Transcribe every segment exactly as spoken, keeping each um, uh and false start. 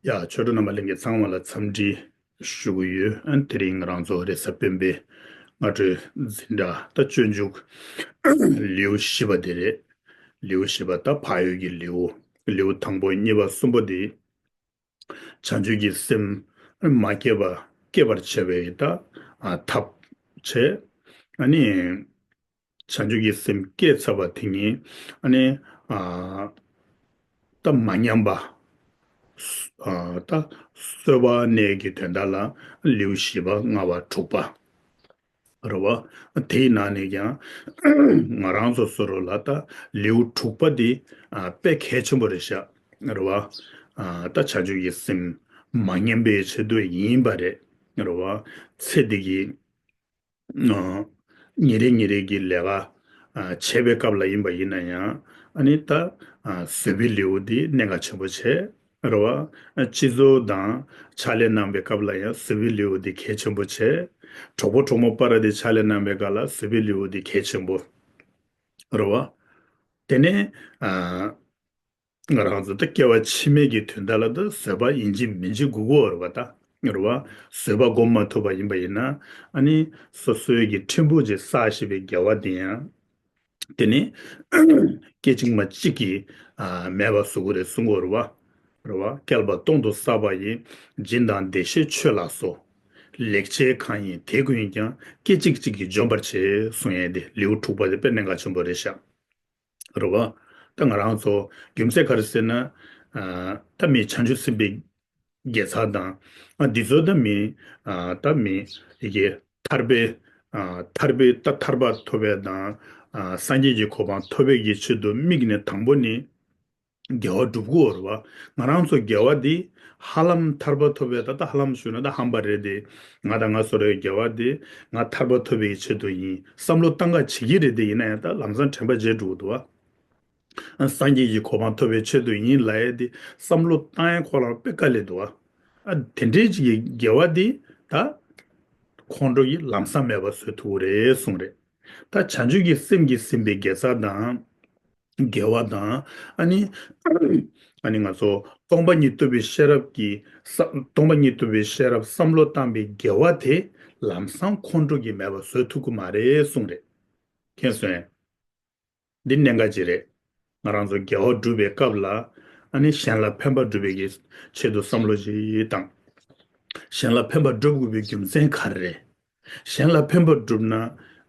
ཡ། ཆོས་གྲོགས་རྣམ་པ་ལྷན་རྒྱས་ཚང་མ་ལ་འཚམས་འདྲི་ཞུ་གི་ཡོད། ཨ་དེ་རིང་ང་རང་ཚོ་རེས་གཟའ་སྤེན་པའི་སྔ་དྲོའི་འཛིན་གྲྭ་ད་སྤྱོད་འཇུག་ལེའུ་བཞི་པ་དེ་རེད། ལེའུ་བཞི་པ་ད་བག་ཡོད་ཀྱི་ལེའུ། ལེའུ་དང་པོ་གཉིས་པ་གསུམ་པོ་དེ་བྱང་ཆུབ་ཀྱི་སེམས་མ་སྐྱེས་པ་སྐྱེད་པར་བྱ་བའི་ད་ཨ་ཐབས་བྱས། ཨ་ནི། བྱང་ཆུབ་ཀྱི་སེམས་སྐྱེས་ཚར་བ་དེ་ཉིད་ཨ་ནི་ཨ་ད་མ་ཉམས་པ། ཨ་ད་གསོལ་བ་གནས་ཀྱི་དོན་དག་ལ་ལེའུ་བཞི་པ་ལྔ་པ་དྲུག་པ་རེད་བ། དེའི་ནང་ནས་ཀྱང་ང་རང་ཚོ་བཟོ་འདྲ་ལ་ད་ལེའུ་དྲུག་པ་འདི་ཨ་དཔེ་གལ་ཆེན་པོ་རེད་ཤག་རེད་བ། ཨ་ད་བྱང་ཆུབ་ཀྱི་སེམས་མ་ཉམས་པའི་ཆེད་དུ་ཡིན་པ་རེད། རེད་བ། ཚེ་འདི་གི་ཨ་ཉིན་རེ་ཉིན་རེ་གི་ལས་ཀ་ཨ་བྱེད་པའི་སྐབས་ལ་ཡིན་པ་ཡིན་ན་ཡང་། ཨ་ནི་ད་ཨ་བཟོད་པའི་ལེའུ་འདི་གནད་འགག་ཆེན་པོ་བྱས། རེད་བ། ཨ་སྤྱི་ཚོགས་དང་ཕྱག་ལས་གནང་བའི་སྐབས་ལ་ཡང་བཟོད་པའི་ལེའུ་འདི་གལ་ཆེན་པོ་བྱས། གྲོགས་པོ་གྲོགས་མོ་བར་དེ་ཕྱག་ལས་གནང་བའི་སྐབས་ལ་བཟོད་པའི་ལེའུ་འདི་གལ་ཆེན་པོ། རེད་བ། དེ་ནས་ཨ་ང་རང་ཚོ་ད་སྐྱེ་བ་ཕྱི་མའི་གི་དོན་དག་ལ་ད་བཟོད་པ་ཡིན་གཅིག་མིན་གཅིག་དགོས་ཀྱི་ཡོད་རེད་བ། ད་རེད་བ། བཟོད་པ་སྒོམ་མ་ཐུབ་པ་ཡིན་པ་ཡིན་ན། ཨ་ནི་སོ་སོའི་གི་ཕྲན་བུ་ཅིག་བསགས་བཞིན་པའི་དགེ་བ་དེ་ཡང་དེ་ནི་སྐད་ཅིག་མ་གཅིག་གིས་ཨ་མེད་པ་བཟོ་གི་རེད་གསུང་གི་ཡོད་རེད་བ། རེད་བ། བསྐལ་པ་སྟོང་དུ་བསགས་པ་ཡི། སྦྱིན་དང་བདེ་གཤེགས་མཆོད་ལ་སོགས། ལེགས་སྤྱད་གང་ཡིན་དེ་ཀུན་ཀྱང་། སྐད་ཅིག་གཅིག་གིས་འཇོམས་པར་བྱེད། གསུང་ཡས་དེ་ལེའུ་དྲུག་པ་དེ་དཔེ་གནད་འགག་ཆེན་པོ་རེད་ཤག་རེད་བ། ད་ང་རང་ཚོ་རྒྱུ་མཚན་ག་རེ་ཟེར་ན། ཨ་ད་མི་བྱང་ཆུབ་སེམས་དཔའི་དགེ་རྩ་དང་། ཨ་འདི་ཚོ་ད་མི་ཨ་ད་མི་ཡི་གེ་ཐར་པའི་ཨ་ཐར་པའི་ད་ཐར་པ་ཐོབ་པའི་དང་། ཨ་སངས་རྒྱས་ཀྱི་གོ་འཕང་ཐོབ་པའི་གི་ཆེད་དུ་དམིགས་ནས་དང་པོ་ནི་དགེ་བ་སྒྲུབ་དགོས་རེད་བ། ང་རང་ཚོ་དགེ་བ་འདི་ཧ་ལམ་ཐར་པ་ཐོབ་པའི་ད་ལྟ་ཧ་ལམ་ཞུ་ན་ད་ཧམ་པ་རེད་དེ། ང་དང་ང་བཟོ་འདྲའི་དགེ་བ་འདི་ང་ཐར་པ་ཐོབ་པའི་ཆེད་དུ་ཡིན་བསམ་བློ་བཏང་ག་བྱེད་ཀྱི་རེད་དེ། ཡིན་ན་ཡང་ད་ལམ་སང་དྲན་པ་བརྗེད་འགྲོ་གི་འདུག་བ། ཨ་སངས་རྒྱས་ཀྱི་གོ་འཕང་ཐོབ་པའི་ཆེད་དུ་ཡིན་ལབ་ཡས་དེ་བསམ་བློ་བཏང་ཡས་ཁོ་རང་དཔེ་དཀའ་ལས་འདུག་བ། ཨ་དེ་འདྲའི་ཅིག་གི་དགེ་བ་འདི་ད་ཁོང་ཁྲོ་གིས་ལམ་སང་མེད་པ་བཟོ་ཐུབ་ཀྱི་རེད་གསུངས་རེད། ད་བྱང་ཆུབ་ཀྱི་སེམས་ཀྱིས་ཟིན་པའི་དགེ་རྩ་དང་། དགེ་བ་དང་། ཨ་ནི། ཨ་ནི་ང་ཚོ་སྟོང་པ་ཉིད་རྟོགས་པའི་ཤེས་རབ་ཀྱིས་ས་སྟོང་པ་ཉིད་རྟོགས་པའི་ཤེས་རབ་བསམ་བློ་བཏང་པའི་དགེ་བ་དེ་ལམ་སང་ཁོང་ཁྲོ་གིས་མེད་པ་བཟོ་ཐུབ་ཀྱི་མ་རེད་གསུངས་རེད། མཁྱེན་སོང་ངས། འདི་གནད་འགག་ཅིག་རེད། ང་རང་ཚོ་དགེ་བ་སྒྲུབ་པའི་སྐབས་ལ། ཨ་ནི་གཞན་ལ་ཕན་པ་སྒྲུབ་པའི་གི་ཆེད་དུ་བསམ་བློ་ཞིག་བཏང་། གཞན་ལ་ཕན་པ་སྒྲུབ་དགོས་པའི་རྒྱུ་མཚན་ག་རེ་རེད། གཞན་ལ་ཕན་པ་བསྒྲུབ་ན།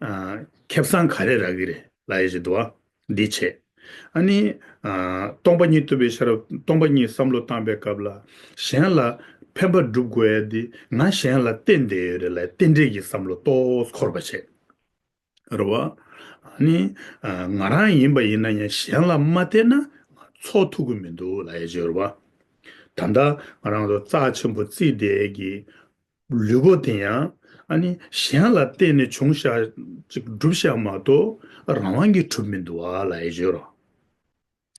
ཨ་ཁེ་བཟང་ག་རེ་རག་གི་རེད་ལབ་ཡས་ཞིག་འདུག་བ། འདི་བྱས། ཨ་ནི། ཨ་སྟོང་པ་ཉིད་རྟོགས་པའི་ཤེས་རབ་སྟོང་པ་ཉིད་བསམ་བློ་བཏང་པའི་སྐབས་ལ། གཞན་ལ་ཕན་པ་སྒྲུབ་དགོས་ཡས་འདི་ང་གཞན་ལ་བརྟེན་བསྡད་ཡོད་རེད་ལབ་རྟེན་འབྲེལ་གྱི་བསམ་བློ་ཏོག་ཙམ་འཁོར་བ་བྱས། རེད་བ། ཨ་ནི། ཨ་ང་རང་ཡིན་པ་ཡིན་ན་ཡང་གཞན་ལ་མ་བརྟེན་ན་ང་འཚོ་ཐུབ་ཀྱི་མི་འདུག་ལབ་ཡས་ཅིག་ཡོད་རེད་བ། ད་ལྟ་ང་རང་ཚོ་རྩ་ཆེན་པོ་བརྩིས་བསྡད་ཀྱི་ལུས་པོ་དེ་ཡང་། ཨ་ནི་གཞན་ལ་བརྟེན་ནས་བྱུང་ཤག་ཅིག་གྲུབ་ཤག་མ་གཏོགས་རང་དབང་གིས་གྲུབ་མི་འདུག་བ་ལབ་ཡས་ཅིག་ཡོད་རེད།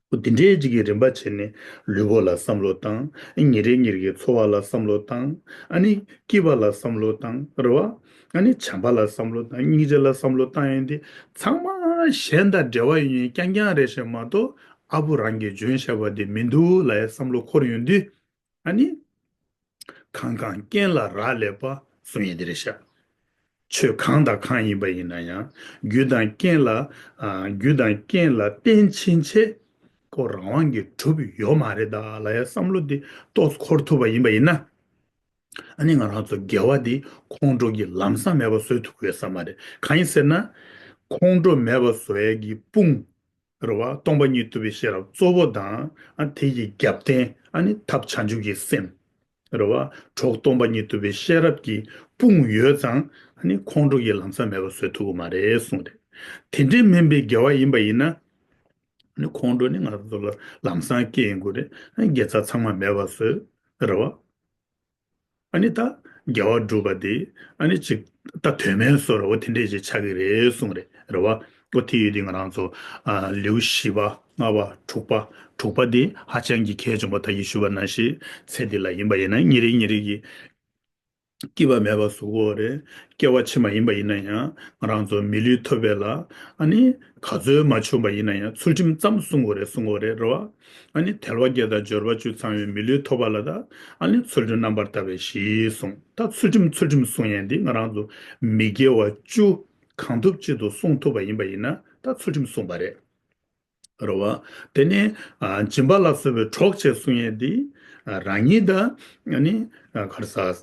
འོ་དེ་འདྲའི་ཅིག་གི་རིམ་པ་བྱས་ནས་ལུས་པོ་ལ་བསམ་བློ་བཏང་། ཉིན་རེ་ཉིན་རེ་གི་འཚོ་བ་ལ་བསམ་བློ་བཏང་། ཨ་ནི་སྐྱིད་པ་ལ་བསམ་བློ་བཏང་། རེད་བ། ཨ་ནི་བྱམས་པ་ལ་བསམ་བློ་བཏང་། སྙིང་རྗེ་ལ་བསམ་བློ་བཏང་ཡོང་དུས་ཚང་མ་གཞན་དང་འབྲེལ་བ་ཡོད་མཁན་རྐྱང་རྐྱང་རེད་ཤག་མ་གཏོགས་ཨ་བུ་རང་གིས་འཇོན་བཞག་པ་དེ་མི་འདུག་ལབ་ཡས་བསམ་བློ་འཁོར་ཡོང་དུས། ཨ་ནི། གང་གང་རྐྱེན་ལ་རག་ལས་པ་གསུང་ཡས་དེ་རེད་ཤག་ཆོས་གང་དང་གང་ཡིན་པ་ཡིན་ན་ཡང་རྒྱུ་དང་རྐྱེན་ལ། ཨ་རྒྱུ་དང་རྐྱེན་ལ་བརྟེན་ཕྱིན་ཆད་ཁོ་རང་དབང་གིས་གྲུབ་ཡོད་མ་རེད་ད་ལབ་ཡས་བསམ་བློ་འདི་ཏོག་ཙམ་འཁོར་ཐུབ་པ་ཡིན་པ་ཡིན་ན། ཨ་ནི་ང་རང་ཚོ་དགེ་བ་འདི་ཁོང་ཁྲོ་གིས་ལམ་སང་མེད་པ་བཟོ་ཐུབ་ཀྱི་ཡོད་ས་མ་རེད། གང་ཡིན་ཟེར་ན། ཁོང་ཁྲོ་མེད་པ་བཟོ་ཡས་ཀྱི་དཔུང་རེད་བ། སྟོང་པ་ཉིད་རྟོགས་པའི་ཤེས་རབ་གཙོ་བོ་དང་། ཨ་དེ་ཡི་རྒྱབ་རྟེན་ཨ་ནི་ཐབས་བྱང་ཆུབ་ཀྱི་སེམས་རེད་བ། གྲོགས་སྟོང་པ་ཉིད་རྟོགས་པའི་ཤེས་རབ་ཀྱི་དཔུང་ཡོད་ཙང་། ཨ་ནི་ཁོང་ཁྲོ་གིས་ལམ་སང་མེད་པ་བཟོ་ཐུབ་ཀྱི་མ་རེད་གསུངས་རེད། དེ་འདྲའི་མིན་པའི་དགེ་བ་ཡིན་པ་ཡིན་ན། ཨ་ནི་ཁོང་ཁྲོ་ནི་ང་ཚོ་ལ་ལམ་སང་སྐྱེ་ཡོང་གི་རེད། ཨ་ནི་དགེ་རྩ་ཚང་མ་མེད་པ་བཟོས་རེད་བ། ཨ་ནི་ད་དགེ་བ་སྒྲུབ་པ་དེ་ཨ་ནི་ཅིག་ད་དོན་མེད་བཟོ་འདྲ་བོ་དེ་འདྲས་ཅིག་ཆགས་ཀྱི་རེད་གསུངས་རེད། རེད་བ། འོ་དེ་ཡོད་དུས་ང་རང་ཚོ་ཨ་ལེའུ་བཞི་པ་ལྔ་པ་དྲུག་པ་དྲུག་པ་དེ་ཧ་ཅང་གི་གལ་ཆེན་པོ། ད་གིན་ཞུས་པ་ནང་བཞིན་ཚེ་འདི་ལ་ཡིན་པ་ཡིན་ན་ཉིན་རེ་ཉིན་རེ་གི་ སྐྱིད་པ་མེད་པ་བཟོ་དགོས་རེད། སྐྱེ་བ་ཕྱི་མ་ཡིན་པ་ཡིན་ན་ཡང་ང་རང་ཚོ་མི་ལུས་ཐོབ་པ་ལ་ཨ་ནི་ག་ཚོད་མ་བྱུང་པ་ཡིན་ན་ཡང་ཚུལ་ཁྲིམས་ཙམ་སྲུང་དགོས་རེད། སྲུང་དགོས་རེད། རེད་བ། ཨ་ནི་དལ་བ་བརྒྱད་དང་འབྱོར་པ་བཅུ་ཚང་བའི་མི་ལུས་ཐོབ་པ་ལ་ད་ཨ་ནི་ཚུལ་ཁྲིམས་རྣམ་པར་དག་པའི་གཞི་སྲུང་། ད་ཚུལ་ཁྲིམས་ཚུལ་ཁྲིམས་སྲུང་ཡས་འདི་ང་རང་ཚོ་མི་དགེ་བ་བཅུ་གང་ཐུབ་ཅི་ཐུབ་སྲུང་ཐུབ་པ་ཡིན་པ་ཡིན་ན་ད་ཚུལ་ཁྲིམས་སྲུང་པ་རེད། རེད་བ། དེ་ནས་ཨ་སྦྱིན་པ་ལ་སོགས་པའི་གྲོགས་བྱས་སྲུང་ཡས་འདི་ཨ་རང་ཉིད་དང་ཨ་ནི་ཨ་ག་རེ་ཟ་ཨ་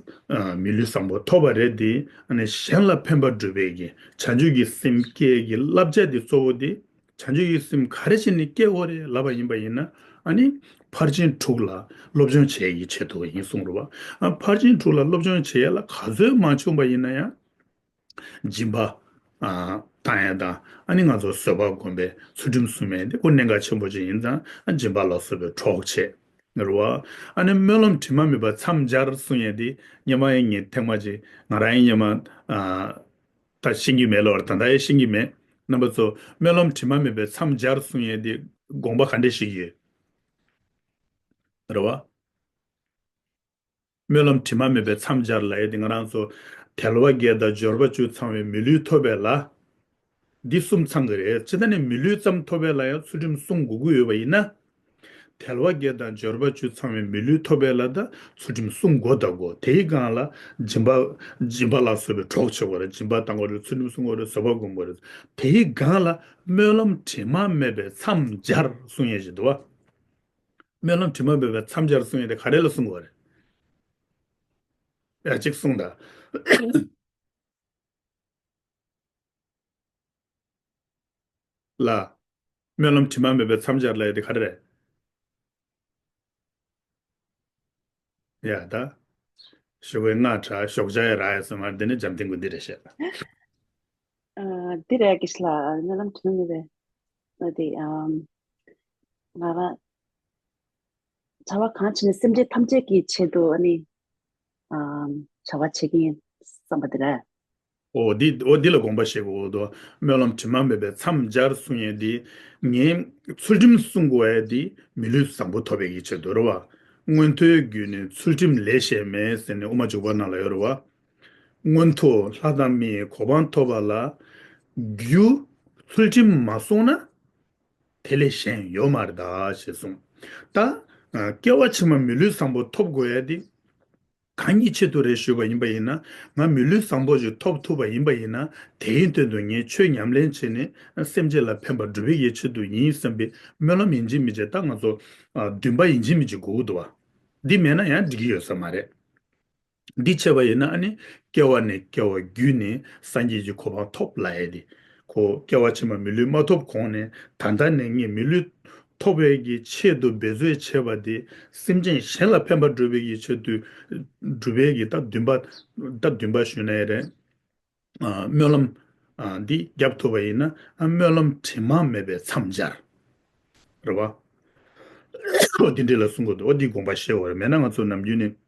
མི་ལུས་བཟང་པོ་ཐོབ་པ་རེད། འདི་ཨ་ནི་གཞན་ལ་ཕན་པ་སྒྲུབ་པའི་གི་བྱང་ཆུབ་ཀྱི་སེམས་སྐྱེ་གི་བསླབ་བྱ་འདི་གཙོ་བོ་འདི་བྱང་ཆུབ་ཀྱི་སེམས་ག་རེ་བྱས་ནས་སྐྱེ་དགོས་རེད་ལབ་པ་ཡིན་པ་ཡིན་ན་ཨ་ནི་ཕར་ཕྱིན་དྲུག་ལ་སློབ་སྦྱོང་བྱེད་ཀྱི་ཆེད་དུ་ཡིན་གསུངས། རེད་བ། ཨ་ཕར་ཕྱིན་དྲུག་ལ་སློབ་སྦྱོང་བྱེད་ཡ་ལ་ག་ཚོད་མ་བྱུང་པ་ཡིན་ན་ཡང་སྦྱིན་པ་ཨ་བཏང་ཡ་དང་ཨ་ནི་ང་ཚོ་བཟོད་པ་སྒོམ་པའི་ཚུལ་ཁྲིམས་སྲུང་ཡ་འདི་ཁོ་གནད་འགག་ཆེན་པོ་ཅིག་ཡིན་ཙང་ཨ་སྦྱིན་པ་ལ་སོགས་པའི་གྲོགས་བྱེད། རེད་བ། ཨ་ནི་སྨོན་ལམ་དྲི་མ་མེད་པ་མཚམས་སྦྱར་གསུང་ཡ་འདི་སྔོན་མ་ཡང་ངས་ཐེངས་མ་ཅིག་ང་རང་ཡང་སྔོན་མ་ཨ་ད་ཤེས་ཀྱི་མེད་ལོ། ད་ལྟ་ཡང་ཤེས་ཀྱི་མེད། རྣམ་པ་ཚོ་སྨོན་ལམ་དྲི་མ་མེད་པའི་མཚམས་སྦྱར་གསུང་ཡས་དེ་དགོངས་པ་ག་འདྲ་ཞིག་ཡོད། རེད་བ། སྨོན་ལམ་དྲི་མ་མེད་པའི་མཚམས་སྦྱར་ལབ་ཡས་དེ་ང་རང་ཚོ་དལ་བ་བརྒྱད་དང་འབྱོར་པ་བཅུ་ཚང་བའི་མི་ལུས་ཐོབ་པའི་ལ། འདི་གསུམ་ཚང་གི་རེད། ཅི་ད་ནི་མི་ལུས་ཙམ་ཐོབ་པའི་ལ་ཡང་ཚུལ་ཁྲིམས་སྲུང་དགོས་ཀྱི་ཡོད་པ་ཡིན་ན། དལ་བ་བརྒྱད་དང་འབྱོར་པ་བཅུ་ཚང་བའི་མི་ལུས་ཐོབ་པའི་ལ་ད་ཚུལ་ཁྲིམས་སྲུང་དགོས་ད་དགོས། དེའི་སྒང་ལ་སྦྱིན་པ་སྦྱིན་པ་ལ་སོགས་པའི་གྲོགས་བྱེད་དགོས་རེད། སྦྱིན་པ་བཏང་དགོས་རེད། ཚུལ་ཁྲིམས་སྲུང་དགོས་རེད། བཟོད་པ་སྒོམ་དགོས་རེད། དེའི་སྒང་ལ་སྨོན་ལམ་དྲི་མ་མེད་པའི་མཚམས་སྦྱར་གསུང་ཡས་ཞིག་འདུག་བ། སྨོན་ལམ་དྲི་མ་མེད་པའི་མཚམས་སྦྱར་གསུང་ཡས་དེ་ག་རེ་ལ་གསུང་དགོས་རེད། ཡ་གཅིག་གསུངས་དང་། ལ། སྨོན་ལམ་དྲི་མ་མེད་པའི་མཚམས་སྦྱར་ལབ་ཡས་དེ་ག་རེ་རེད། ཡ་ད། ཞུ་བའི་སྔ་དྲག་ཞོགས་ཇ་ཡ་རག་ཡ་སོང་། ང་འདི་ནས་འཇམ་ཐིང་གུ་འདི་རེད་བཤད། ཨ་འདི་རེད་དགེ་བཤེས་ལགས། སྨོན་ལམ་དྲི་མ་མེད་པའི་ཨ་དེ་ཨམ་ང་རང་བྱ་བ་གང་བྱེད་ནས་སེམས་ཅན་ཐམས་ཅད་ཀྱི་ཆེད་དུ་ཨ་ནི་ཨམ་བྱ་བ་བྱེད་ཀྱི་ཡིན་བསམ་པ་དེ་རེད། འོ་འདི་འོ་འདི་ལ་དགོངས་པ་བཞེས་དགོས་འདུག། སྨོན་ལམ་དྲི་མ་མེད་པའི་མཚམས་སྦྱར་གསུང་ཡས་འདི་ངས་ཚུལ་ཁྲིམས་སྲུང་དགོས་ཡས་འདི་མི་ལུས་བཟང་པོ་ཐོབ་པའི་ཡིད་ཆེད་དུ་རེད་བ། མངོན་མཐོའི་རྒྱུད་ནི་ཚུལ་ཁྲིམས་ལས་གཞན་མེད་ཟེར་ནས་དབུ་མ་འཇུག་པ་ནང་ལ་ཡོད་རེད་བ། མངོན་མཐོ་ལྷ་དང་མིའི་གོ་འཕང་ཐོབ་པ་ལ་རྒྱུ་ཚུལ་ཁྲིམས་མ་བསྲུངས་ན་དེ་ལས་གཞན་ཡོད་མ་རེད་ད་ཞེས་གསུངས། ད་སྐྱེ་བ་ཕྱི་མ་མི་ལུས་བཟང་པོ་ཐོབ་དགོས་ཡས་འདི། གང་གི་ཆེད་དུ་རེད་ཞུས་པ་ཡིན་པ་ཡིན་ན། ང་མི་ལུས་བཟང་པོ་ཞིག་ཐོབ་ཐུབ་པ་ཡིན་པ་ཡིན་ན། དེའི་དོན་དུ་ངས་ཆོས་ཉམས་ལེན་བྱས་ནས་སེམས་ཅན་ལ་ཕན་པ་སྒྲུབ་པའི་ཡེ་ཆེད་དུ་ཡིན་བསམ་པའི་སྨོན་ལམ་ཡིན་གཅིག་མིན་གཅིག་ད་ང་ཚོ་ཨ་འདུན་པ་ཡིན་གཅིག་མིན་གཅིག་དགོས་ཀྱི་འདུག་བ། འདི་མེད་ན་ཡང་འགྲིག་གི་ཡོད་ས་མ་རེད། འདི་བྱས་པ་ཡིན་ན་ཨ་ནི་སྐྱེ་བ་ནས་སྐྱེ་བ་བརྒྱུད་ནས་སངས་རྒྱས་ཀྱི་གོ་འཕང་ཐོབ་ལབ་ཡས་དེ། ཁོ་སྐྱེ་བ་ཕྱི་མ་མི་ལུས་མ་ཐོབ་གོང་ནས་ད་ལྟ་ནས་ངས་མི་ལུས་ཐོབ་པའི་གི་ཆེད་དུ་འབད་རྩོལ་བྱས་པ་དེ་སེམས་ཅན་གཞན་ལ་ཕན་པ་སྒྲུབ་པའི་གི་ཆེད་དུ་སྒྲུབ་པའི་གི་ད་འདུན་པ་ད་འདུན་པ་ཞུས་ན་ཡང་རེད། ཨ་སྨོན་ལམ་ཨ་འདི་བརྒྱབ་ཐུབ་པ་ཡིན་ན་ཨ་སྨོན་ལམ་དྲི་མ་མེད་པའི་མཚམས་སྦྱར། རེད་བ། འོ་འདི་འདྲ་ལ་གསུང་གི་འདུག། འོ་འདི་དགོངས་པ་བཞེས་དགོས་རེད། མེད་ན་ང་ཚོ་ནམ་རྒྱུན་ནས་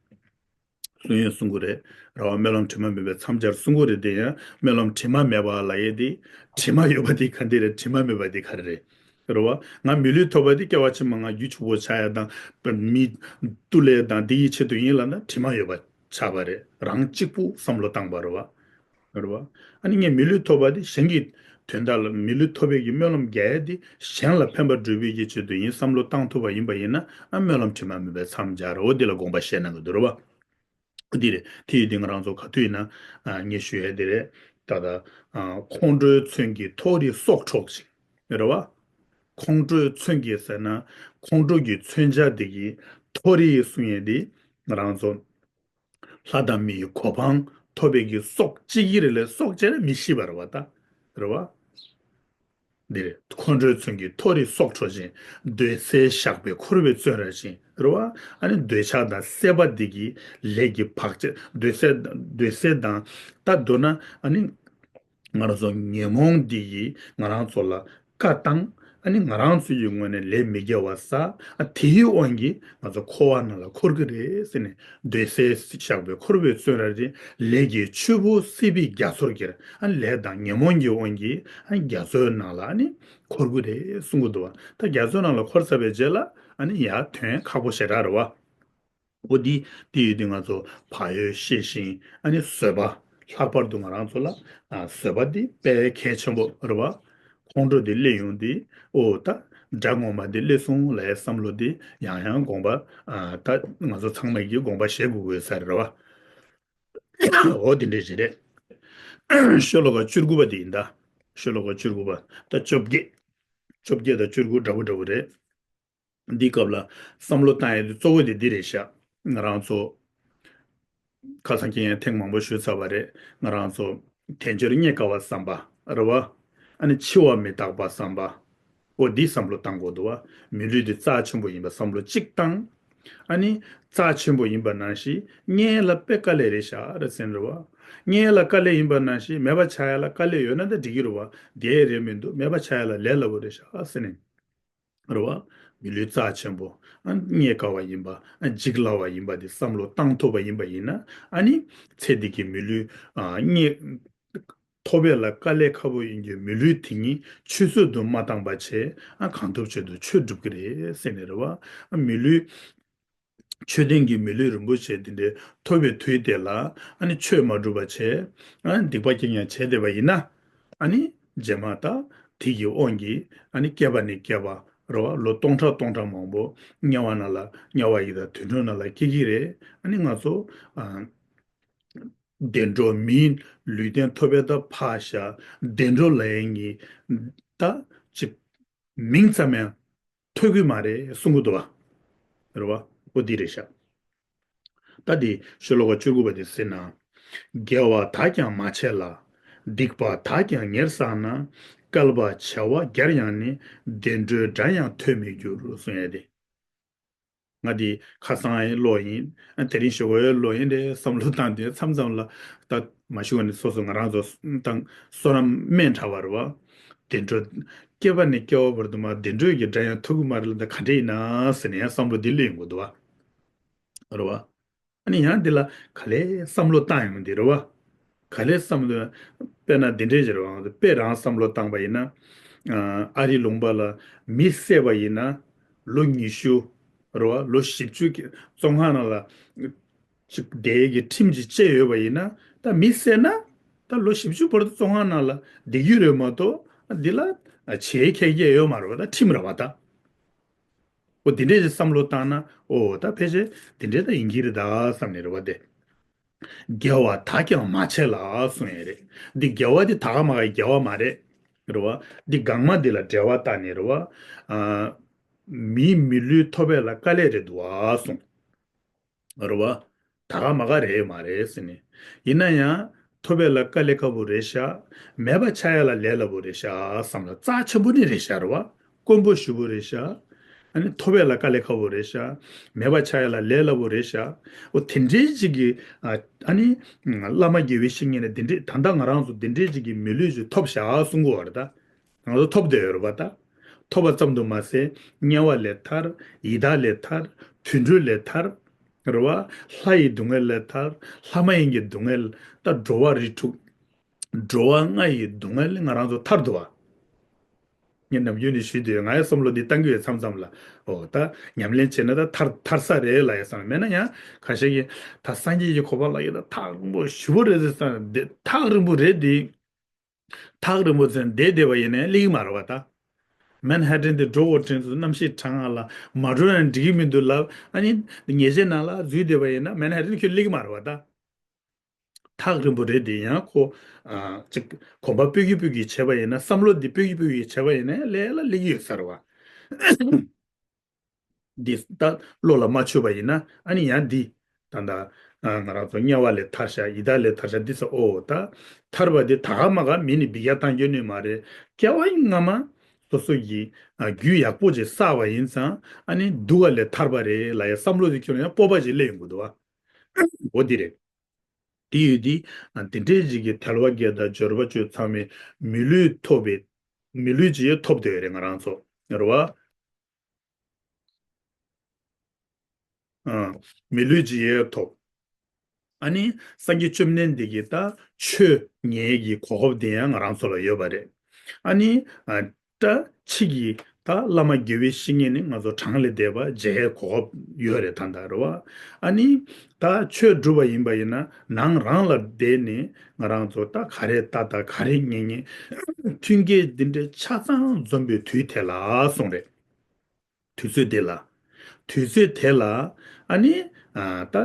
གསུང་ཡས་གསུང་གི་རེད། རེད་བ། སྨོན་ལམ་དྲི་མ་མེད་པའི་མཚམས་སྦྱར་གསུང་གི་རེད། དེ་ཡང་སྨོན་ལམ་དྲི་མ་མེད་པ་ལབ་ཡས་དེ། དྲི་མ་ཡོད་པ་དེ་ག་འདི་རེད། དྲི་མ་མེད་པ་དེ་ག་རེ་རེད། རེད་བ། ང་མི་ལུས་ཐོབ་པ་དེ་སྐྱེ་བ་ཕྱི་མ་ང་རྒྱུ་ཕྱུག་པོ་ཆགས་ཡ་དང་མི་བཏུལ་ཡས་དང་དེ་ཡི་ཆེད་དུ་ཡིན་ལབ་ན་དྲི་མ་ཡོད་པ་ཆགས་པ་རེད། རང་གཅིག་པུ་བསམ་བློ་བཏང་པ་རེད་བ། རེད་བ། ཨ་ནི་ངས་མི་ལུས་ཐོབ་པ་དེ་གཞན་གྱི་དོན་དག་ལ་མི་ལུས་ཐོབ་པའི་གི་སྨོན་ལམ་རྒྱག་ཡས་དེ་གཞན་ལ་ཕན་པ་སྒྲུབ་པའི་གི་ཆེད་དུ་ཡིན་བསམ་བློ་བཏང་ཐུབ་པ་ཡིན་པ་ཡིན་ན་ཨ་སྨོན་ལམ་དྲི་མ་མེད་པའི་མཚམས་སྦྱར། འོ་འདི་ལ་དགོངས་པ་བཞེས་གནང་གི་འདུག། རེད་བ། འདི་རེད། དེ་ཡིན་དུས་ང་རང་ཚོ་ག་དུས་ཡིན་ན་ཨ་ངས་ཞུ་ཡས་འདི་རེད། ད་ལྟ་ཨ་ཁོང་ཁྲོའི་མཚོན་གྱི་མཐོ་རིས་སྲོག་འཕྲོག་ཅིང་། རེད་བ། ཁོང་ཁྲོའི་མཚོན་གྱི་ཟེར་ན་ཁོང་ཁྲོ་གི་མཚོན་ཆ་འདི་གི་མཐོ་རིས་གསུང་ཡས་འདི་ང་རང་ཚོ་ལྷ་དང་མིའི་གོ་འཕང་ཐོབ་པའི་གི་སྲོག་གཅིག་གི་རེད་ལས། སྲོག་བཅད་ན་མི་ཤི་བ་རེད་བ་ད། རེད་བ། འདིར་ཁོང་ཁྲོའི་མཚོན་གྱི་མཐོ་རིས་སྲོག་འཕྲོག་ཅིང་། འདོད་སྲེད་ཞགས་པའི་འཁོར་བའི་བཙོན་རར་བྱིང་། རེད་བ། ཨ་ནི་འདོད་ཆགས་དང་སྲེད་པ་འདི་གི་ལས་ཀྱི་བག་ཆགས། འདོད་སྲེད་འདོད་སྲེད་དང་ད་མདོར་ན་ཨ་ནི་ང་རང་ཚོ་ཉོན་མོངས་འདི་ཡིས་ང་རང་ཚོ་ལ་བཀའ་བཏང་། ཨ་ནི་ང་རང་ཚོ་ཡི་ངོས་ནས་ལས་མི་དགེ་བ་བསགས། ཨ་དེའི་དབང་གིས་ང་ཚོ་འཁོར་བ་ནང་ལ་འཁོར་གི་རེད་ཟེར་ནས། འདོད་སྲེད་ཞགས་པའི་འཁོར་བའི་བཙོན་རར་བྱིང་། ལས་ཀྱི་ཆུ་བུར་སྲེད་པའི་རྒྱ་མཚོར་གྱུར། ཨ་ནི་ལས་དང་ཉོན་མོངས་ཀྱི་དབང་གིས་ཨ་ནི་རྒྱ་མཚོའི་ནང་ལ་ཨ་ནི་འཁོར་གི་རེད་གསུང་གི་འདུག་བ། ད་རྒྱ་མཚོའི་ནང་ལ་འཁོར་ཚར་བའི་རྗེས་ལ་ཨ་ནི་ཡར་ཐོན་ཁག་པོ་ཞེ་དྲག་རེད་བ། འོ་འདི་དེ་ཡོད་དུས་ང་ཚོ་བག་ཡོད་ཤེས་བཞིན། ཨ་ནི་བཟོད་པ། ལྷག་པར་དུ་ང་རང་ཚོ་ལ་ཨ་བཟོད་པ་འདི་དཔེ་གལ་ཆེན་པོ་རེད་བ། ཁོང་ཁྲོ་འདི་སླེབས་ཡོང་དུས། ཨོ་ད་དགྲ་ངོ་མ་འདི་སླེབས་སོང་ལབ་ཡའི་བསམ་བློ་འདི་ཡང་ཡང་དགོངས་པ། ཨ་ད་ང་ཚོ་ཚང་མས་ཀྱི་དགོངས་པ་བཞེས་དགོས་དགོས་ས་རེད་བ། འོ་དེ་འདྲས་ཞིག་རེད། ཤོ་ལོ་ཀ་བཅུ་དགུ་པ་དེ་ཡིན་ད། ཤོ་ལོ་ཀ་བཅུ་དགུ་པ་ད་བཅོ་བརྒྱད། བཅོ་བརྒྱད་དང་བཅུ་དགུ་འདྲ་པོ་འདྲ་པོ་རེད། འདི་སྐབས་ལ་བསམ་བློ་བཏང་ཡ་དེ་གཙོ་བོ་དེ་འདི་རེད་ཤག་ང་རང་ཚོ་ཁ་སང་ཁྱེད་ཡང་ཐེངས་མང་པོ་ཞུས་ཚར་བ་རེད། ང་རང་ཚོ་དལ་འབྱོར་རྙེད་དཀའ་བ་བསམ་པ་རེད་བ། ཨ་ནི་འཆི་བ་མི་རྟག་པ་བསམ་པ། འོ་འདི་བསམ་བློ་བཏང་དགོས་འདུག་བ། མི་ལུས་འདི་རྩ་ཆེན་པོ་ཡིན་པ་བསམ་བློ་གཅིག་བཏང་། ཨ་ནི་རྩ་ཆེན་པོ་ཡིན་པ་ནང་བཞིན་རྙེད་ལ་དཔེ་དཀའ་ལས་རེད་ཤག་རེད་ཟེར་རེད་བ། རྙེད་ལ་དཀའ་ལས་ཡིན་པ་ནང་བཞིན་མེད་པ་ཆགས་ཡ་ལ་དཀའ་ལས་ཡོད་ན་ད་འགྲིག་གི་རེད་བ། དེ་རེད་མི་འདུག་མེད་པ་ཆགས་ཡ་ལ་ལས་སླ་པོ་རེད་ཤག་ཟེར་ནས། རེད་བ། མི་ལུས་རྩ་ཆེན་པོ། ཨ་རྙེད་དཀའ་བ་ཡིན་པ། ཨ་འཇིག་སླ་བ་ཡིན་པ་དེ་བསམ་བློ་བཏང་ཐུབ་པ་ཡིན་པ་ཡིན་ན། ཨ་ནི་ཚེ་འདི་གི་མི་ལུས། ཨ་རྙེད། ཐོབ་ཡ་ལ་དཀའ་ལས་ཁག་པོ་ཡིན་རྒྱུའི་མི་ལུས་དེ་ཉིད་ཆུད་ཟོས་དུ་མ་བཏང་པ་བྱས། ཨ་གང་ཐུབ་བྱེད་དུ་ཆོས་སྒྲུབ་ཀྱི་རེད་ཟེར་ནས་རེད་བ། ཨ་མི་ལུས། ཆོས་ལྡན་གྱི་མི་ལུས་རིན་པོ་ཆེ་དེ་འདྲའི་ཐོབ་པའི་དུས་དེ་ལ། ཨ་ནི་ཆོས་མ་སྒྲུབ་པ་བྱས། ཨ་ནི་སྡིག་པ་སྐྱེ་ཉེན་བྱས་བསྡད་པ་ཡིན་ན། ཨ་ནི་རྗེས་མ་ད་དེ་གི་དབང་གིས་ཨ་ནི་བསྐལ་པ་ནས་བསྐལ་པ་རེད་བ། ལོ་སྟོང་ཕྲག་སྟོང་ཕྲག་མང་པོ་དམྱལ་བ་ནང་ལ། དམྱལ་བ་ཡི་དྭགས་དུད་འགྲོ་ནང་ལ་སྐྱེ་གི་རེད། ཨ་ནི་ང་ཚོ་ཨ་བདེ་འགྲོ། མིའི་ལུས་རྟེན་ཐོབ་པའི་ད་ཕར་བཞག་བདེ་འགྲོ་ལ་ཡིན་གྱི་ད་ཅིག་མིང་ཙམ་ཡང་ཐོས་ཀྱི་མ་རེད་གསུང་གི་འདུག་བ། རེད་བ། འོ་འདི་རེད་ཤག་ད་འདི་ཤོ་ལོ་ཀ་བཅུ་དགུ་པ་འདི་གཟིགས་ན། དགེ་བ་དག་ཀྱང་མ་བྱས་ལ། སྡིག་པ་དག་ཀྱང་ཉེར་བསགས་ན། བསྐལ་པ་བྱེ་བ་བརྒྱར་ཡང་ནི། བདེ་འགྲོའི་སྒྲ་ཡང་ཐོས་མི་འགྱུར་གསུང་ཡ་དེ། ང་འདི་ཁ་སང་ཡང་ཀློག་ཡིན། དེ་རིང་ཞོགས་པའི་ཀློག་ཡིན་རེད། བསམ་བློ་བཏང་དུས་མཚམས་མཚམས་ལ་ད་མ་ཞུ་བ་ནི་སོ་སོ་ང་རང་ཚོ་དང་བསོད་ནམས་དམན་དྲགས་པ་རེད་བ། བདེ་འགྲོ། བསྐལ་པ་ནས་བསྐལ་བ་བར་དུ་མ་བདེ་འགྲོའི་གི་སྒྲ་ཡང་ཐོས་ཀྱི་མ་རེད་ལ། ད་ག་འདྲ་ཡིན་ན་ཟེར་ནས་ཡང་བསམ་བློ་འདི་སླེབས་ཡོང་གི་འདུག་བ། རེད་བ། ཨ་ནི་ཡང་འདི་ལ་ག་ལེར་བསམ་བློ་བཏང་ཡོང་འདི་རེད་བ། ག་ལེར་བསམ་བློ། དཔེར་ན་འདི་འདྲས་ཞིག་རེད་བ། དཔེ་རང་བསམ་བློ་བཏང་པ་ཡིན་ན། ཨ་རི་ལུང་པ་ལ་མི་བསད་པ་ཡིན་ན་ལོ་ཉི་ཤུ་རེད་བ། ལོ་བཞི་བཅུ་གི་བཙོན་ཁང་ནང་ལ་ཅིག་བསྡད་ཀྱི་ཁྲིམས་ཅིག་བཅད་ཡོད་པ་ཡིན་ན། ད་མི་བསད་ན་ད་ལོ་བཞི་བཅུ་བར་དུ་བཙོན་ཁང་ནང་ལ་བསྡད་རྒྱུ་རེད་མ་གཏོགས། འདི་ལ་བྱེད་ཁྱད་ཀྱི་ཡོད་མ་རེད་བ། ད་ཁྲིམས་རེད་བ་ད། འོ་དེ་འདྲས་ཀྱི་བསམ་བློ་བཏང་ན། འོ་ད་ཕལ་ཆེར་དེ་འདྲས་ད་ཡིན་གྱི་རེད་ད་བསམ་ནས་རེད་བ་དེ། དགེ་བ་དག་ཀྱང་མ་བྱས་ལ་གསུང་ཡས་རེད། འདི་དགེ་བ་འདི་ད་ག་མ་ག་དགེ་བ་མ་རེད། རེད་བ། འདི་གང་མ་འདི་ལ་འབྲེལ་བ་བཏགས་ནས་རེད་བ། ཨ་མིའི་མི་ལུས་ཐོབ་པ་ལ་དཀའ་ལས་རེད་འདུག་བ་གསུང་། རེད་བ། ད་ག་མ་ག་རེད་མ་རེད་ཟེར་ནས། ཡིན་ན་ཡང་ཐོབ་པ་ལ་དཀའ་ལས་ཁག་པོ་རེད་ཤག་མེད་པ་ཆགས་ཡ་ལ་ལས་སླ་པོ་རེད་ཤག་བསམ་ལ་རྩ་ཆེན་པོ་ནི་རེད་ཤག་རེད་བ། དཀོན་པོ་ཞེ་པོ་རེད་ཤག་ཨ་ནི་ཐོབ་པ་ལ་དཀའ་ལས་ཁག་པོ་རེད་ཤག་མེད་པ་ཆགས་ཡ་ལ་ལས་སླ་པོ་རེད་ཤག་འོ་དེ་འདྲའི་ཅིག་གི་ཨ་ཨ་ནི་བླ་མ་དགེ་བའི་བཤེས་གཉེན་ནས་དེ་འདྲའི་ད་ལྟ་ང་རང་ཚོ་དེ་འདྲའི་ཅིག་གི་མི་ལུས་ཅིག་ཐོབ་ཤག་གསུང་གི་ཡོད་རེད་ད། ང་ཚོ་ཐོབ་བསྡད་ཡོད་རེད་པ་ད། ཐོབ་པ་ཙམ་དུ་མ་ཟད། དམྱལ་བ་ལས་ཐར། ཡི་དྭགས་ལས་ཐར། དུད་འགྲོ་ལས་ཐར། རེད་བ། ལྷ་ཡི་སྡུག་བསྔལ་ལས་ཐར། ལྷ་མ་ཡིན་གྱི་སྡུག་བསྔལ། ད་འགྲོ་བ་རིགས་དྲུག་འགྲོ་བ་ལྔ་ཡི་སྡུག་བསྔལ་ལས་ང་རང་ཚོ་ཐར་འདུག་བ། ངས་ནམ་རྒྱུན་ནས་ཞུས་དུས་ང་ཡི་བསམ་བློ་འདི་བཏང་གི་ཡོད་མཚམས་མཚམས་ལ། འོ་ད་ཉམས་ལེན་བྱས་ན་ད་ཐར་ཐར་ས་རེད་ལ་ཡ་བསམ། མེད་ན་ཡང་ཁ་ཤས་ཀྱིས་ད་སངས་རྒྱས་ཀྱི་གོ་འཕང་ལ་ཡོད་ད་ཐག་རིང་པོ་ཞེ་པོ་རེད་ཟེར་བསམ། འདི་ཐག་རིང་པོ་རེད་འདི། ཐག་རིང་པོ་ཙམ་བསྡད་བསྡད་པ་ཡིན་ནའི་སླེབས་ཀྱི་མ་རེད་པ་ད། མན་ཧ་ཏན་དེ་འགྲོ་དགོས་དྲན་ཚུལ་གནམ་གཤིས་གྲང་ང་ལ་མ་འགྲོ་ན་འགྲིག་གི་མི་འདུག་ལབ། ཨ་ནི་ཉལ་ཆས་ནང་ལ་འཛུལ་བསྡད་པ་ཡིན་ན་མན་ཧ་ཏན་ཁྱོད་སླེབས་ཀྱི་མ་རེད་པ་ད། ཐག་རིང་པོ་རེད་དེ་ཡང་ཁོ། ཨ་ཅིག་གོམ་པ་སྤོས་ཀྱི་སྤོས་ཀྱི་བྱས་པ་ཡིན་ན། བསམ་བློ་འདི་སྤོས་ཀྱི་སྤོས་ཀྱི་བྱས་པ་ཡིན་ན་ལས་ལ་སླེབས་ཀྱི་ཡོད་ས་རེད་པ། འདི་ད་བློ་ལ་མ་ཆུད་པ་ཡིན་ན། ཨ་ནི་ཡང་འདི་ད་ལྟ་ང་རང་ཚོ་དམྱལ་བ་ལས་ཐར་ཤག་ཡི་དྭགས་ལས་ཐར་ཤག་འདི་ཚོ། ཨོ་ད་ཐར་པ་འདི་ད་ག་མ་ག་མི་ནི་འབུད་རྒྱག་བཏང་རྒྱུ་ནི་མ་རེད། སྐྱེ་བ་སྔ་མ་སོ་སོ་གི་རྒྱུ་ཡག་པོ་ཅིག་བསགས་པ་ཡིན་ཙང་། ཨ་ནི་སྡུག་པ་ལས་ཐར་པ་རེད་ལབ་ཡ་བསམ་བློ་དེ་ཁྱོད་ལ་ཡང་སྤོབས་པ་ཅིག་སླེབས་ཡོང་གི་འདུག་བ། འོ་འདི་རེད། དེ་ཡོད་དེ། དེ་འདྲའི་ཅིག་གི་དལ་བ་བརྒྱད་དང་འབྱོར་པ་བཅུ་ཚང་མའི་མི་ལུས་ཐོབ་པའི། མི་ལུས་ཅིག་ཐོབ་བསྡད་ཡོད་རེད་ང་རང་ཚོ། རེད་བ། ཨ། མི་ལུས་ཅིག་ཡང་ཐོབ། ཨ་ནི་སངས་རྒྱས་བཅོམ་ལྡན་འདས་ཀྱི་ད་ཆོས་ཉན་གྱི་གོ་སྐབས་དེ་ཡང་ང་རང་ཚོ་ལ་ཡོད་པ་རེད། ཨ་ནི་ཨ་ད་ཕྱི་གི་ ད་བླ་མ་དགེ་བའི་བཤེས་གཉེན་ནི་ང་ཚོ་གྲངས་ལས་འདས་པ་མཇལ་གོ་སྐབས་ཡོད་རེད་ད་ལྟ་རེད་བ། ཨ་ནི་ད་ཆོས་སྒྲུབ་པ་ཡིན་པ་ཡིན་ན་ནང་རང་ལ་བསྡད་ནས་ང་རང་ཚོ་ད་ག་རེ་ལྟ་ད་ག་རེ་ཉན་ཉན་མཐུན་རྐྱེན་འདི་འདྲའི་ཆ་ཚང་འཛོམས་པའི་དུས་དེ་ལ་གསུངས་རེད། དུས་ཚོད་དེ་ལ། དུས་ཚོད་དེ་ལ། ཨ་ནི། ཨ། ད་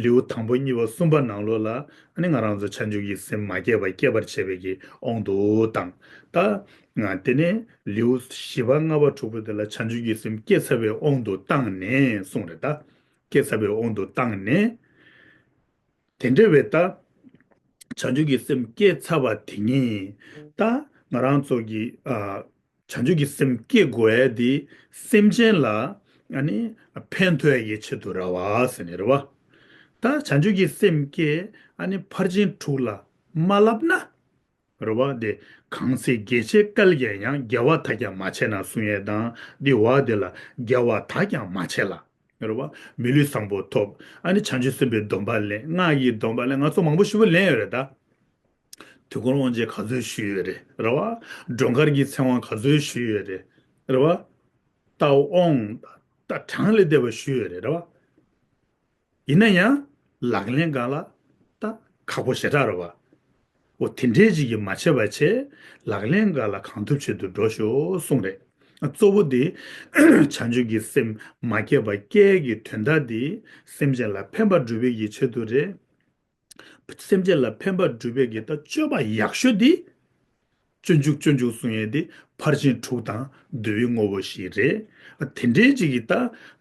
ལེའུ་དང་པོ་གཉིས་པ་གསུམ་པ་ནང་ལོགས་ལ། ཨ་ནི་ང་རང་ཚོ་བྱང་ཆུབ་ཀྱི་སེམས་མ་སྐྱེས་པ་སྐྱེད་པར་བྱེད་པའི་གི་དབང་དུ་བཏང་། ད། ང་དེ་ནས་ལེའུ་བཞི་པ་ལྔ་པ་དྲུག་པ་དེ་ལ་བྱང་ཆུབ་ཀྱི་སེམས་སྐྱེས་ཚར་བའི་དབང་དུ་བཏང་ནས་གསུངས་རེད་ད། སྐྱེས་ཚར་བའི་དབང་དུ་བཏང་ནས། དེ་འདྲ་བའི་ད། བྱང་ཆུབ་ཀྱི་སེམས་སྐྱེས་ཚར་བ་དེ་ཉིད་ད་ང་རང་ཚོ་གི་ཨ། བྱང་ཆུབ་ཀྱི་སེམས་སྐྱེ་དགོས་ཡ་དེ་སེམས་ཅན་ལ་ཨ་ནི་ཕན་ཐོགས་ཡ་གི་ཆེད་དུ་རེད་བ་ཟེར་ནས་རེད་བ། ད་བྱང་ཆུབ་ཀྱི་སེམས་སྐྱེ་ཨ་ནི་ཕར་ཕྱིན་དྲུག་ལ་མ་བསླབ་ན། རེད་བ། དེ་གང་ཚེ་རྒྱལ་བྱེད་སྐལ་བརྒྱར་ཡང་། དགེ་བ་དག་ཀྱང་མ་བྱས་ན་གསུང་ཡས་དང་འདི་བ་དེ་ལ་དགེ་བ་དག་ཀྱང་མ་བྱས་ལ། རེད་བ། མི་ལུས་བཟང་པོ་ཐོབ། ཨ་ནི་བྱང་ཆུབ་སེམས་དཔའི་སྡོམ་པ་ལེན། སྔགས་ཀྱི་སྡོམ་པ་ལེན། ང་ཚོ་མང་པོ་ཞེ་པོ་ལེན་ཡོད་རེད་ད། དུས་འཁོར་དབང་བྱེད་ག་ཚོད་ཞུས་ཡོད་རེད། རེད་བ། སྒྲོལ་དཀར་གྱི་ཚེ་དབང་ག་ཚོད་ཞུས་ཡོད་རེད། རེད་བ། ད་དབང་ད་གྲངས་ལས་འདས་པ་ཞུས་ཡོད་རེད། རེད་བ། ཡིན་ན་ཡང་ལག་ལེན་སྒང་ལ་ད་ཁག་པོ་ཞེ་དྲག་རེད་བ། འོ་དེ་འདྲའི་ཅིག་གིས་མ་བྱས་པ་བྱས། ལག་ལེན་སྒང་ལ་གང་ཐུབ་བྱེད་དུ་འགྲོ་ཤོག་གསུངས་རེད། གཙོ་བོ་དེ་བྱང་ཆུབ་ཀྱི་སེམས་མ་སྐྱེས་པ་སྐྱེ་གི་དོན་དག་དེ་སེམས་ཅན་ལ་ཕན་པ་སྒྲུབ་པའི་གི་ཆེད་དུ་རེད། སེམས་ཅན་ལ་ཕན་པ་སྒྲུབ་པའི་གི་ད་སྤྱོད་པ་ཡག་ཤོས་དེ། སྤྱོད་འཇུག་སྤྱོད་འཇུག་གསུང་ཡས་དེ་ཕར་ཕྱིན་དྲུག་དང་བསྡུ་བའི་དངོས་པོ་ཞིག་རེད། དེ་འདྲའི་ཅིག་གི་ད་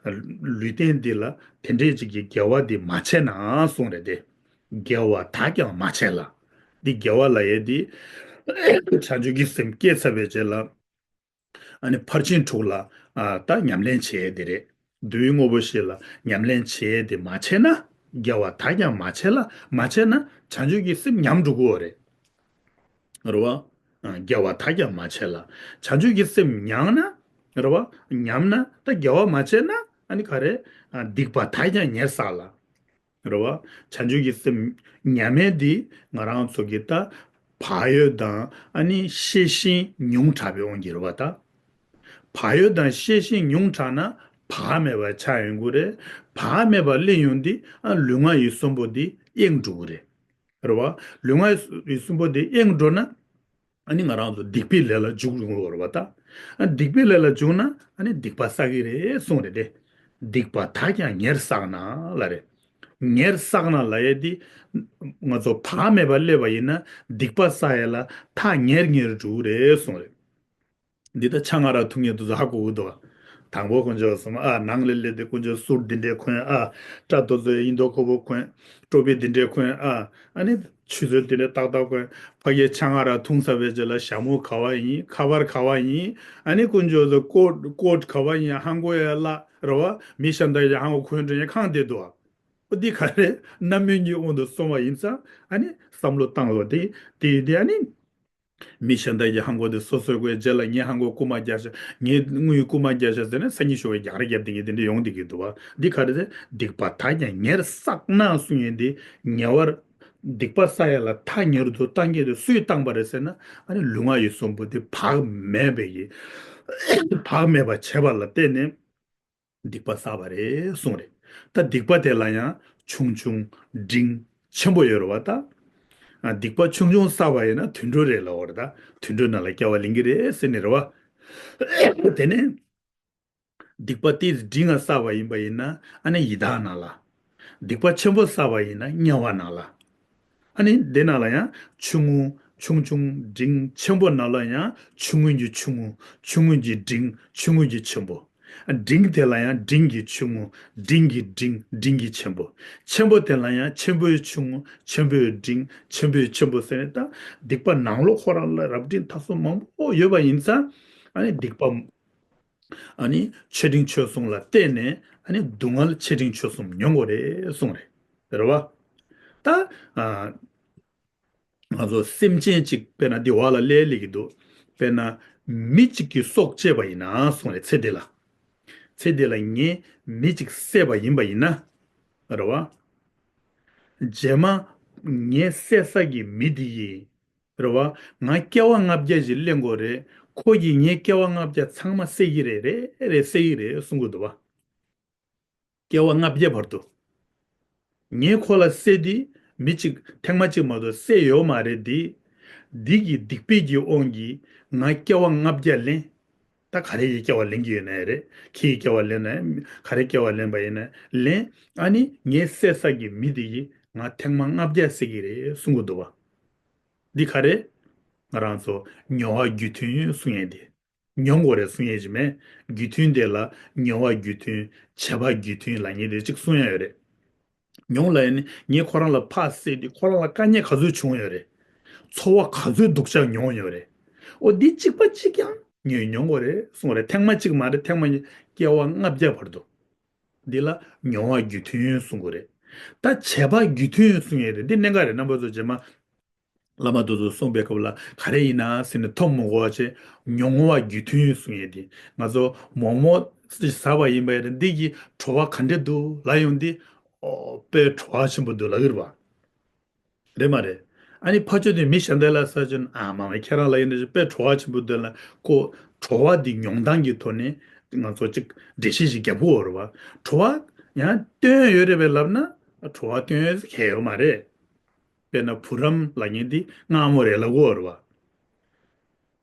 ལུས་རྟེན་འདི་ལ་དེ་འདྲའི་ཅིག་གི་དགེ་བ་འདི་མ་བྱས་ན་གསུངས་རེད་དེ། དགེ་བ་དག་ཀྱང་མ་བྱས་ལ། འདི་དགེ་བ་ལབ་ཡས་འདི་བྱང་ཆུབ་ཀྱི་སེམས་སྐྱེས་ཚར་བའི་རྗེས་ལ། ཨ་ནི་ཕར་ཕྱིན་དྲུག་ལ་ཨ་ད་ཉམས་ལེན་བྱེད་ཡས་དེ་རེད། བསྡུ་བའི་དངོས་པོ་བཞི་ལ་ཉམས་ལེན་བྱེད་ཡས་དེ་མ་བྱས་ན། དགེ་བ་དག་ཀྱང་མ་བྱས་ལ། མ་བྱས་ན་བྱང་ཆུབ་ཀྱི་སེམས་ཉམས་འགྲོ་གི་ཡོད་རེད། རེད་བ། ཨ། དགེ་བ་དག་ཀྱང་མ་བྱས་ལ། བྱང་ཆུབ་ཀྱི་སེམས་ཉམས་ན། རེད་བ། ཉམས་ན་ད་དགེ་བ་མ་བྱས་ན་ཨ་ནི་ག་རེ། ཨ། སྡིག་པ་དག་ཀྱང་ཉེར་བསགས་ལ། རེད་བ། བྱང་ཆུབ་ཀྱི་སེམས་ཉམས་མེད་འདི་ང་རང་ཚོ་གི་ད་བག་ཡོད་དང་ཨ་ནི་ཤེས་བཞིན་ཉུང་དྲགས་པའི་དབང་གིས་རེད་བ་ད། བག་ཡོད་དང་ཤེས་བཞིན་ཉུང་དྲགས་ན་བག་མེད་པ་ཆགས་ཡོང་གི་རེད། བག་མེད་པ་སླེབས་ཡོང་དུས་ཨ་ལུས་ངག་ཡིད་གསུམ་པོ་འདི་གཡེང་འགྲོ་གི་རེད། རེད་བ། ལུས་ངག་ཡིད་གསུམ་པོ་འདི་གཡེང་འགྲོ་ན། ཨ་ནི་ང་རང་ཚོ་སྡིག་པའི་ལས་ལ་འཇུག་འགྲོ་གི་རེད་བ་ད། ཨ། སྡིག་པའི་ལས་ལ་འཇུག་ན་ཨ་ནི་སྡིག་པ་བསགས་ཀྱི་རེད་གསུངས་རེད་དེ། སྡིག་པ་དག་ཀྱང་ཉེར་བསགས་ན་ལབ་རེད། ཉེར་བསགས་ན་ལབ་ཡས་འདི། ང་ཚོ་བག་མེད་པ་སླེབས་པ་ཡིན་ན་སྡིག་པ་བསགས་ཡས་ལ་ཐག་ཉེར་ཉེར་འགྲོ་གི་རེད་གསུངས་རེད། འདི་ལྟར་ཆང་ང་ར་འཐུང་མཁན་དེ་ཚོ་ཧ་གོ་གི་འདུག་དང་པོ་དཀོན་མཆོག་གསུམ་ཨ། ནང་ལ་སླེབས་ཏེ་དཀོན་མཆོག་གསུར་འདི་འདྲས་འཁོན་ཨ། སྐྲ་དེ་ཚོ་ཡིན་མདོག་ཁ་པོ་འཁོན། སྤྲོ་པོ་འདི་འདྲས་འཁོན་ཨ། ཨ་ནི་ཆུ་ཚོད་འདི་འདྲས་ཏག་ཏག་འཁོན། ཕ་གིའི་ཆང་ང་ར་འཐུང་ཚར་བའི་རྗེས་ལ་ཞྭ་མོ་ག་བ་ཡིན། ཁ་པར་ག་བ་ཡིན། ཨ་ནི་དཀོན་མཆོག་གསུམ་ཀོཊ་ཀོཊ་ག་བ་ཡིན། ཧང་གོ་ཡ་ལ་རེད་བ། མི་གཞན་དག་གིས་ཧང་གོ་འཁོན་འགྲོ་ཡ་གང་བསྡད་འདུག་ཨ། འོ་འདི་ག་རེ་རྣམ་སྨིན་གྱི་དབང་དུ་སོང་བ་ཡིན་ཙང་ཨ་ནི་བསམ་བློ་བཏང་ལོ། དེ་དེ་དེ་ཨ་ནི། མི་གཞན་དག་གིས་ཧང་གོ་དེ་སོ་སོའི་གོས་རྗེས་ལ་ངས་ཧང་གོ་རྐུ་མ་རྒྱག་ཤག་ངས་དངུལ་རྐུ་མ་རྒྱག་ཤག་ཟེར་ནས་སང་ཉིན་ཞོགས་པའི་རྒྱག་རེས་རྒྱབ་དེ་ངས་དེ་འདྲ་ཡོང་བསྡད་ཀྱི་འདུག་བ། འདི་ག་རེ་རེད། སྡིག་པ་དག་ཀྱང་ཉེར་བསགས་ན་གསུང་ཡས་འདི་ཉེ་བར། སྡིག་པ་བསགས་ཡས་ལ་ཐག་ཉེ་རུ་དུ་བཏང་མཁན་དེ་སུས་བཏང་པ་རེད་ཟེར་ན་ཨ་ནི་ལུས་ངག་ཡིད་གསུམ་པོ་དེ་བག་མེད་པའི་གི་བག་མེད་པ་བྱས་པ་ལ་བརྟེན་ནས། སྡིག་པ་བསགས་པ་རེད་གསུངས་རེད། ད་སྡིག་པ་དེ་ལ་ཡང་ཆུང་ཆུང་འབྲིང་ཆེན་པོ་ཡོད་རེད་བ་ད། ཨ། སྡིག་པ་ཆུང་ཆུང་བསགས་པ་ཡིན་ན་དུད་འགྲོ་རེད་ལབ་པ་རེད་ད། དུད་འགྲོ་ནང་ལ་སྐྱེ་བ་ལེན་གྱི་རེད་ཟེར་ནི་རེད་བ། དེ་ནས་སྡིག་པ་དེ་འབྲིང་ང་བསགས་པ་ཡིན་པ་ཡིན་ན་ཨ་ནི་ཡི་དྭགས་ནང་ལ། སྡིག་པ་ཆེན་པོ་བསགས་པ་ཡིན་ན་དམྱལ་བ་ནང་ལ། ཨ་ནི་དེ་ནང་ལ་ཡང་ཆུང་ངུ་ཆུང་ཆུང་འབྲིང་ཆེན་པོ་ནང་ལ་ཡང་ཆུང་ངུ་གི་ཆུང་ངུ་ཆུང་ངུ་གི་འབྲིང་ཆུང་ངུ་གི་ཆེན་པོ། འབྲིང་དེ་ལ་ཡང་འབྲིང་གི་ཆུང་ངུ་འབྲིང་གི་འབྲིང་འབྲིང་གི་ཆེན་པོ། ཆེན་པོ་དེ་ལ་ཡང་ཆེན་པོའི་ཆུང་ངུ་ཆེན་པོའི་འབྲིང་ཆེན་པོའི་ཆེན་པོ་ཟེར་ནས་ད་སྡིག་པ་ནང་ལོགས་ཁོ་རང་ལ་རབ་འབྲིང་ཐ་གསུམ་མང་པོ་ཡོད་པ་ཡིན་ཙང་ཨ་ནི་སྡིག་པ། ཨ་ནི་ཆེ་འབྲིང་ཆོས་གསུམ་ལ་བརྟེན་ནས་ཨ་ནི་སྡུག་བསྔལ་ཆེ་འབྲིང་ཆོས་གསུམ་མྱོང་དགོས་རེད་གསུངས་རེད། རེད་བ། ད། ཨ། ང་ཚོ་སེམས་ཅན་གཅིག་དཔེར་ན་འདི་བ་ལ་སླེབས་སླེབས་ཀྱི་འདུག་དཔེར་ན་མི་གཅིག་གི་སྲོག་བཅད་པ་ཡིན་ན་གསུངས་རེད་ཚེ་འདི་ལ། ཚེ་འདི་ལ་ངས་མི་གཅིག་བསད་པ་ཡིན་པ་ཡིན་ན། རེད་བ། རྗེས་མ་ངས་བསད་ས་གི་མི་འདི་ཡིས། རེད་བ། ང་སྐྱེ་བ་ལྔ་བརྒྱ་ཞིག་ལེན་དགོས་རེད། ཁོ་གིས་ངའི་སྐྱེ་བ་ལྔ་བརྒྱ་ཚང་མ་སད་ཀྱི་རེད། རེད་རེད། སད་ཀྱི་རེད་གསུང་གི་འདུག་བ། སྐྱེ་བ་ལྔ་བརྒྱ་བར་དུ། ངས་ཁོ་ལ་སད་དེ། མི་གཅིག་ཐེངས་མ་གཅིག་མ་གཏོགས་སད་ཡོད་མ་རེད་དེ། འདི་གི་སྡིག་པའི་གི་དབང་གིས་ང་སྐྱེ་བ་ལྔ་བརྒྱ་ལེན། ད་ག་རེ་ཡི་སྐྱེ་བ་ལེན་གྱི་ཡོད་ན་ཡང་རེད། ཁྱི་ཡི་སྐྱེ་བ་ལེན་ན་ཡང་ག་རེ་སྐྱེ་བ་ལེན་པ་ཡིན་ན་ལེན། ཨ་ནི་ངའི་བསད་ས་གི་མི་དེ་གིས་ང་ཐེངས་མ་ལྔ་བརྒྱ་བསད་ཀྱི་རེད་གསུང་གི་འདུག་བ། འདི་ག་རེ། ང་རང་ཚོ་མྱོང་བ་རྒྱུ་མཐུན་གསུང་ཡས་དེ། མྱོང་དགོས་རེད་གསུང་ཡས་ཅིག་མེད། རྒྱུ་མཐུན་དེ་ལ་མྱོང་བ་རྒྱུ་མཐུན། བྱས་པ་རྒྱུ་མཐུན་ལབ་མཁན་དེ་གཅིག་གསུང་ཡས་ཡོད་རེད། མྱོང་ལབ་ཡས་ནི་ངས་ཁོ་རང་ལ་ཕར་བསད་དེ་ཁོ་རང་ལ་དཀའ་ངལ་ག་ཚོད་བྱུང་ཡོད་རེད། ཚོར་བ་ག་ཚོད་སྡུག་ཅག་མྱོང་ཡོད་རེད། འོ་འདི་གཅིག་པ་གཅིག་རྐྱང་ངས་མྱོང་དགོས་རེད་གསུང་རེད། ཐེངས་མ་གཅིག་མ་རེད། ཐེངས་མ་གཉིས། སྐྱེ་བ་ལྔ་བརྒྱ་བར་དུ། འདི་ལ་མྱོང་བ་རྒྱུ་མཐུན་གསུང་གི་རེད། ད་བྱས་པ་རྒྱུ་མཐུན་གསུང་ཡས་རེད། འདི་གནད་འགག་རེད། རྣམ་པ་ཚོ་རྗེས་མ་བླ་མ་དེ་ཚོ་གསུངས་པའི་སྐབས་ལ་ག་རེ་ཡིན་ན་ཟེར་ནས་འཐོམ་མི་དགོས་པ་བྱས། མྱོང་བ་རྒྱུ་མཐུན་གསུང་ཡས་དེ། ང་ཚོ་མོག་མོག་ཟ་བ་ཡིན་པ་ཡིན་ན་འདི་གི་བྲོ་བ་ག་འདྲ་འདུག་ལབ་ཡོང་དུས། ཨོ་དཔེ་བྲོ་བ་ཆེན་པོ་འདུག་ལབ་ཀྱི་རེད་བ། རེད་མ་རེད། ཨ་ནི་ཕར་ཕྱོགས་དེ་མི་གཞན་དག་ལ་ཟ་བྱུང་ན། ཨ་མ་མ་ཁྱེད་རང་ལ་ཡིན་ན་དཔེ་བྲོ་བ་ཆེན་པོ་འདུག་ལབ། ཁོ་བྲོ་བ་འདི་མྱོང་སྟངས་ཀྱི་ཐོག་ནས་ང་ཚོ་གཅིག་འགྲེལ་བཤད་ཅིག་རྒྱབ་དགོས་རེད་བ། བྲོ་བ་ཡང་སྟོན་ཡོད་རེད་པས་ལབ་ན། བྲོ་བ་སྟོན་ཡས་གང་ཡང་ཡོད་མ་རེད། དཔེར་ན་བུ་རམ་ལབ་མཁན་འདི་མངར་མོ་རེད་ལབ་དགོས་རེད་བ།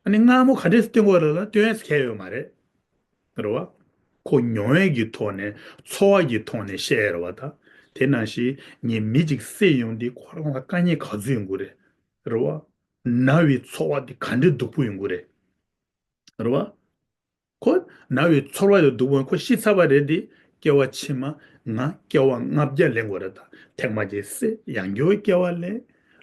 ཨ་ནི་མངར་མོ་ག་འདྲས་སྟོན་དགོས་རེད་ལབ་ན་སྟོན་ཡས་གང་ཡང་ཡོད་མ་རེད། རེད་བ། ཁོ་མྱོང་བའི་གི་ཐོག་ནས། ཚོར་བ་གི་ཐོག་ནས་བཤད་ཡས་རེད་བ། ད་དེ་ནང་བཞིན་ངས་མི་གཅིག་བསད་ཡོང་དུས་ཁོ་རང་ལ་དཀའ་ངལ་ག་ཚོད་ཡོང་གི་རེད། རེད་བ། ན་བའི་ཚོར་བ་འདི་ག་འདྲས་སྡུག་པོ་ཡོང་གི་རེད། རེད་བ། ཁོ་ན་བའི་ཚོར་བ་དེ་སྡུག་པོ། ཁོ་ཤི་ཚར་བ་རེད་དེ། སྐྱེ་བ་ཕྱི་མ་ང་སྐྱེ་བ་ལྔ་བརྒྱ་ལེན་དགོས་རེད་ད། ཐེངས་མ་གཅིག་བསད། ཡང་བསྐྱར་སྐྱེ་བ་ལེན།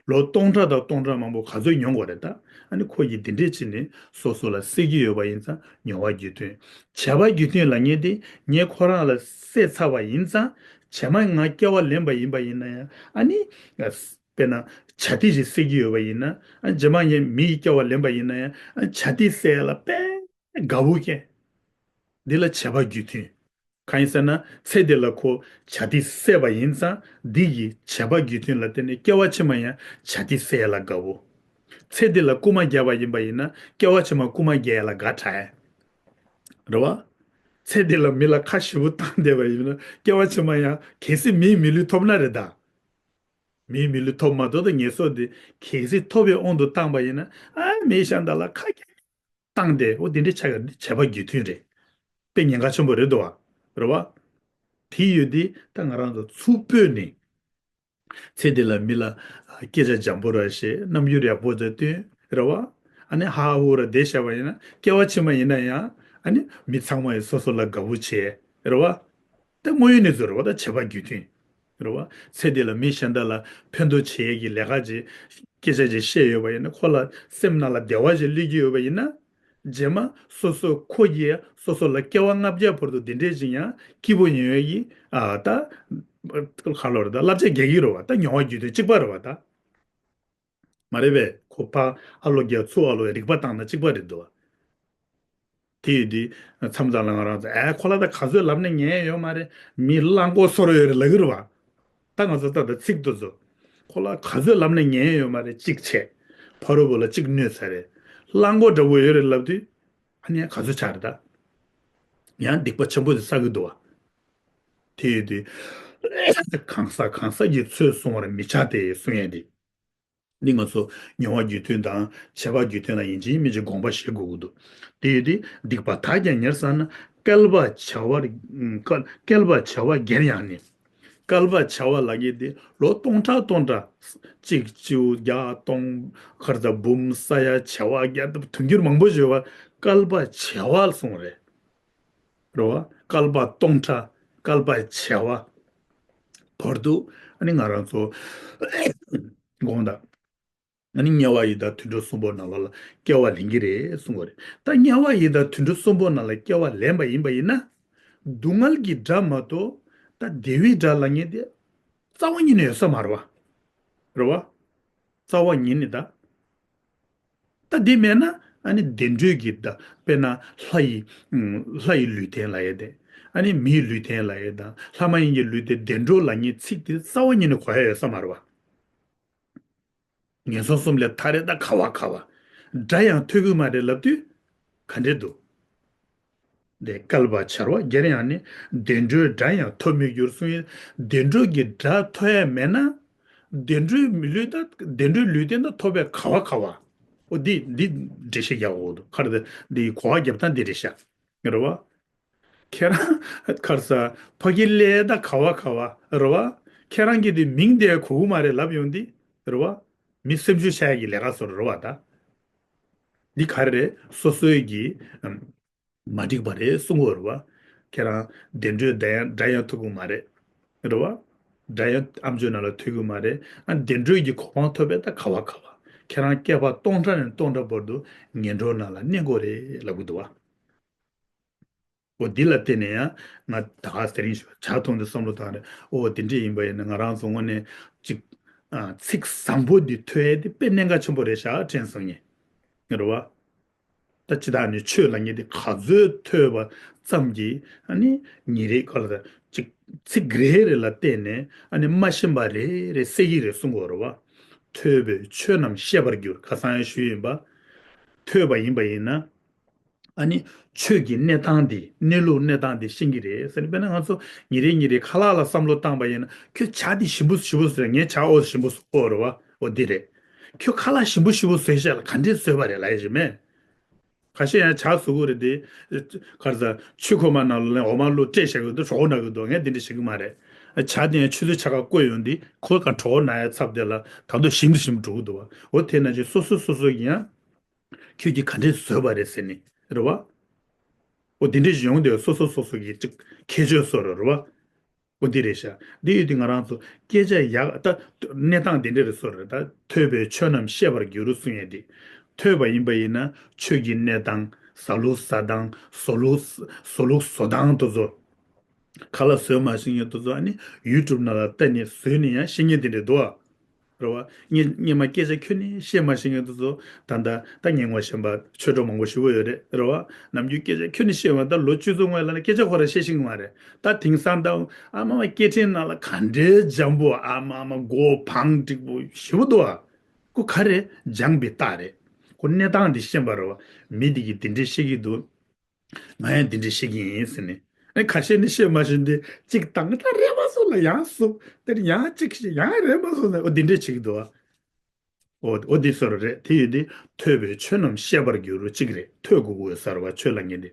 ལོ་སྟོང་ཕྲག་དང་སྟོང་ཕྲག་མང་པོ་ག་ཚོད་མྱོང་དགོས་རེད་ད། ཨ་ནི་ཁོ་ཡིས་འདི་འདྲས་བྱས་ནས་སོ་སོ་ལ་སད་ཀྱི་ཡོད་པ་ཡིན་ཙང་མྱོང་བ་རྒྱུ་མཐུན། བྱས་པ་རྒྱུ་མཐུན་ལབ་མཁན་དེ་ངས་ཁོ་རང་ལ་བསད་ཚར་བ་ཡིན་ཙང་། རྗེས་མ་ང་སྐྱེ་བ་ལེན་པ་ཡིན་པ་ཡིན་ན་ཡང་། ཨ་ནི་དཔེར་ན་བྱ་དེ་ཞིག་བསད་ཀྱི་ཡོད་པ་ཡིན་ན། ཨ་རྗེས་མ་ངས་མི་ཡི་སྐྱེ་བ་ལེན་པ་ཡིན་ན་ཡང་། ཨ་བྱ་དེ་བསད་ཡས་ལ་དཔེ་དགའ་བོ་སྐྱེ། འདི་ལ་བྱས་པ་རྒྱུ་མཐུན། གང་ཡིན་ཟེར་ན་ཚེ་འདི་ལ་ཁོ་བྱ་དེ་བསད་པ་ཡིན་ཙང་། འདི་ཡི་བྱས་པ་རྒྱུ་མཐུན་ལ་བརྟེན་ནས་སྐྱེ་བ་ཕྱི་མ་ཡང་བྱ་དེ་བསད་ཡས་ལ་དགའ་བོ། ཚེ་འདི་ལ་རྐུ་མ་བརྒྱབ་པ་ཡིན་པ་ཡིན་ན། སྐྱེ་བ་ཕྱི་མ་རྐུ་མ་རྒྱག་ཡས་ལ་དགའ་དྲགས། རེད་བ། ཚེ་འདི་ལ་མི་ལ་ཁ་ཞེ་པོ་བཏང་བསྡད་པ་ཡིན་ན། སྐྱེ་བ་ཕྱི་མ་ཡང་གལ་སྲིད་མིའི་མི་ལུས་ཐོབ་ན་རེད་ད། མིའི་མི་ལུས་ཐོབ་མ་ཐོབ་ད་ངེས་སོ་དེ། གལ་སྲིད་ཐོབ་པའི་དབང་དུ་བཏང་པ་ཡིན་ན། ཨ་མི་གཞན་དག་ལ་ཁ་བཏང་སྟེ། འོ་དེ་འདྲའི་ཆ་ག་བྱས་པ་རྒྱུ་མཐུན་རེད། དཔེ་ཉེན་ཁ་ཆེན་པོ་རེད་འདུག་བ། རེད་བ། དེ་ཡོད་དེ་ད་ང་རང་ཚོ་ཚུར་སྤོས་ནས། ཚེ་འདི་ལ་མི་ལ་སྐད་ཆ་འཇམ་པོ་ར་བཤད། རྣམ་འགྱུར་ཡག་པོ་ར་སྟོན། རེད་བ། ཨ་ནི་ཧ་ཧུ་ར་བསྡད་བཞག་པ་ཡིན་ན། སྐྱེ་བ་ཕྱི་མ་ཡིན་ན་ཡང་། ཨ་ནི་མི་ཚང་མ་ཡིས་སོ་སོ་ལ་དགའ་བོ་བྱས། རེད་བ། ད་དངོས་ཡོད་གནས་ཚུལ་རེད་བ། ད་བྱས་པ་རྒྱུ་མཐུན། རེད་བ། ཚེ་འདི་ལ་མི་གཞན་དག་ལ་ཕན་ཐོགས་བྱེད་ཡས་ཀྱི་ལས་ཀ་ཅིག་སྐད་ཆ་ཅིག་བཤད་ཡོད་པ་ཡིན་ན། ཁོ་ལ་སེམས་ནང་ལ་བདེ་བ་ཞིག་སླེབས་ཀྱི་ཡོད་པ་ཡིན་ན། རྗེས་མ་སོ་སོ་ཁོ་གིས་སོ་སོ་ལ་སྐྱེ་བ་ལྔ་བརྒྱ་བར་དུ་འདི་འདྲས་ཅིག་ཡང་སྐྱིད་པོ་ཡོང་ཡས་ཀྱི། ཨ་ད་ཁ་ལོ་རེད་ད། བསླབ་བྱ་རྒྱག་གི་རེད་བ། ད་མྱོང་བ་རྒྱུ་མཐུན་གཅིག་པ་རེད་བ་ད། མ་རེད་པས། ཁོ་ཕར་ཨ་ལོ་རྒྱག་ཚུར་ཨ་ལོ་རིག་པ་བཏང་ན་གཅིག་པ་རེད་འདུག་བ། དེ་ཡིན་དུས་མཚམས་མཚམས་ལ་ང་རང་ཚོ། ཨེ་ཁོ་ལ་ད་ག་ཚོད་ལབ་ནས་ཉན་ཡོད་མ་རེད། མི་གླང་མགོ་སོར་ཡོད་རེད་ལབ་ཀྱི་རེད་བ། ད་ང་ཚོ་ད་ད་ཚིག་ཏུ་ཚོ། ཁོ་ལ་ག་ཚོད་ལབ་ནས་ཉན་ཡོད་མ་རེད། གཅིག་བྱས། ཕ་རོལ་པོ་ལ་གཅིག་གནོད་ཚར་རེད། གླང་མགོ་འདྲ་བོ་ཡོད་རེད་ལབ་དུས། ཨ་ནི་ཡང་ག་ཚོད་ཆགས་རེད་ད། ཡང་སྡིག་པ་ཆེན་པོ་དེ་བསགས་ཀྱི་འདུག་བ། དེ་ཡིན་དུས་གང་ཟག་གང་ཟག་གིས་ཚོད་བཟུང་བར་མི་བྱ་སྟེ་གསུང་ཡས་དེ། འདི་ང་ཚོ་མྱོང་བ་རྒྱུ་མཐུན་དང་བྱས་པ་རྒྱུ་མཐུན་ལ་ཡིན་གཅིག་མིན་གཅིག་དགོངས་པ་བཞེས་དགོས་ཀྱི་འདུག། དེ་ཡོད་དེ། སྡིག་པ་དག་ཀྱང་ཉེར་བསགས་ན། བསྐལ་པ་བྱེ་བ། བསྐལ་པ་བྱེ་བ་བརྒྱར་ཡང་ནི། བསྐལ་པ་བྱེ་བ་ལབ་མཁན་དེ་ལོ་སྟོང་ཕྲག་སྟོང་ཕྲག། གཅིག་བཅུ་བརྒྱ་སྟོང་། ཁར་ཙ་འབུམ་ས་ཡ་བྱེ་བ་བརྒྱ་དང་དུང་ཕྱུར་མང་པོ་ཞིག་ཡོད་པ་བསྐལ་པ་བྱེ་བ་གསུངས་རེད། རེད་བ། བསྐལ་པ་སྟོང་ཕྲག། བསྐལ་པ་བྱེ་བ་བར་དུ། ཨ་ནི་ང་རང་ཚོ་དགོངས་དག། ཨ་ནི་དམྱལ་བ་ཡི་དྭགས་དུད་འགྲོ་གསུམ་པོ་ནང་ལོགས་ལ་སྐྱེ་བ་ལེན་གྱི་རེད་གསུང་གི་རེད། ད་དམྱལ་བ་ཡི་དྭགས་དུད་འགྲོ་གསུམ་པོ་ནང་ལ་སྐྱེ་བ་ལེན་པ་ཡིན་པ་ཡིན་ན། སྡུག་བསྔལ་གྱི་སྒྲ་མ་གཏོགས་ད་བདེ་བའི་སྒྲ་ལབ་མཁན་དེ་རྩ་བ་ཉིད་ནས་ཡོད་ས་མ་རེད་བ། རེད་བ། རྩ་བ་ཉིད་ནས་ད། ད་འདི་མེད་ན་ཨ་ནི་བདེ་འགྲོའི་གི། ད་དཔེར་ན་ལྷ་ཡི། ཨུམ། ལྷ་ཡི་ལུས་རྟེན་ལབ་ཡས་དེ། ཨ་ནི་མིའི་ལུས་རྟེན་ལབ་ཡས་དང་། ལྷ་མ་ཡིན་གྱི་ལུས་རྟེན། བདེ་འགྲོ་ལབ་མཁན་ཚིག་དེ་རྩ་བ་ཉིད་ནས་གོ་ཡ་ཡོད་ས་མ་རེད་བ། ངན་སོང་གསུམ་ལས་ཐར་རེད། ད་ག་བ་ག་བ། སྒྲ་ཡང་ཐོས་ཀྱི་མ་རེད་ལབ་དུས། ག་འདྲས་འདུག་དེ་བསྐལ་པ་བྱ་བ་བརྒྱར་ཡང་ནི། བདེ་འགྲོའི་སྒྲ་ཡང་ཐོས་མི་འགྱུར་གསུངས་ཡིན། བདེ་འགྲོ་གི་སྒྲ་ཐོས་ཡ་མེད་ན། བདེ་འགྲོའི་མི་ལུས་དང་བདེ་འགྲོའི་ལུས་རྟེན་དང་ཐོབ་པའི་ག་བ་ག་བ། འོ་འདི་འདི་འགྲེལ་བཤད་རྒྱག་དགོས་འདུག་ཁར་འདི་འདི་གོ་བ་རྒྱབ་སྟངས་འདི་རེད་ཤག་རེད་བ། ཁྱེད་རང་ཁར་ས་ཕ་གི་ལས་ད་ག་བ་ག་བ་རེད་བ། ཁྱེད་རང་གི་འདི་མིང་དེ་གོ་གི་མ་རེད་ལབ་ཡོང་འདི་རེད་བ། མི་སེམས་ཤུགས་ཆག་ཡ་གི་ལས་ཀ་བཟོ་རེད་བ་ད། འདི་ག་རེ་རེད། སོ་སོའི་གི་ཨམ། མ་འགྲིག་པ་རེད་གསུང་གི་ཡོད་རེད་བ། ཁྱེད་རང་བདེ་འགྲོའི་སྒྲ་ཡང་སྒྲ་ཡང་ཐོས་གི་མ་རེད། རེད་བ། སྒྲ་ཡང་ཨམ་ཅོག་ནང་ལ་ཐོས་གི་མ་རེད། ཨ་བདེ་འགྲོའི་གི་གོ་འཕང་ཐོབ་པའི་ད་ག་བ་ག་བ། ཁྱེད་རང་བསྐལ་པ་སྟོང་ཕྲག་ནས་སྟོང་ཕྲག་བར་དུ་ངན་འགྲོའི་ནང་ལ་གནས་དགོས་རེད་ལབ་གི་འདུག་བ། འོ་འདི་ལ་བརྟེན་ནས་ཡང་ང་ད་ག་ཟེར་རིན་ཞུ་བ་ཇ་འཐུང་དུས་བསམ་བློ་བཏང་རེད། ཨོ་དེ་འདྲས་ཡིན་པ་ཡིན་ན་ང་རང་ཚོ་དངོས་གནས་ཅིག་ཨ་ཚིག་བཟང་པོ་འདི་ཐོས་ཡས་དེ་དཔེ་གནད་འགག་ཆེན་པོ་རེད་ཤག་དྲན་སོང་ངས། རེད་བ། ད་ཅི་ད་ནི་ཆོས་ལ་ངེས་དེ་ག་ཚོད་ཐོས་པ་ཙམ་གྱིས་ཨ་ནི་ཉིན་རེ་ག་ལ་ད་ཅིག་ཚིག་རེ་རེ་ལ་བརྟེན་ནས་ཨ་ནི་མ་ཤེས་པ་རེ་རེ་སེལ་གྱི་རེད་གསུང་གི་ཡོད་རེད་བ། ཐོས་པས་ཆོས་རྣམས་ཤེས་པར་འགྱུར་ཁ་སང་ཡང་ཞུས་ཡིན་པ། ཐོས་པ་ཡིན་པ་ཡིན་ན། ཨ་ནི་ཆོས་ཀྱི་གནས་སྟངས་དེ་གནས་ལུགས་གནས་སྟངས་དེ་ཤེས་ཀྱི་རེད་ཟེར་ནས། དཔེར་ན་ང་ཚོ་ཉིན་རེ་ཉིན་རེ་ཁ་ལག་ལ་བསམ་བློ་བཏང་པ་ཡིན་ན། ཁྱོད་ཇ་དེ་ཞིམ་པོ་ཞིམ་པོ་བཟོས། ངས་ཇ་ཨོ་ཞིམ་པོ་ཨོ་རེད་བ། ཨོ་འདི་རེད། ཁྱོད་ཁ་ལག་ཞིམ་པོ་ཞིམ་པོ་བཟོས་ཤག་ལ་ག་འདྲས་བཟོས་པ་རེད་ལབ་ཡ་ཞིག་མེད། ཁ་ཤས་ཡང་ཇ་བཟོ་གི་རེད་དེ། ག་རེ་ཟ། ཆུ་ཁོལ་མ་ནང་ལ་ལན་འོ་མ་བླུགས་སྤྲད་བཞག་གི་འདུག་གྲོད་ཁོག་ན་གི་འདུག་ངས་འདི་འདྲས་བྱེད་ཀྱི་མ་རེད། ཇ་དེ་ཡང་ཆུ་ཚོད་ཕྱེད་ཀ་བསྐོལ་ཡོང་དུས་ཁོ་ག་གྲོད་ཁོག་ན་ཡ་ཚབ་དེ་ལ་ད་དུང་ཞིམ་དུ་ཞིམ་དུ་འགྲོ་གི་འདུག་བ། འོ་དེ་ན་ཅིག་སོ་སོ་སོ་སོ་གི་ཡང་། ཁྱོད་ཀྱིས་ག་འདྲས་བཟོས་པ་རེད་ཟེར་ནས་རེད་བ། འོ་དེ་འདྲས་ཡོང་དུས་སོ་སོ་སོ་སོ་གི་ཅིག་ཁྱད་ཆོས་བཟོ་རོགས་རེད་བ། འོ་འདི་རེད་ཤག་འདི་ཡོད་དུས་ང་རང་ཚོ་སྐད་ཆ་ཡག་ད་གནས་སྟངས་དེ་འདྲས་རེད་བཟོ་རེད། ད་ཐོས་པས་ཆོས་རྣམས་ཤེས་པར་འགྱུར་གསུང་ཡས་དེ། ཐོས་པ་ཡིན་པ་ཡིན་ན་ཆོས་ཀྱི་གནས་སྟངས། ཟ་ལུགས་ཟ་སྟངས། བཟོ་ལུགས་བཟོ་ལུགས་བཟོ་སྟངས་དེ་ཚོ། ཁ་ལག་བཟོས་མ་ཤེས་མཁན་དེ་ཚོ་ཨ་ནི་ཡུ་ཊུབ་ནང་ལ་བལྟས་ནས་བཟོས་ནས་ཡང་ཤེས་མཁན་དེ་འདྲས་འདུག་ཨ། རེད་བ། སྔན་སྔན་མ་སྐད་ཆ་ཁྱོན་ནས་བཤད་མ་ཤེས་མཁན་དེ་ཚོ་ད་ལྟ་ད་ངས་ངོ་ཤེས་པ་ཆོས་གྲོགས་མང་པོ་ཞེ་པོ་ཡོད་རེད། རེད་བ། ནམ་རྒྱུན་སྐད་ཆ་ཁྱོན་ནས་བཤད་མ། ད་ལོ་བཅུ་ཙམ་སྔོན་ལ་ནི་སྐད་ཆ་ཁོ་རང་བཤད་ཤེས་ཀྱི་མ་རེད། ད་དེང་སང་ད་ཨ་མ་མ་སྐད་འཕྲིན་ནང་ལ་ག་འདྲའི་འཇམ་པོ། ཨ་མ་མ་མགོ་བང་ཀྲིག་པོ་ཞེ་པོ་འདུག་ཨ། ཁོ་ག་རེ་སྦྱངས་པའི་རྟགས་རེད། ཁོ་གནས་སྟངས་འདི་ཤེས་པ་རེད་བ། མི་འདི་གིས་འདི་འདྲས་བཤད་ཀྱི་འདུག་ང་ཡང་འདི་འདྲས་བཤད་ཀྱི་ཡིན་ཟེར་ནས། ཨེ་ཁ་ཤས་ནི་བཤད་མ་ཤེས་ཏེ་གཅིག་དང་ད་རེད་མ་སོང་ལ་ཡང་སུབ། དེར་ཡང་གཅིག་བཤད་ཡང་རེད་མ་སོང་ལ་འོ་འདི་འདྲས་བྱེད་ཀྱི་འདུག་ཨ། འོ་འོ་འདི་སོར་རེད། དེ་ཡོད་དེ་ཐོས་པས་ཆོས་རྣམས་ཤེས་པར་འགྱུར་གཅིག་རེད། ཐོས་དགོས་དགོས་ཟེར་བ་ཆོས་ལ་ངེས་ཏེ།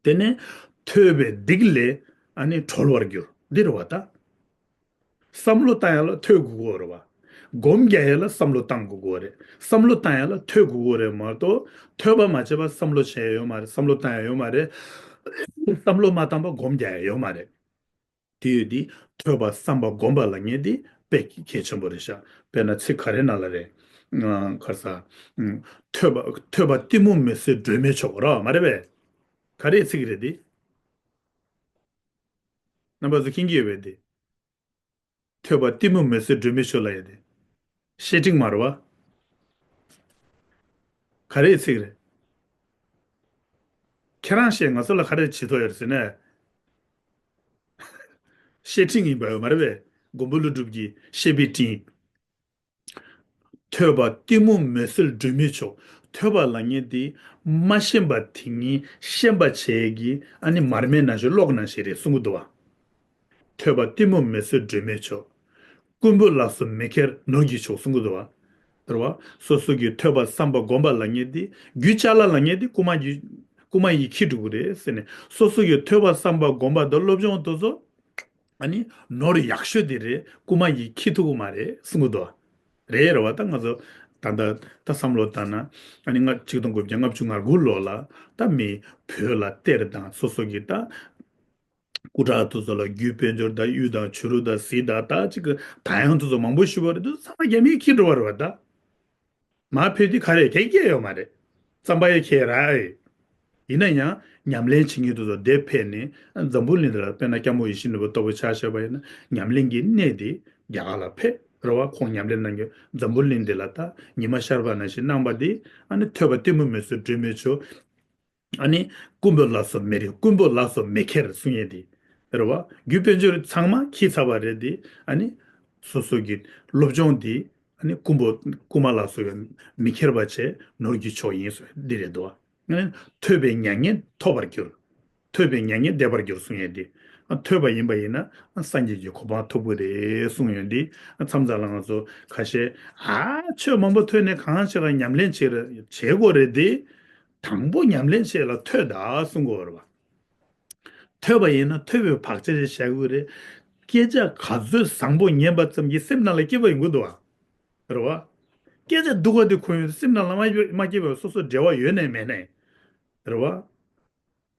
དེ་ནས་ཐོས་པའི་སྡིག་ལས་ཨ་ནི་གྲོལ་བར་འགྱུར་འདི་རེད་བ་ད། བསམ་བློ་བཏང་ཡ་ལ་ཐོས་དགོས་ཀྱི་ཡོད་རེད་བ། སྒོམ་རྒྱག་ཡ་ལ་བསམ་བློ་བཏང་དགོས་ཀྱི་ཡོད་རེད། བསམ་བློ་བཏང་ཡ་ལ་ཐོས་དགོས་ཀྱི་ཡོད་རེད་མ་གཏོགས། ཐོས་པ་མ་བྱས་པ་བསམ་བློ་བྱས་ཡ་ཡོད་མ་རེད། བསམ་བློ་བཏང་ཡ་ཡོད་མ་རེད། བསམ་བློ་མ་བཏང་པ་སྒོམ་རྒྱག་ཡ་ཡོད་མ་རེད། དེ་ཡོད་དེ་ཐོས་པ་བསམ་པ་སྒོམ་པ་ལ་ངེས་དེ་དཔེ་གལ་ཆེན་པོ་རེད་ཤག་དཔེར་ན་ཚིག་ག་རེ་ནང་ལ་རེད། ཨ་ག་རེ་ཟ། ཨ་ཐོས་པ་ཐོས་པ་གཏི་མུག་མེ་སེར་སྒྲོན་མེ་མཆོག་ར་མ་རེད་པས། ག་རེ་ཚིག་རེད་དེ། རྣམ་པ་ཚོ་མཁྱེན་གྱི་ཡོད་པས་དེ། ཐོས་པ་གཏི་མུག་མེ་སེར་སྒྲོན་མེ་མཆོག་ལབ་ཡ་དེ། བཤད་ཁྲིགས་མ་རེད་བ། ག་རེའི་ཚིག་རེད། ཁྱེད་རང་བཤད། ང་ཚོ་ལ་ག་རེ་བྱེད་ཐུབ་ཡོད་རེད་ཟེར་ན། བཤད་ཁྲིགས་ཡིན་པ་ཡོད་མ་རེད་པས། མགོན་པོ་ཀླུ་སྒྲུབ་ཀྱི་བཤད་པའི་ཁྲིགས། ཐོས་པ་གཏི་མུག་མེ་སེར་སྒྲོན་མེ་མཆོག་ཐོས་པ་ལབ་མཁན་དེ་མ་ཤེས་པ་དེ་ཉིད་ཤེས་པ་བྱེད་ཀྱི་ཨ་ནི་མར་མེ་ནང་བཞིན་གློག་ནང་བཞིན་རེད་གསུང་གི་འདུག་བ། ཐོས་པ་གཏི་མུག་མེ་སེར་སྒྲོན་མེ་མཆོག་རྐུན་པོ་ལ་སོགས་མེ་ཁྱེར་ནོར་གྱི་མཆོག་གསུང་གི་འདུག་བ། རེད་བ། སོ་སོ་གི་ཐོས་པ་བསམ་པ་སྒོམ་པ་ལབ་མཁན་དེ་རྒྱུད་ཅ་ལག་ལབ་མཁན་དེ་རྐུ་མ་གི་རྐུ་མ་ཡིས་ཁྱེར་འགྲོ་གི་རེད་ཟེར་ནས། སོ་སོ་གི་ཐོས་པ་བསམ་པ་སྒོམ་པ་དང་སློབ་སྦྱོང་དེ་ཚོ་ཨ་ནི་ནོར་ཡག་ཤོས་དེ་རེད། རྐུ་མ་གིས་ཁྱེར་ཐུབ་ཀྱི་མ་རེད་གསུང་གི་འདུག་བ། རེད་རེད་བ། ད་ང་ཚོ་ད་ལྟ་ད་བསམ་བློ་བཏང་ན་ཨ་ནི་ང་ཆིག་སྟོང་དགུ་བརྒྱ་ལྔ་བཅུ་ང་དགུ་ལོ་ལ་ད་མི་བོད་ལ་གཏེར་དང་སོ་སོ་གི་ད་སྐུ་དྲག་དེ་ཚོ་ལ་རྒྱུ་དཔལ་འབྱོར་དང་གཡུ་དང་བྱུ་རུ་དང་གཟི་དང་ད་ཅིག་གི་ད་ཡང་དེ་ཚོ་མང་པོ་ཞིག་པ་རེད། དེ་ཚོ་ཚང་མ་རྒྱ་མིས་ཁྱེར་འགྲོ་བ་རེད་བ་ད། མར་ཕུད་དུས་ག་རེ་གས་སྐྱེས་ཡོད་མ་རེད། རྩམ་པ་ཡང་ཁྱེར་རག་ཡོད། ཡིན་ན་ཡང་ཉམས་ལེན་བྱེད་མཁན་དེ་ཚོ་འདིར་ཕེབས་ནས་འཛམ་བུ་གླིང་འདི་ལ། དཔེར་ན་སྐྱབས་མགོན་ཡིད་བཞིན་ནོར་བུ་ལྟ་བུ་ཆ་བཞག་པ་ཡིན་ན་ཉམས་ལེན་གྱི་གནས་དེ་རྒྱ་གར་ལ་ཕེབས་རེད་བ། ཁོང་ཉམས་ལེན་གནང་རྒྱུ་འཛམ་བུ་གླིང་འདི་ལ་ད་ཉི་མ་ཤར་བ་ནང་བཞིན་གནང་བ་འདི་ཨ་ནི་ཐོས་པ་གཏི་མུག་མེ་སེར་སྒྲོན་མེ་མཆོག་ཨ་ནི་རྐུན་པོ་ལ་སོགས་མེ་རི། རྐུན་པོ་ལ་སོགས་མེ་ཁྱེར་གསུང་ཡས་དེ་རེད་བ། རྒྱུ་དཔལ་འབྱོར་ཚང་མ་ཁྱེར་ཚར་བ་རེད་དེ། ཨ་ནི་སོ་སོ་གི་སློབ་སྦྱོང་དེ་ཨ་ནི་རྐུན་པོ་རྐུན་མ་ལ་སོགས་ཀྱིས་མི་ཁྱེར་བ་བྱས་ནོར་གྱི་མཆོག་ཡིན་ཟེར་འདི་རེད་འདུག་བ། ཐོས་པས་མྱ་ངན་ཐོབ་པར་འགྱུར། ཐོས་པས་མྱ་ངན་འདས་པར་འགྱུར་གསུང་ཡས་འདི། ཐོས་པ་ཡིན་པ་ཡིན་ན་སངས་རྒྱས་ཀྱི་གོ་འཕང་ཐོབ་ཀྱི་རེད་གསུང་ཡོད་འདི། མཚམས་མཚམས་ལ་ང་ཚོ་ཁ་ཤས་ཨ་ཆོས་མང་པོ་ཐོས་ནས་གང་བྱེད་ག་ཉམས་ལེན་བྱེད་རེད་བྱེད་དགོས་རེད་དེ། དང་པོ་ཉམས་ལེན་བྱེད་ལ་ཐོས་དང་གསུང་དགོས་རེད་བ། ཐོས་པ་ཡིན་ན་ཐོས་པའི་བག་ཆགས་ཞིག་བཞག་དགོས་རེད། སྐད་ཆ་ག་ཚོད་བཟང་པོ་ཉན་པ་ཙམ་གྱིས་སེམས་ནང་ལ་སྐྱིད་པ་ཡོང་གི་འདུག་བ། རེད་བ། སྐད་ཆ་སྡུག་ག་དེ་གོ་ཡོང་དུས་སེམས་ནང་ལ་མ་མ་སྐྱིད་པ་སོ་སོ་འབྲེལ་བ་ཡོད་ནའི་མེད་ནའི། རེད་བ།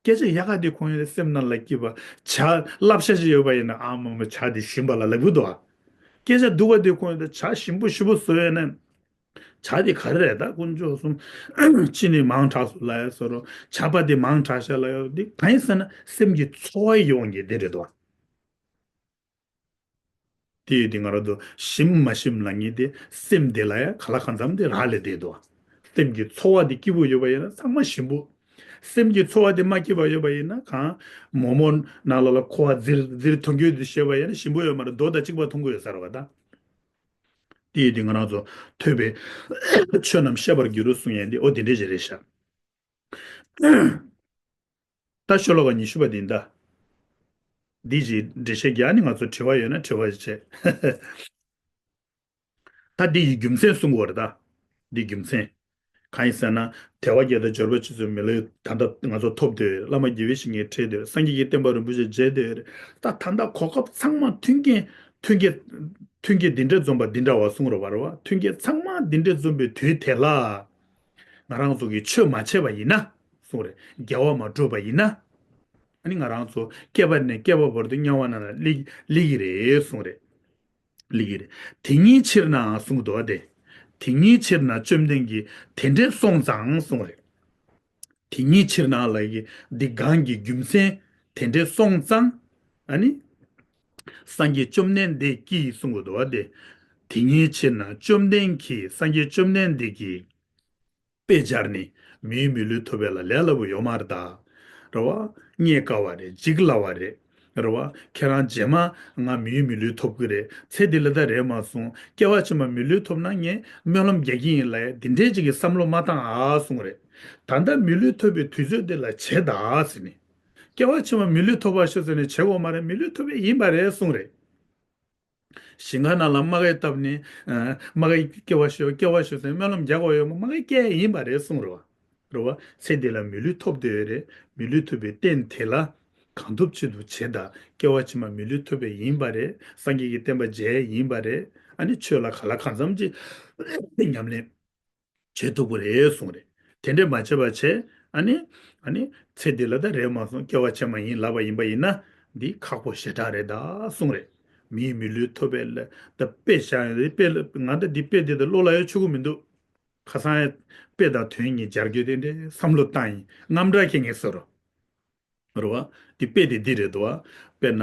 སྐད་ཆ་ཡག་ག་དེ་གོ་ཡོང་དུས་སེམས་ནང་ལ་སྐྱིད་པ། ཇ་བསླབ་བྱ་ཞིག་ཡོད་པ་ཡིན་ན་ཨ་མ་མ་ཇ་དེ་ཞིམ་པ་ལ་ལབ་གི་འདུག་བ། སྐད་ཆ་སྡུག་ག་དེ་གོ་ཡོང་དུས་ཇ་ཞིམ་པོ་ཞིམ་པོ་བཟོས་ཡོད་ན། ཇ་དེ་ག་རེ་རེད་ད་དཀོན་མཆོག་གསུམ། ཅི་ནི་མང་དྲགས་སོང་ལབ་ཡ་བཟོ་རོགས། ཇ་པ་དེ་མང་དྲགས་ཤག་ལབ་ཡ་དེ་གང་ཡིན་ཟེར་ན་སེམས་ཀྱི་ཚོར་བ་ཡོང་གི་དེ་རེད་དོ། དེ་ཡོད་དེ་ང་རང་ཚོ་ཞིམ་མ་ཞིམ་ལབ་མཁན་དེ་སེམས་དེ་ལ་ཡ་ག་ལ་གང་འཚམ་དེ་རག་ལས་བསྡད་དོ། སེམས་ཀྱི་ཚོར་བ་དེ་སྐྱིད་པོ་ཡོད་པ་ཡིན་ན་ཚང་མ་ཞིམ་པོ། སེམས་ཀྱི་ཚོར་བ་དེ་མ་སྐྱིད་པ་ཡོད་པ་ཡིན་ན་གང་། མོག་མོག་ནང་ལོགས་ལ་ཁུ་བ་ཛིར་ཛིར་མཐོང་རྒྱུ་དེ་བཤད་པ་ཡིན་ན་ཞིམ་པོ་ཡོད་མ་རེད། རྡོ་དང་གཅིག་པ་མཐོང་གི་ཡོད་ས་རེད་བ་ད། དེ་ཡིན་དུས་ང་རང་ཚོ་ཐོས་པས་ཆོས་རྣམས་ཤེས་པར་འགྱུར་རོ་གསུང་ཡས་འདི་ཨོ་དེ་འདྲས་ཞིག་རེད་ཤག་ད་ཤོ་ལོ་ཀ་ཉི་ཤུ་པ་འདི་ཡིན་ད། འདི་ཞིག་འགྲེལ་བཤད་རྒྱག་ནི་ང་ཚོ་དྲི་བ་ཡོད་ན་དྲི་བ་ཞིག་བྱེད། ད་འདི་ཡི་རྒྱུ་མཚན་གསུང་དགོས་རེད་ད། འདི་རྒྱུ་མཚན། གང་ཡིན་ཟེར་ན། དལ་བ་བརྒྱད་དང་འབྱོར་པ་བཅུ་ཚོད་མི་ལུས་ད་ལྟ་ང་ཚོ་ཐོབ་སྡོད་ཡོད། བླ་མ་དགེ་བའི་བཤེས་གཉེན་འཕྲད་སྡོད་ཡོད། སངས་རྒྱས་ཀྱི་བསྟན་པ་རིན་པོ་ཆེ་མཇལ་སྡོད་ཡོད། ད་ད་ལྟ་གོ་སྐབས་ཚང་མ་མཐུན་རྐྱེན་མཐུན་རྐྱེན་མཐུན་རྐྱེན་འདི་འདྲ་འཛོམས་པ་འདི་འདྲ་བ་གསུང་རོགས་པ་རེད་བ། མཐུན་རྐྱེན་ཚང་མ་འདི་འདྲ་འཛོམས་པའི་དུས་དེ་ལ། ང་རང་ཚོ་གིས་ཆོས་མ་བྱས་པ་ཡིན་ན་གསུང་རེད། དགེ་བ་མ་བསྒྲུབས་པ་ཡིན་ན། ཨ་ནི་ང་རང་ཚོ་སྐྱེ་བ་ནས་སྐྱེ་བ་བར་དུ་དམྱལ་བ་ནང་ལ་སླེབས་སླེབས་ཀྱི་རེད་གསུང་རེད། ལི་གི་རེད། དེ་ཉིད་ཕྱིར་ན་གསུངས་འདུག་བ་སྟེ། དེ་ཉིད་ཕྱིར་ན་བཅོམ་ལྡན་གྱིས་དེ་འདྲས་སོང་ཙང་གསུངས་རེད། དེ་ཉིད་ཕྱིར་ན་ལ་གི་འདི་གང་གི་རྒྱུ་མཚན་དེ་འདྲས་སོང་ཙང་། ཨ་ནི། སངས་རྒྱས་བཅོམ་ལྡན་འདས་ཀྱིས་གསུངས་འདུག་བ་སྟེ། དེ་ཉིད་ཕྱིར་ན་བཅོམ་ལྡན་གྱིས་སངས་རྒྱས་བཅོམ་ལྡན་འདས་ཀྱིས། དཔེ་སྦྱར་ནས་མིའི་མི་ལུས་ཐོབ་པའི་ལ་ལས་སླ་པོ་ཡོད་མ་རེད་ད། རེད་བ། རྙེད་དཀའ་བ་རེད། འཇིག་སླ་བ་རེད། རེད་བ། ཁྱེད་རང་རྗེས་མ་ང་མིའི་མི་ལུས་ཐོབ་ཀྱི་རེད། ཚེ་འདི་ལ་ད་རེད་མ་སོང་། སྐྱེ་བ་ཕྱི་མ་མི་ལུས་ཐོབ་ན་ངས་སྨོན་ལམ་རྒྱག་གི་ཡིན་ལབ་ཡ་འདི་འདྲས་ཅིག་གི་བསམ་བློ་མ་བཏང་ཨ་གསུངས་རེད། ད་ལྟ་མི་ལུས་ཐོབ་པའི་དུས་ཚོད་འདི་ལ་བྱེད་ད་ཟེར་ནས། སྐྱེ་བ་ཕྱི་མ་མི་ལུས་ཐོབ་པ་ཤོག་ཟེར་ནས་བྱེད་དགོས་མ་རེད། མི་ལུས་ཐོབ་པའི་ཡིན་པ་རེད་གསུངས་རེད། ཞིང་ཁ་ནང་ལ་རྨ་ཁ་བཏབ་ནས། ཨ། རྨ་ཁ་སྐྱེ་བ་ཤོག་སྐྱེ་བ་ཤོག་ཟེར་སྨོན་ལམ་རྒྱག་དགོས་ཡོད་མ། རྨ་ཁ་སྐྱེ་ཡིན་པ་རེད་གསུངས་རེད་བ། རེད་བ། ཚེ་འདི་ལ་མི་ལུས་ཐོབ་བསྡད་ཡོད་རེད། མི་ལུས་ཐོབ་པའི་རྟེན་དེ་ལ་གང་ཐུབ་ཅི་ཐུབ་བྱེད་དང་། སྐྱེ་བ་ཕྱི་མ་མི་ལུས་ཐོབ་པའི་ཡིན་པ་རེད། སངས་རྒྱས་ཀྱི་བསྟན་པ་མཇལ་ཡིན་པ་རེད། ཨ་ནི་ཆོས་ལ་ག་ལ་གང་འཚམ་ཅིག་ཉམས་ལེན། བྱེད་ཐུབ་ཀྱི་རེད་གསུངས་རེད། དེ་འདྲས་མ་བྱས་པ་བྱས། ཨ་ནི། ཨ་ནི། ཚེ་འདི་ལ་ད་རེད་མ་སོང་། སྐྱེ་བ་ཕྱི་མ་ཡིན་ལབ་པ་ཡིན་པ་ཡིན་ན། འདི་ཁག་པོ་ཞེ་དྲག་རེད་ད་གསུངས་རེད། མིའི་མི་ལུས་ཐོབ་པའི་ལ་ད་དཔེ་བཞག་ཡོད་རེད། དཔེ་ལ་ང་ད་འདི་དཔེ་འདི་ད་བློ་ལ་ཡོད་ཆོག་གི་མི་འདུག་ཁ་སང་ཡ་དཔེ་དང་དོན་གཉིས་སྦྱར་རྒྱུ་དེ་འདྲས་བསམ་བློ་བཏང་ཡིན། དངངས་སྐྲག་སྐྱེ་ངེས་བཟོ་རོགས། རེད་བ། འདི་དཔེ་དེ་འདི་རེད་འདུག་བ། དཔེར་ན།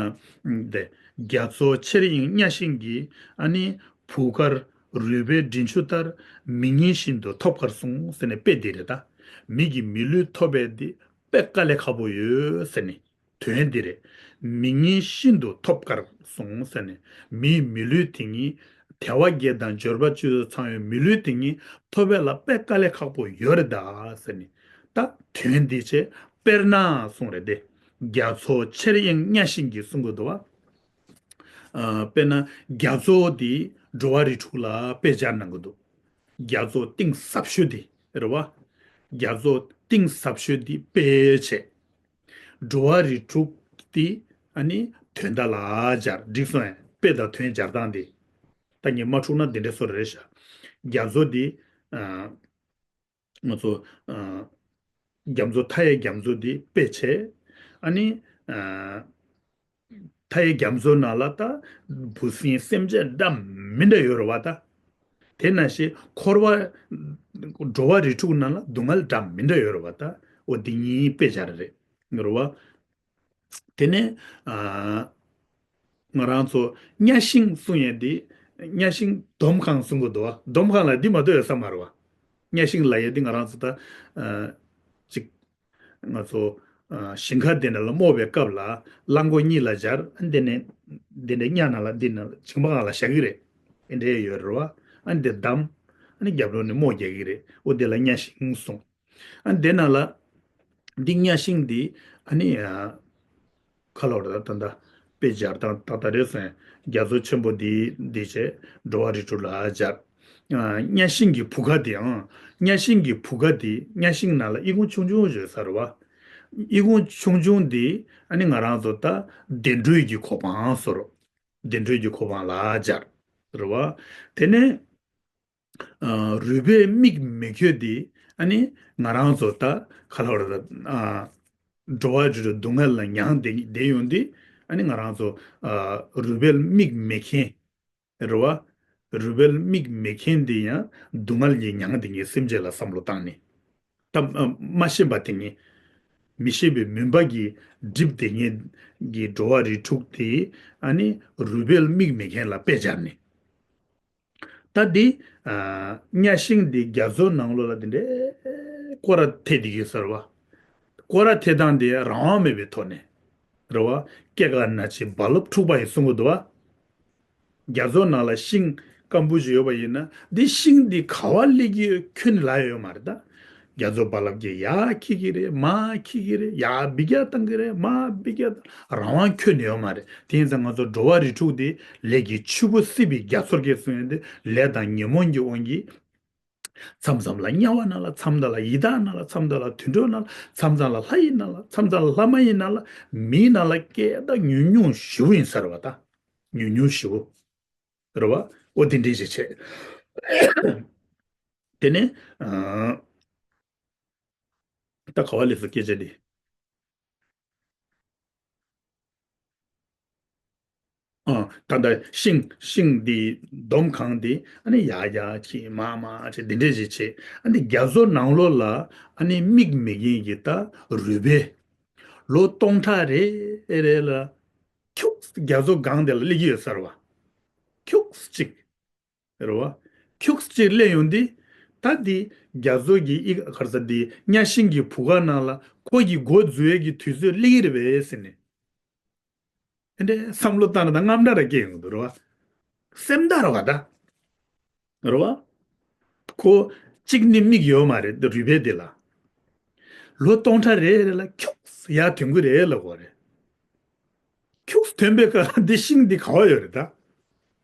དེ། རྒྱ་མཚོ་ཆེར་གཡེངས་གཉའ་ཤིང་གི། ཨ་ནི། བུ་གར་རུས་པའི་མགྲིན་ཆུ་ལྟར། མི་ངལ་ཤིན་ཏུ་ཐོབ་དཀར་གསུངས་ཟེར་ནས་དཔེ་འདི་རེད་ད། མི་གི་མི་ལུས་ཐོབ་པའི་འདི་དཔེ་དཀའ་ལས་ཁག་པོ་ཡོད་ཟེར་ནས། དོན་འདི་རེད། མི་ངལ་ཤིན་ཏུ་ཐོབ་དཀར་གསུངས་ཟེར་ནས། མིའི་མི་ལུས་དེ་ཉིད་དལ་བ་བརྒྱད་དང་འབྱོར་པ་བཅུ་ཚང་བའི་མི་ལུས་དེ་ཉིད་ཐོབ་པའི་ལ་དཔེ་དཀའ་ལས་ཁག་པོ་ཡོད་རེད་ད་ཟེར་ནས། ད་དོན་འདི་བྱས། དཔེར་ན་གསུངས་རེད་དེ། རྒྱ་མཚོ་ཆེར་གཡེངས་གཉའ་ཤིང་གི་གསུང་གི་འདུག་བ། ཨ། དཔེར་ན་རྒྱ་མཚོ་འདི་འགྲོ་བ་རིགས་དྲུག་ལ་དཔེ་སྦྱར་གནང་གི་འདུག་རྒྱ་མཚོ་གཏིང་ཟབ་ཤོས་འདི་རེད་བ། རྒྱ་མཚོ་གཏིང་ཟབ་ཤོས་འདི་དཔེ་བྱས། འགྲོ་བ་རིགས་དྲུག་འདི་ཨ་ནི་དོན་དག་ལ་སྦྱར། འགྲིག་སོང་ངས། དཔེ་དང་དོན་སྦྱར་སྟངས་འདི། ད་ངས་མ་འཁྲུག་ན་འདི་འདྲ་བཟོ་རེད་ཤག་རྒྱ་མཚོ་འདི། ཨ། ང་ཚོ། ཨ། རྒྱ་མཚོ་མཐའ་ཡས་རྒྱ་མཚོ་འདི་དཔེ་བྱས། ཨ་ནི། ཨ། མཐའ་ཡས་རྒྱ་མཚོ་ནང་ལ་ད་འབུ་སྲིན་སེམས་ཅན་འདྲ་མི་འདྲ་ཡོད་རེད་བ་ད། དེ་ནང་བཞིན་འཁོར་བ། འགྲོ་བ་རིགས་དྲུག་ནང་ལ་སྡུག་བསྔལ་འདྲ་མི་འདྲ་ཡོད་རེད་བ་ད། འོ་འདི་གཉིས་དཔེ་བྱས་རེད། རེད་བ། དེ་ནས། ཨ། ང་རང་ཚོ་གཉའ་ཤིང་གསུང་ཡས་འདི། གཉའ་ཤིང་འདོམ་གང་གསུང་གི་འདུག་བ། འདོམ་གང་ལ་འདི་མ་གཏོགས་ཡོད་ས་མ་རེད་བ། གཉའ་ཤིང་ལབ་ཡས་འདི་ང་རང་ཚོ་ད། ཨ། ཅིག་ང་ཚོ། ཨ། ཞིང་ཁ་འདི་འདྲ་ལ་རྨོ་བའི་སྐབས་ལ་རླངས་འཁོར་གཉིས་ལ་སྦྱར། ཨ། འདི་ནས་འདི་འདྲ་གཉའ་ནང་ལ་འདི་ནང་ལ་མཇིང་པ་སྒང་ལ་བཞག་གི་རེད། འདི་འདྲ་ཡོད་རེད་བ། ཨ། འདི་བསྡམས། ཨ་ནི་རྒྱབ་ལོགས་ནས་རྨོ་རྒྱག་གི་རེད། འོ་འདི་ལ་གཉའ་ཤིང་གསུང་། ཨ་འདི་ནང་ལ་འདི་གཉའ་ཤིང་འདི་ཨ་ནི་ཨ་ཁ་ལོ་ར་ད་ད་དཔེ་སྦྱར་སྟངས་ཏག་ཏག་རེད་སོང་། རྒྱ་མཚོ་ཆེན་པོ་འདི་འདི་བྱས་འགྲོ་བ་རིགས་དྲུག་ལ་སྦྱར། ཨ་གཉའ་ཤིང་གི་བུ་ག་འདི་ཨང་། གཉའ་ཤིང་གི་བུ་ག་འདི་གཉའ་ཤིང་ནང་ལ་ཨི་ཁུང་ཆུང་ཆུང་ཡོད་ས་རེད་བ། ཨི་ཁུང་ཆུང་ཆུང་འདི་ཨ་ནི་ང་རང་ཚོ་ད་བདེ་འགྲོའི་གི་གོ་འཕང་ཟེར་རོ། བདེ་འགྲོའི་གི་གོ་འཕང་ལ་སྦྱར་རེད་བ། དེ་ནས་ཨ་རུས་སྦལ་མིག་མེ་ཁྱེར་འདི་ཨ་ནི་ང་རང་ཚོ་ད་ག་ལ་བར་ད་ཨ་འགྲོ་བ་རིགས་དྲུག་སྡུག་བསྔལ་ལ་མྱང་བསྡད་བསྡད་ཡོང་དུས་ཨ་ནི་ང་རང་ཚོ་ཨ་རུས་སྦལ་མིག་མེ་མཁན་རེད་བ། རུས་སྦལ་མིག་མེ་མཁན་འདི་ཡང་སྡུག་བསྔལ་གྱིས་མྱང་བསྡད་མཁན་སེམས་ཅན་ལ་བསམ་བློ་བཏང་ནས། ད་མ་ཤེས་པ་དེ་ངས། མི་ཤེས་པའི་མུན་པ་གིས་བསྒྲིབས་དེ་ངས་ཀྱི་འགྲོ་བ་རིགས་དྲུག་དེ་ཨ་ནི་རུས་སྦལ་མིག་མེད་མཁན་ལ་དཔེ་སྦྱར་ནས། ད་འདི་གཉའ་ཤིང་འདི་རྒྱ་མཚོ་ནང་ལོགས་ལ་འདི་འདྲའི་སྐོར་ར་ཐེབས་བསྡད་ཀྱི་ཟེར་བ། སྐོར་ར་ཐེབས་སྟངས་འདི་རང་དབང་མེད་པའི་ཐོག་ནས་རེད་བ། སྐྱེ་རྒ་ན་འཆི་རྦ་རླབས་འཁྲུགས་པ་ཡི་གསུང་གི་འདུག་བ། རྒྱ་མཚོ་ནང་ལ་ཤིང་སྐམ་པོ་ཞིག་ཡོད་པ་ཡིན་ན་འདི་ཤིང་འདི་ག་བ་སླེབས་ཀྱི་ཡོད་ཁྱོན་ནས་ལབ་ཡ་ཡོད་མ་རེད་ད། རྒྱ་མཚོ་རྦ་རླབས་ཀྱིས་ཡར་འཁྱེར་གྱི་རེད། མར་འཁྱེར་གྱི་རེད། ཡར་འབུད་རྒྱག་བཏང་གི་རེད། མར་འབུད་རྒྱག་རང་དབང་ཁྱོན་ནས་ཡོད་མ་རེད། དེ་ཡིན་ཙང་ང་ཚོ་འགྲོ་བ་རིགས་དྲུག་འདི་ལས་ཀྱི་ཆུ་བོ་བསིལ་བའི་རྒྱ་མཚོར་སྐྱེལ་གསུང་ཡ་འདི་ལས་དང་ཉོན་མོངས་ཀྱི་དབང་གིས། མཚམས་མཚམས་ལ་དམྱལ་བ་ནང་ལ། མཚམས་མཚམས་ལ་ཡི་དྭགས་ནང་ལ། མཚམས་མཚམས་ལ་དུད་འགྲོ་ནང་ལ། མཚམས་མཚམས་ལ་ལྷ་ཡི་ནང་ལ། མཚམས་མཚམས་ལ་ལྷ་མ་ཡིན་ནང་ལ། མིའི་ནང་ལ་སྐད་ད་ཉུང་ཉུང་ཞེ་པོ་ཡིན་ས་རེད་བ་ད། ཉུང་ཉུང་ཞེ་པོ་རེད་བ། ཨོ་དེ་འདྲས་ཞིག་བྱས། དེ་ནས་ཨ་ད་ག་བ་ལས་སུ་སྐད་ཆ་འདི། ཨ་ད་ལྟ་ཤིང་ཤིང་འདི་འདོམ་གང་འདི་ཨ་ནི་ཡར་ཡར་ཁྱེར་མར་མར་ཁྱེར་འདི་འདྲས་ཞིག་བྱེད། ཨ་ནི་རྒྱ་མཚོ་ནང་ལོགས་ལ་ཨ་ནི་མིག་མེད་མཁན་གྱི་ད་རུས་སྦལ་ལོ་སྟོང་ཕྲག་རེ་རེ་ལ་ཁྱུག་རྒྱ་མཚོ་སྒང་དེ་ལ་སླེབས་ཀྱི་ཡོད་ས་རེད་བ། ཁྱུག་ཅིག་རེད་བ། ཁྱུག་ཅིག་སླེབས་ཡོང་དུས་ད་འདི་རྒྱ་མཚོ་གི་ཨི་ག་རེ་ཟེར་འདི་གཉའ་ཤིང་གི་བུ་ག་ནང་ལ་ཁོ་གི་མགོ་འཛུལ་ཡས་ཀྱི་དུས་ཚོད་སླེབས་ཀྱི་རེད་པས་ཟེར་ནས། དེ་འདྲའི་བསམ་བློ་བཏང་ན་ད་དངངས་སྐྲག་ར་སྐྱེ་ཡོང་གི་འདུག་རེད་བ། སེམས་ཐག་རེད་བ་ད། རེད་བ། ཁོ་གཅིག་ནི་མིག་ཡོད་མ་རེད་འདི་རུས་སྦལ་འདི་ལ། ལོ་སྟོང་ཕྲག་རེ་རེ་ལ་ཁྱུག་ཡར་ཐོན་གི་རེད་ལབ་དགོས་རེད། ཁྱུག་ཐོན་པའི་སྐབས་ལ་འདི་ཤིང་འདི་ག་བ་ཡོད་རེད་ད།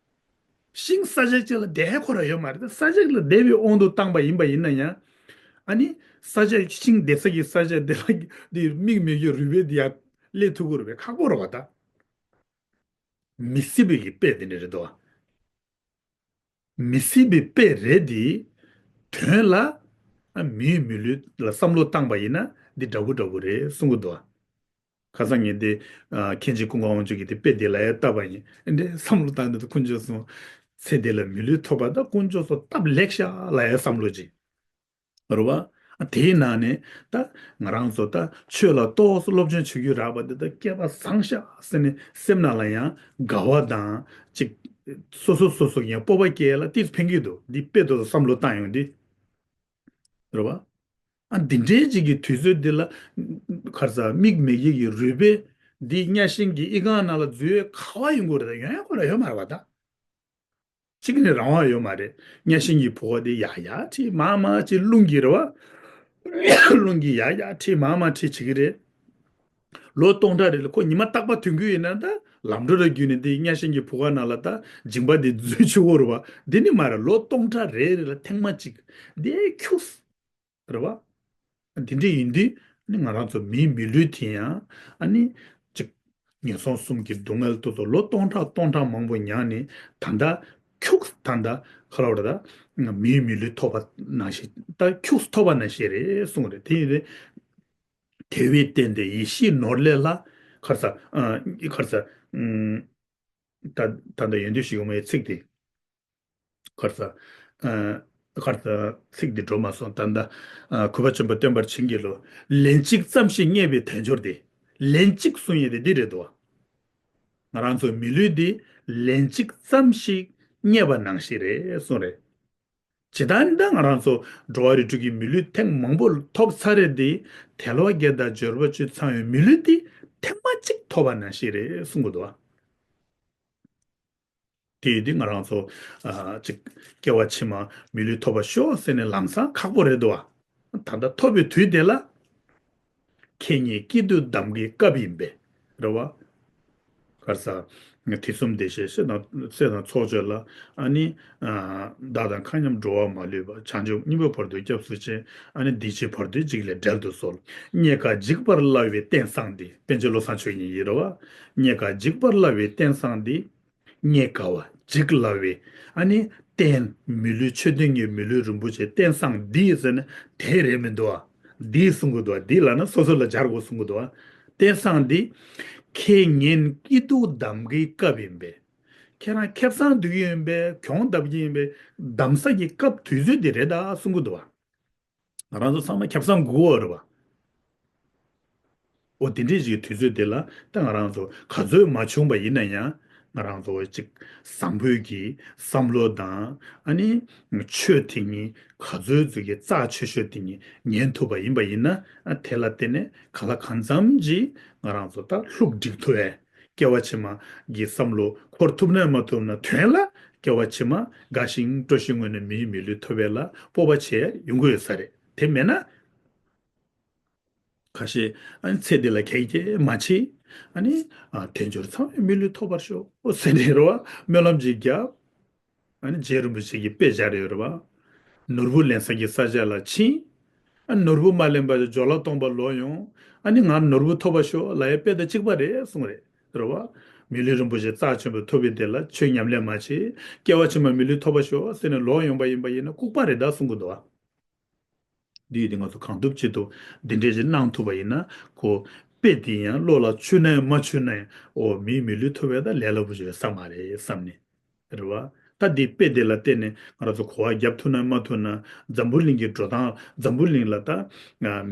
ཤིང་ས་ཆ་གཅིག་ལ་བསྡད་ཁོ་ར་ཡོད་མ་རེད་ད། ས་ཆ་ལ་བསྡད་པའི་དབང་དུ་བཏང་པ་ཡིན་པ་ཡིན་ན་ཡང་། ཨ་ནི་ས་ཆ་ཤིང་བསྡད་ས་ཀྱི་ས་ཆ་དེ་ལ་འདི་མིག་མེད་ཀྱི་རུས་སྦལ་འདི་ཡར་སླེབས་ཐུབ་ཀྱི་རེད་པས་ཁག་པོ་རེད་བ་ད། མི་སྲིད་པའི་གི་དཔེ་དེ་འདྲ་རེད་དོ། མི་སྲིད་པའི་དཔེ་རེད་དེ། དོན་ལ་མིའི་མི་ལུས་ལ་བསམ་བློ་བཏང་པ་ཡིན་ན་འདི་འདྲ་པོ་འདྲ་པོ་རེད་གསུང་གི་འདུག་ཁ་སང་ངས་འདི་མཁན་ཆེན་ཀུན་དགའ་དབང་ཕྱུག་གིས་འདི་དཔེ་འདི་ལ་ཡ་བལྟས་པ་ཡིན། འདི་བསམ་བློ་བཏང་འདི་དུས་དཀོན་མཆོག་གསུམ་ཚེ་འདི་ལ་མི་ལུས་ཐོབ་པ་ད་དཀོན་མཆོག་གསུམ་སྟབས་ལེགས་ཤག་ལ་ཡ་བསམ་བློ་ཅིག་རེད་བ། དེའི་ནང་ནས་ད་ང་རང་ཚོ་ད་ཆོས་ལ་ཏོག་ཙམ་སློབ་སྦྱོང་བྱེད་རྒྱུ་རག་པ་འདི་ད་སྐལ་པ་བཟང་ཤག་ཟེར་ནས་སེམས་ནང་ལ་ཡང་དགའ་བ་དང་ཅིག་སོ་སོ་སོ་སོ་ཡང་སྤོབས་པ་སྐྱེ་ལ་ཏིས་ཕན་གྱི་འདུག་འདི་དཔེ་ཏོག་ཙམ་བསམ་བློ་བཏང་ཡོང་དུས་རེད་བ། ཨ་འདི་འདྲའི་ཅིག་གི་དུས་ཚོད་འདི་ལ་ག་རེ་ཟ་མིག་མེད་མཁན་གྱི་རུས་སྦལ་འདི་གཉའ་ཤིང་གི་ཨི་ཁུང་ནང་ལ་འཛུལ་ཡས་ག་བ་ཡོང་གི་རེད། ད་ཡོང་ཡས་ཁོ་ར་ཡོད་མ་རེད་བ་ད། གཅིག་ནས་རང་དབང་ཡོད་མ་རེད། གཉའ་ཤིང་གི་ཕོ་བ་དེ་ཡར་ཡར་ཁྲིད་མར་མར་ཁྲིད་རླུང་གིས་རེད་བ། རླུང་གིས་ཡར་ཡར་ཁྲིད་མར་མར་ཁྲིད་བྱེད་ཀྱི་རེད། ལོ་སྟོང་ཕྲག་རེ་ལ་ཁོ་ཉི་མ་རྟག་པར་ཐོན་རྒྱུ་ཡིན་ན་ད་ལམ་འགྲོ་ར་བརྒྱུད་ནས་དེ་གཉའ་ཤིང་གི་ཕོ་བ་ནང་ལ་ད་མཇིང་པ་དེ་འཛུལ་ཆོག་གི་རེད་བ། འདི་ནི་མ་རེད། ལོ་སྟོང་ཕྲག་རེ་རེ་ལ་ཐེངས་མ་གཅིག་དེ་ཁྱུགས། རེད་བ། འདི་འདྲ་ཡིན་དུས་ནི་ང་རང་ཚོ་མིའི་མི་ལུས་དེ་ཡང་ཨ་ནི་ཅིག་ངན་སོང་གསུམ་གྱི་སྡུག་བསྔལ་དེ་ཚོ་ལོ་སྟོང་ཕྲག་སྟོང་ཕྲག་མང་པོ་མྱངས་ནས་ད་ལྟ་ཁྱུག་ད་ལྟ་ག་ལ་བ་རེད་ད། མིའི་མི་ལུས་ཐོབ་པ་ནང་བཞིན་ད་ཁྱུག་ཐོབ་པ་ནང་བཞིན་རེད་གསུངས་རེད། དེ་ཡིན་དུས་དེ་བས་བརྟེན་ཏེ་ཡེ་ཤེས་ནོར་ལས་ལྷག་ག་རེ་ཟ་ཨ་ག་རེ་ཟ་ཨ་ད་ད་ལྟ་ཡོན་ཏན་ཞིག་ཡོང་བའི་ཚིག་དེ། ག་རེ་ཟ། ཨ་ག་རེ་ཟ། ཚིག་འདི་འགྲོ་མ་སོང་། ད་ལྟ་ཨ་གུས་པ་ཆེན་པོ་སྟོན་པར་བྱིན་གྱིས་རློབས། ལན་གཅིག་ཙམ་ཞིག་རྙེད་པའི་དལ་འབྱོར་དེ། ལན་གཅིག་གསུང་ཡས་དེ་འདི་རེད་དོ། ང་རང་ཚོའི་མི་ལུས་འདི་ལན་གཅིག་ཙམ་ཞིག་རྙེད་པ་ནང་བཞིན་རེད་གསུངས་རེད། ཇི་ལྟར་ནི་ད་ང་རང་ཚོ་འགྲོ་བ་རིགས་དྲུག་གི་མི་ལུས་ཐེངས་མང་པོ་ཐོབ་ཚར་རེད་དེ། དལ་བ་བརྒྱད་དང་འབྱོར་པ་བཅུ་ཚང་བའི་མི་ལུས་འདི་ཐེངས་མ་གཅིག་ཐོབ་པ་ནང་བཞིན་རེད་གསུང་གི་འདུག་བ། དེ་ཡིན་དུས་ང་རང་ཚོ་ཨ་ཅིག་སྐྱེ་བ་ཕྱི་མ་མི་ལུས་ཐོབ་པ་ཤོག་ཟེར་ནས་ལམ་སང་ཁག་པོ་རེད་འདུག་བ། ད་ལྟ་ཐོབ་པའི་དུས་དེ་ལ། ཁེ་ཉེན་སྐྱིད་སྡུག་གདམ་གྱི་སྐབས་ཡིན་པས། རེད་བ། ག་རེ་ཟེར། དུས་གསུམ་བདེ་གཤེགས་སྲས་དང་སྲས་དང་ཚོགས་མཆོད་ལ། ཨ་ནི། ཨ། བདག་དང་མཁའ་མཉམ་འགྲོ་བ་མ་ལུས་པ། བྱང་ཆུབ་སྙིང་པོའི་བར་དུ་སྐྱབས་སུ་མཆི། ཨ་ནི་འདི་ཕྱི་བར་དོའི་འཇིགས་ལས་བསྒྲལ་དུ་གསོལ། རྙེད་དཀའ་འཇིགས་པར་སླ་བའི་རྟེན་བཟང་འདི། པཎ་ཆེན་བློ་བཟང་ཆོས་ཉིད་ཡིན། རེད་བ། རྙེད་དཀའ་འཇིགས་པར་སླ་བའི་རྟེན་བཟང་འདི། རྙེད་དཀའ་བ་འཇིགས་སླ་བའི། ཨ་ནི། རྟེན། མི་ལུས་ཆོས་ལྡན་གྱི་མི་ལུས་རིན་པོ་ཆེ་རྟེན་བཟང་འདི་ཟེར་ན་དེ་རེད་མི་འདུག་ཨ། འདི་གསུང་གི་འདུག་ཨ། འདི་ལབ་ན་སོ་སོ་ལ་སྦྱར་དགོས་གསུང་གི་འདུག་ཨ། རྟེན་བཟང་འདི། ཁེ་ཉེན་སྐྱིད་སྡུག་གདམ་གྱི་སྐབས་ཡིན་པས། ཁྱེད་རང་ཁེ་བཟང་སྡོད་ཀྱི་ཡིན་པས། གྱོང་བརྡབ་ཀྱི་ཡིན་པས། གདམ་ས་གི་སྐབས་དུས་ཚོད་འདི་རེད་ད་གསུང་གི་འདུག་ཨ། ང་རང་ཚོ་ཚང་མ་ཁེ་བཟང་དགོས་པ་རེད་བ། འོ་དེ་འདྲའི་ཞིག་དུས་ཚོད་དེ་ལ་ད་ང་རང་ཚོ་ག་ཚོད་མ་བྱུང་བ་ཡིན་ན་ཡང་ང་རང་ཚོ་ཅིག་བཟང་པོའི་གི་བསམ་བློ་དང་ཨ་ནི་ཆོས་དེ་ཉིད་ག་ཚོད་ཚོད་ཀྱི་རྩ་ཆེ་ཤོས་དེ་ཉིད་ཉན་ཐུབ་པ་ཡིན་པ་ཡིན་ན། ཨ། དེ་ལ་བརྟེན་ནས་ག་ལ་གང་འཚམ་ཅིག་ང་རང་ཚོ་ད་ལྷུག་འགྲིག་ཐུབ་པའི། སྐྱེ་བ་ཕྱི་མ་གི་བསམ་བློ་འཁོར་ཐུབ་ན་མ་ཐུབ་ན་དོན་ལ་སྐྱེ་བ་ཕྱི་མ་དགའ་ཞིང་སྤྲོ་ཞིང་ངུ་ནས་མིའི་མི་ལུས་ཐོབ་པ་ལ་སྤོབས་པ་བྱེད་ཡོང་གི་ཡོད་ས་རེད། དེ་མེད་ན། ཁ་ཤས་ཨ་ནི་ཚེ་འདི་ལ་གེགས་བྱེད་མ་བྱེད། ཨ་ནི། ཨ། དལ་འབྱོར་ཚང་བའི་མི་ལུས་ཐོབ་པར་ཤོག་ཟེར་ནས་རེད་བ། སྨོན་ལམ་ཅིག་བརྒྱབ། ཨ་ནི་རྗེ་རིན་པོ་ཆེ་གིས་དཔེ་སྦྱར་ཡོད་རེད་བ། ནོར་བུ་ལེན་ས་གི་ས་ཆ་ལ་ཕྱིན། ཨ། ནོར་བུ་མ་ལེན་པར་སྦྱོར་ལ་སྟོང་པ་ལོག་ཡོང་། ཨ་ནི་ང་ནོར་བུ་ཐོབ་པར་ཤོག་ལབ་ཡ་དཔེ་དང་གཅིག་པ་རེད་གསུངས་རེད། རེད་བ། མི་ལུས་རིན་པོ་ཆེ་རྩ་ཆེན་པོ་ཐོབ་པའི་དེ་ལ་ཆོས་ཉམས་ལེན་མ་བྱེད། སྐྱེ་བ་ཕྱི་མ་མི་ལུས་ཐོབ་པར་ཤོག་ཟེར་ནས་ལོག་ཡོང་པ་ཡིན་པ་ཡིན་ན་ལྐུགས་པ་རེད་ད་གསུང་གི་འདུག་བ། འདི་ཡིན་དུས་ང་ཚོ་གང་ཐུབ་ཅི་ཐུབ་འདི་འདྲས་ཞིག་གནང་ཐུབ་པ་ཡིན་ན། ཁོ་དཔེ་དེ་ཡང་བློ་ལ་ཆུད་ནའི་མ་ཆུད་ནའི། འོ། མིའི་མི་ལུས་ཐོབ་པ་ད་ལས་སླ་པོ་ཞིག་ཡོད་ས་མ་རེད་བསམ་ནས། རེད་བ། ད་འདི་དཔེ་དེ་ལ་བརྟེན་ནས་ང་རང་ཚོ་གོ་བ་རྒྱབ་ཐུབ་ན་མ་ཐུབ་ན། འཛམ་བུ་གླིང་གི་འགྲོ་སྟངས། འཛམ་བུ་གླིང་ལ་ད་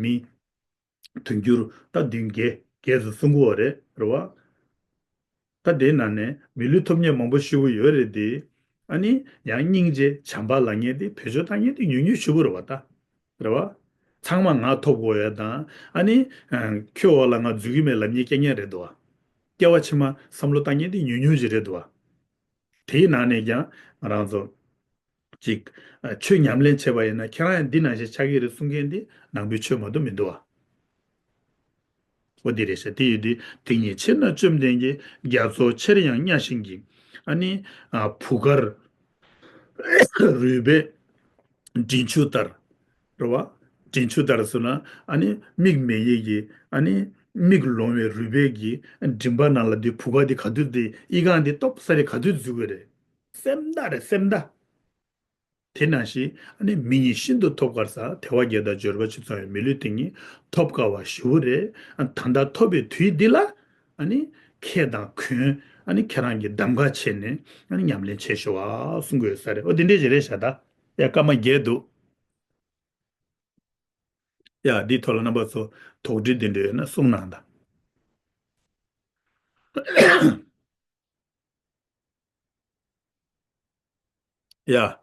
མི་དུང་ཕྱུར་ད་བདུན་བརྒྱད་བརྒྱད་ཙམ་གསུང་གི་ཡོད་རེད། རེད་བ། ད་དེའི་ནང་ནས་མི་ལུས་ཐོབ་མཁན་མང་པོ་ཞེ་པོ་ཡོད་རེད་དེ། ཨ་ནི་ཡང་སྙིང་རྗེ་བྱམས་པ་ལབ་མཁན་དེ་བེད་སྤྱོད་བཏང་མཁན་དེ་ཉུང་ཉུང་ཞེ་པོ་རེད་བ་ད། རེད་བ། ཚང་མ་ང་ཐོབ་དགོས་ཡ་དང་། ཨ་ནི་ཁྱོད་འོག་ལ་ང་འཛུལ་གྱི་མེད་ལབ་མཁན་སྐད་ངན་རེད་འདུག་བ། སྐྱེ་བ་ཕྱི་མ་བསམ་བློ་བཏང་མཁན་དེ་ཉུང་ཉུང་ཞིག་རེད་འདུག་བ། དེའི་ནང་ནས་ཀྱང་ང་རང་ཚོ་ཅིག་ཆོས་ཉམས་ལེན་བྱས་པ་ཡིན་ན་ཁྱེད་རང་ཡང་འདི་ནང་བཞིན་ཆགས་ཀྱི་རེད་གསུང་མཁན་འདི་ནང་པའི་ཆོས་མ་གཏོགས་མི་འདུག་བ། འོ་འདི་རེད་ཤག་དེ་ཡོད་དུས་དེ་ཉིད་ཕྱིར་ན་བཅོམ་ལྡན་གྱིས། རྒྱ་མཚོ་ཆེར་ཡང་གཉའ་ཤིང་གི། ཨ་ནི། ཨ། བུ་གར་རུས་པའི་མགྲིན་ཆུ་ལྟར། རེད་བ། མགྲིན་ཆུ་ལྟར་ཟེར་ན་ཨ་ནི་མིག་མེད་ཡས་ཀྱི། ཨ་ནི་མིག་ལོང་བའི་རུས་པའི་གི་མགྲིན་པ་ནང་ལ་འདི་བུ་ག་འདི་ག་དུས་འདི་ཨི་ཁུང་འདི་སྟོབས་ས་རེ་ག་དུས་འཛུལ་གི་རེད། སེམས་ཐག་རེད་སེམས་ཐག་དེ་ནང་བཞིན་ཨ་ནི་མི་ཉིད་ཤིན་ཏུ་ཐོབ་དཀར་ས། དལ་བ་བརྒྱད་དང་འབྱོར་པ་ཆེ་ཚང་བའི་མི་ལུས་དེ་ཉིད་ཐོབ་དཀའ་བ་ཞེ་པོ་རེད། ཨ། ད་ལྟ་ཐོབ་པའི་དུས་འདི་ལ་ཨ་ནི་ཁེ་དང་གོན། ཨ་ནི་ཁྱེད་རང་གིས་གདམ་ག་བྱས་ནས་ཨ་ནི་ཉམས་ལེན་བྱེད་ཤོག་ཨ་གསུང་གི་ཡོད་ས་རེད། འོ་དེ་འདྲས་ཞིག་རེད་ཤག་ད་ཡ་སྐར་མ་བརྒྱད་འདུག་ཡ་འདིའི་ཐོག་ལ་རྣམ་པ་ཚོ་དོགས་འདྲི་དེ་འདྲས་ཡོད་ན་གསུང་གནང་དང་། ཡ།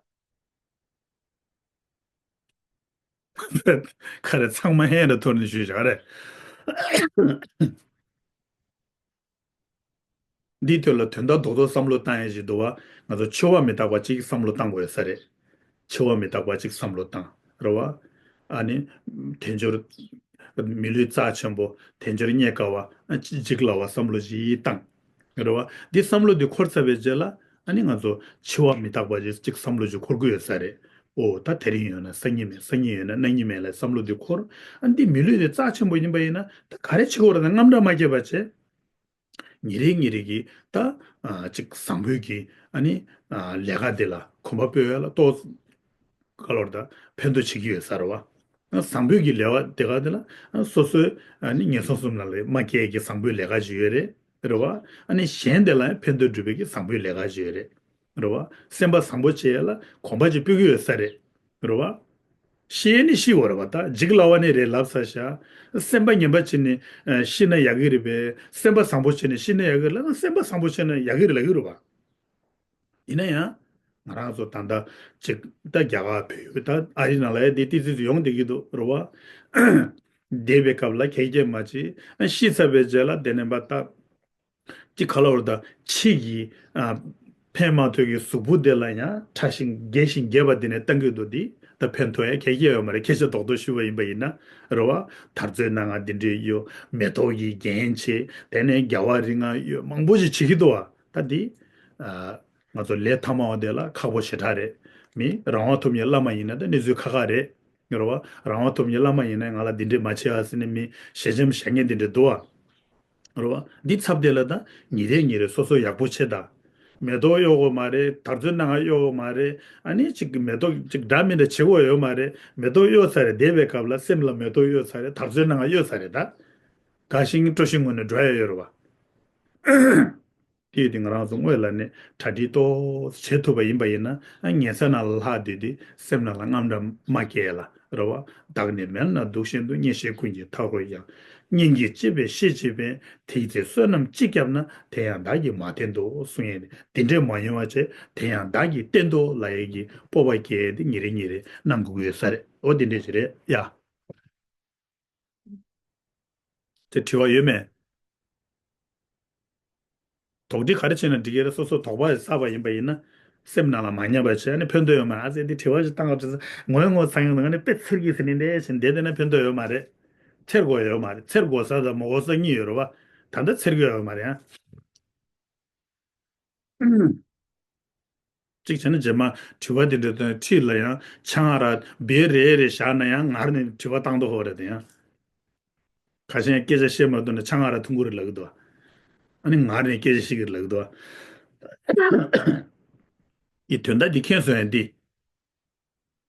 ག་རེ་ཚང་མ་ཧན་རེ་ཐོར་ནས་ཞུས་བཞག་རེད། འདིའི་ཐོག་ལ་དོན་དག་རྡོག་རྡོག་བསམ་བློ་བཏང་ཡ་ཞིག་འདུག་བ། ང་ཚོ་འཆི་བ་མི་རྟག་པ་གཅིག་བསམ་བློ་བཏང་དགོས་ཡོད་ས་རེད། འཆི་བ་མི་རྟག་པ་གཅིག་བསམ་བློ་བཏང་། རེད་བ། ཨ་ནི། དལ་འབྱོར། མི་ལུས་རྩ་ཆེན་པོ། དལ་འབྱོར་རྙེད་དཀའ་བ། འཇིགས་སླ་བ་བསམ་བློ་ཞིག་བཏང་། རེད་བ། འདི་བསམ་བློ་འདི་འཁོར་ཚར་བའི་རྗེས་ལ་ཨ་ནི་ང་ཚོ་འཆི་བ་མི་རྟག་པ་ཞིག་གཅིག་བསམ་བློ་ཞིག་འཁོར་གྱི་ཡོད་ས་རེད། ཨོ་ད་དེ་རིང་ཡོད་ན་སང་ཉིན་མེད། སང་ཉིན་ཡོད་ན་གནངས་ཉིན་མེད་ལ་བསམ་བློ་འདི་འཁོར། ཨ་ནི་འདི་མི་ལུས་འདི་རྩ་ཆེན་པོ་ཡིན་པ་ཡིན་ན་ད་ག་རེ་བྱེད་དགོས་རེད་ན་དངངས་སྐྲག་མ་སྐྱེས་པ་བྱས། ཉིན་རེ་ཉིན་རེ་གི་ད་ཨ་ཅིག་བཟང་པོའི་གི་ཨ་ནི་ཨ་ལས་ཀ་དེ་ལ་གོམ་པ་སྤོས་ཡ་ལ་ཏོག་ག་ལོར་ད་ཕན་ཐོགས་བྱེད་ཀྱི་ཡོད་ས་རེད་བ། ཨ་བཟང་པོའི་གི་ལས་ཀ་དེ་ག་དེ་ལ་ཨ་སོ་སོའི་ཨ་ནི་ངན་སོང་གསུམ་ལ་ལས་མ་སྐྱེ་གི་བཟང་པོའི་ལས་ཀ་ཞིག་ཡོད་རེད། རེད་བ། ཨ་ནི་གཞན་དེ་ལ་ཡང་ཕན་ཐོགས་སྒྲུབ་པའི་གི་བཟང་པོའི་ལས་ཀ་ཞིག་ཡོད་རེད། རེད་བ། སེམས་པ་བཟང་པོ་བྱེད་ཡ་ལ་གོམ་པ་ཅིག་སྤོས་ཀྱི་ཡོད་ས་རེད། རེད་བ། ཤི་ཡ་ནི་ཤི་བ་རེད་བ། ད་འཇིགས་སླ་བ་ནི་རེད་ལབ་ས་ཤ། སེམས་པ་ངན་པ་བྱས་ནས་ཨ་ཤི་ན་ཡག་གི་རེད་པས། སེམས་པ་བཟང་པོ་བྱས་ནས་ཤི་ན་ཡག་གི་རེད་ལབ་ན་སེམས་པ་བཟང་པོ་བྱས་ན་ཡག་གི་རེད་ལབ་ཀྱི་རེད་བ། ཡིན་ན་ཡང་ང་རང་ཚོ་ད་ལྟ་ཅིག་ད་རྒྱ་གར་བོད་ཡུལ་ད་ཨ་རི་ནང་ལ་ཡ་དེ་ཏི་ཙི་ཙི་ཡོང་བསྡད་ཀྱི་འདུག་རེད་བ། བསྡད་པའི་སྐབས་ལ་ཁྱེད་ཀྱིས་མ་བྱེད། ཤི་ཚར་བའི་རྗེས་ལ་དེ་ནས་མ་ད། ཅིག་ག་ལ་བར་ད་ཕྱི་གི་ཨ་ཕན་མ་ཐོགས་ཀྱི་གཟུགས་པོ་དེ་ལ་ཡང་ཕྲ་ཞིང་རྒྱས་ཤིང་རྒྱས་པ་དེ་ནས་བཏང་གི་འདུག་དེ་ ད་ཕན་ཐོགས་ཡ་ག་གེ་ཡོད་མ་རེད། སྐད་ཆ་རྡོག་རྡོག་ཞུས་པ་ཡིན་པ་ཡིན་ན། རེད་བ། དར་ཚོན་སྣ་ལྔ་འདི་འདྲས་ཡོད། མེ་ཏོག་གི་རྒྱན་བྱས། དེ་ནས་རྒྱལ་བ་རིགས་ལྔ་ཡོད། མང་པོ་ཞིག་བྱེད་ཀྱི་འདུག་བ། ད་འདི། ཨ། ང་ཚོ་ལས་མཐའ་མ་བ་དེ་ལ་ཁག་པོ་ཞེ་དྲག་རེད། མི་རང་དབང་ཐོབ་མཁན་བླ་མ་ཡིན་ན་ད་གནས་ཚུལ་ཁག་ཁག་རེད། རེད་བ། རང་དབང་ཐོབ་མཁན་བླ་མ་ཡིན་ན་ང་ལ་འདི་འདྲས་མ་བྱེད་ཨ་ཟེར་ནས་མི་ཞལ་ཆེམས་བཞག་མཁན་འདི་འདྲས་འདུག་བ། རེད་བ། འདི་ཚབ་དེ་ལ་ད་ཉིན་རེ་ཉིན་རེ་སོ་སོ་ཡག་པོ་བྱེད་ད། མེ་ཏོག་གཡོག་དགོས་མ་རེད། དར་ཚོན་སྣ་ལྔ་གཡོག་དགོས་མ་རེད། ཨ་ནི་ཅིག་མེ་ཏོག་ཅིག་འདྲ་མི་འདྲ་བྱེད་དགོས་ཡོད་མ་རེད། མེ་ཏོག་གཡོག་ཚར་རེད། བསྡད་པའི་སྐབས་ལ་སེམས་ལ་མེ་ཏོག་གཡོག་ཚར་རེད། དར་ཚོན་སྣ་ལྔ་གཡོག་ཚར་རེད་ད། དགའ་ཞིང་སྤྲོ་ཞིང་ངུ་ནས་འགྲོ་ཡ་ཡོད་རེད་བ། དེ་ཡིན་དུས་ང་རང་ཚོ་སྔོན་ལ་ནས་གྲ་སྒྲིག་ཏོག་ཙམ་བྱེད་ཐུབ་པ་ཡིན་པ་ཡིན་ན། ཨ། ཉལ་ས་ནང་ལ་ལྷག་བསྡད་དུས་སེམས་ནང་ལ་དངངས་སྐྲག་མ་སྐྱེ་ལ། རེད་བ། བདག་ནི་མལ་ན་འདུག་བཞིན་དུ། གཉེན་བཤེས་ཀུན་གྱིས་མཐའ་སྐོར་ཡང་། གཉེན་གྱིས་གཅེས་པའི་བཤེས་གཅེས་པའི། དེའི་ཚེ་བསོད་ནམས་ཅི་བསྐྱབས་ན། དེ་ཡང་བདག་གིས་མ་བསྟེན་ཏོ་གསུང་ཡས་ནི། དེ་འདྲས་མ་ཡོང་བ་བྱས། དེ་ཡང་བདག་གིས་བསྟེན་ཏོ་ལབ་ཡས་ཀྱི་སྤོབས་པ་སྐྱེ་ཡས་དེ་ཉིན་རེ་ཉིན་རེ་གནང་དགོས་ཀྱི་ཡོད་ས་རེད། འོ་དེ་འདྲས་ཞིག་རེད་ཡ། དེ་དྲི་བ་ཡོད་མེད། དོགས་འདྲི་ག་རེ་བྱས་ན་འགྲིག་གི་རེད། སོ་སོ་དོགས་པ་ཟ་བ་ཡིན་པ་ཡིན་ན། སེམས་ནང་ལ་མ་ཉར་བ་བྱས་ནས་ཕན་ཐོགས་ཡོད་མ་རེད། ཨ་ཙི་འདི་དྲི་བ་ཞིག་བཏང་བ་དྲི་ས་ངོས་ངོ་ཚ་ཡང་ང་ནི་དཔེ་འཚེར་གི་ཟེར་ནས་འདས་ཟིན་བསྡད་བསྡད་ན་ཕན་ཐོགས་ཡོད་མ་རེད། འཚེར་དགོས་ཡོད་མ་རེད། འཚེར་དགོས་ས་དང་མ་དགོས་ས་གཉིས་ཡོད་རེད་བ། ད་ལྟ་འཚེར་གི་ཡོད་མ་རེད་ཨ། གཅིག་བྱས་ན་རྗེས་མ་དྲི་བ་དེ་འདྲ་དང་འཁྲིས་ལ་ཡང་ཆང་ཨ་རག་འབའ་རེ་རེ་བཞག་ན་ཡང་ངར་ནས་དྲི་བ་བཏང་དོ་ཧོ་རེད་དེ་ཡང་། ཁ་ཤས་སྐད་ཆ་བཤད་མ་ཐུབ་ན་ཆང་ཨ་རག་འཐུང་གི་རེད་ལབ་ཀྱི་འདུག་ཨ་ནི་ངར་ནས་སྐད་ཆ་བཤད་ཀྱི་རེད་ལབ་ཀྱི་འདུག་ཡི་དོན་དག་འདི་མཁྱེན་སོང་ཡང་འདི།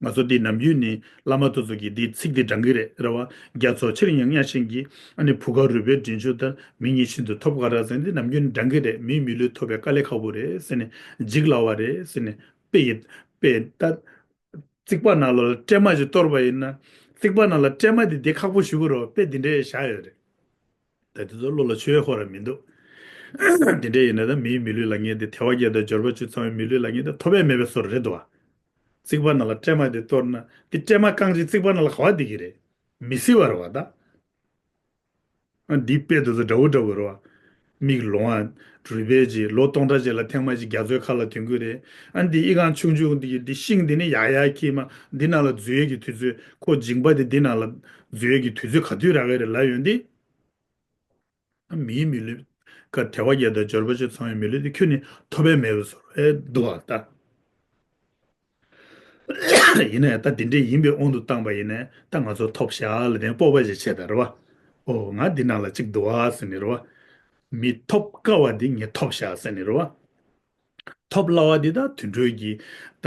ང་ཚོ་འདི་ནམ་རྒྱུན་ནས་བླ་མ་དེ་ཚོ་གིས་འདི་ཚིག་འདི་བགྲང་གི་རེད། རེད་བ། རྒྱ་མཚོ་ཆེར་མཉམ་གཡང་ཞིང་གི། ཨ་ནི་བུ་ག་རུས་པའི་མགྲིན་བཅུ་ལྟར། མི་ཉིད་ཤིན་ཏུ་ཐོབ་དཀའ་རབ་ཟེར། འདི་ནམ་རྒྱུན་ནས་བགྲང་གི་རེད། མིའི་མི་ལུས་ཐོབ་པའི་དཀའ་ལས་ཁག་པོ་རེད་ཟེར་ནས། འཇིགས་སླ་བ་རེད་ཟེར་ནས། དཔེ་ཡི་དཔེ་ད། རྩིག་པ་ནང་ལ་སྲན་མ་ཞིག་གཏོར་བ་ཡིན་ན། རྩིག་པ་ནང་ལ་སྲན་མ་དེ་དེ་ཁག་པོ་ཞེ་པོ་རེད་བ། དཔེ་འདི་འདྲའི་བཞག་ཡོད་རེད། ད་དེ་ཚོ་བློ་ལ་ཆོས་ཧོ་ར་མི་འདུག་དེ་འདྲ་ཡིན་ན་ད་མིའི་མི་ལུས་ལ་ངེས་ཏེ། དལ་བ་བརྒྱད་དང་འབྱོར་པ་བཅུ་ཚང་བའི་མི་ལུས་ལ་ངེས་ཏེ་ཐོབ་པ་མེད་པའི་བཟོ་འདྲ་རེད་དོ། རྩིག་པ་ནང་ལ་སྲན་མ་དེ་གཏོར་ན་དེ་སྲན་མ་རྐང་གཅིག་རྩིག་པ་ནང་ལ་ག་པར་བསྡད་ཀྱི་རེད། མི་སྲིད་པ་རེད་བ་ད། ཨ་འདི་དཔེ་དེ་ཚོ་འདྲ་བོ་འདྲ་བོ་རེད་བ། མིག་ལོང་བ། རུས་པའི་གཅིག་ལོ་སྟོང་ཕྲག་གཅིག་ལ་ཐེངས་མ་གཅིག་རྒྱ་མཚོའི་ཁ་ལ་ཐོན་གྱི་རེད། ཨ་འདི་ཨི་ཁུང་ཆུང་ཆུང་འདི་འདི་ཤིང་འདི་ནི་ཡག་ཡག་ཁྱེར་མ་འདི་ནང་ལ་འཛུལ་ཡས་ཀྱི་དུས་ཚོད། ཁོ་མཇིང་པ་འདི་འདི་ནང་ལ་འཛུལ་ཡས་ཀྱི་དུས་ཚོད་ག་དུས་རག་གི་རེད་ལབ་ཡོང་དུས། མིའི་མི་ལུས། ཀ་དལ་བ་བརྒྱད་དང་འབྱོར་པ་བཅུ་ཚང་བའི་མི་ལུས་དེ་ཁྱོན་ནས་ཐོབ་པ་མེད་པའི་བཟོ་འདྲ་འདུག་བ་ད། ཡིན་ནའི་ད་དེ་འདྲས་ཡིན་པའི་དབང་དུ་བཏང་པ་ཡིན་ནའི་ད་ང་ཚོ་ཐོབ་ཤག་ལབ་དེ་སྤོབས་པ་ཞིག་བྱེད་ད་རེད་བ། ཨོ་ང་འདི་ནང་ལ་གཅིག་འདུག་བ་ཟེར་ནས་རེད་བ། མི་ཐོབ་དཀའ་བ་འདི་ངས་ཐོབ་ཤག་ཟེར་ནས་རེད་བ། ཐོབ་སླ་བ་འདི་ད་དུད་འགྲོའི་གི་ད་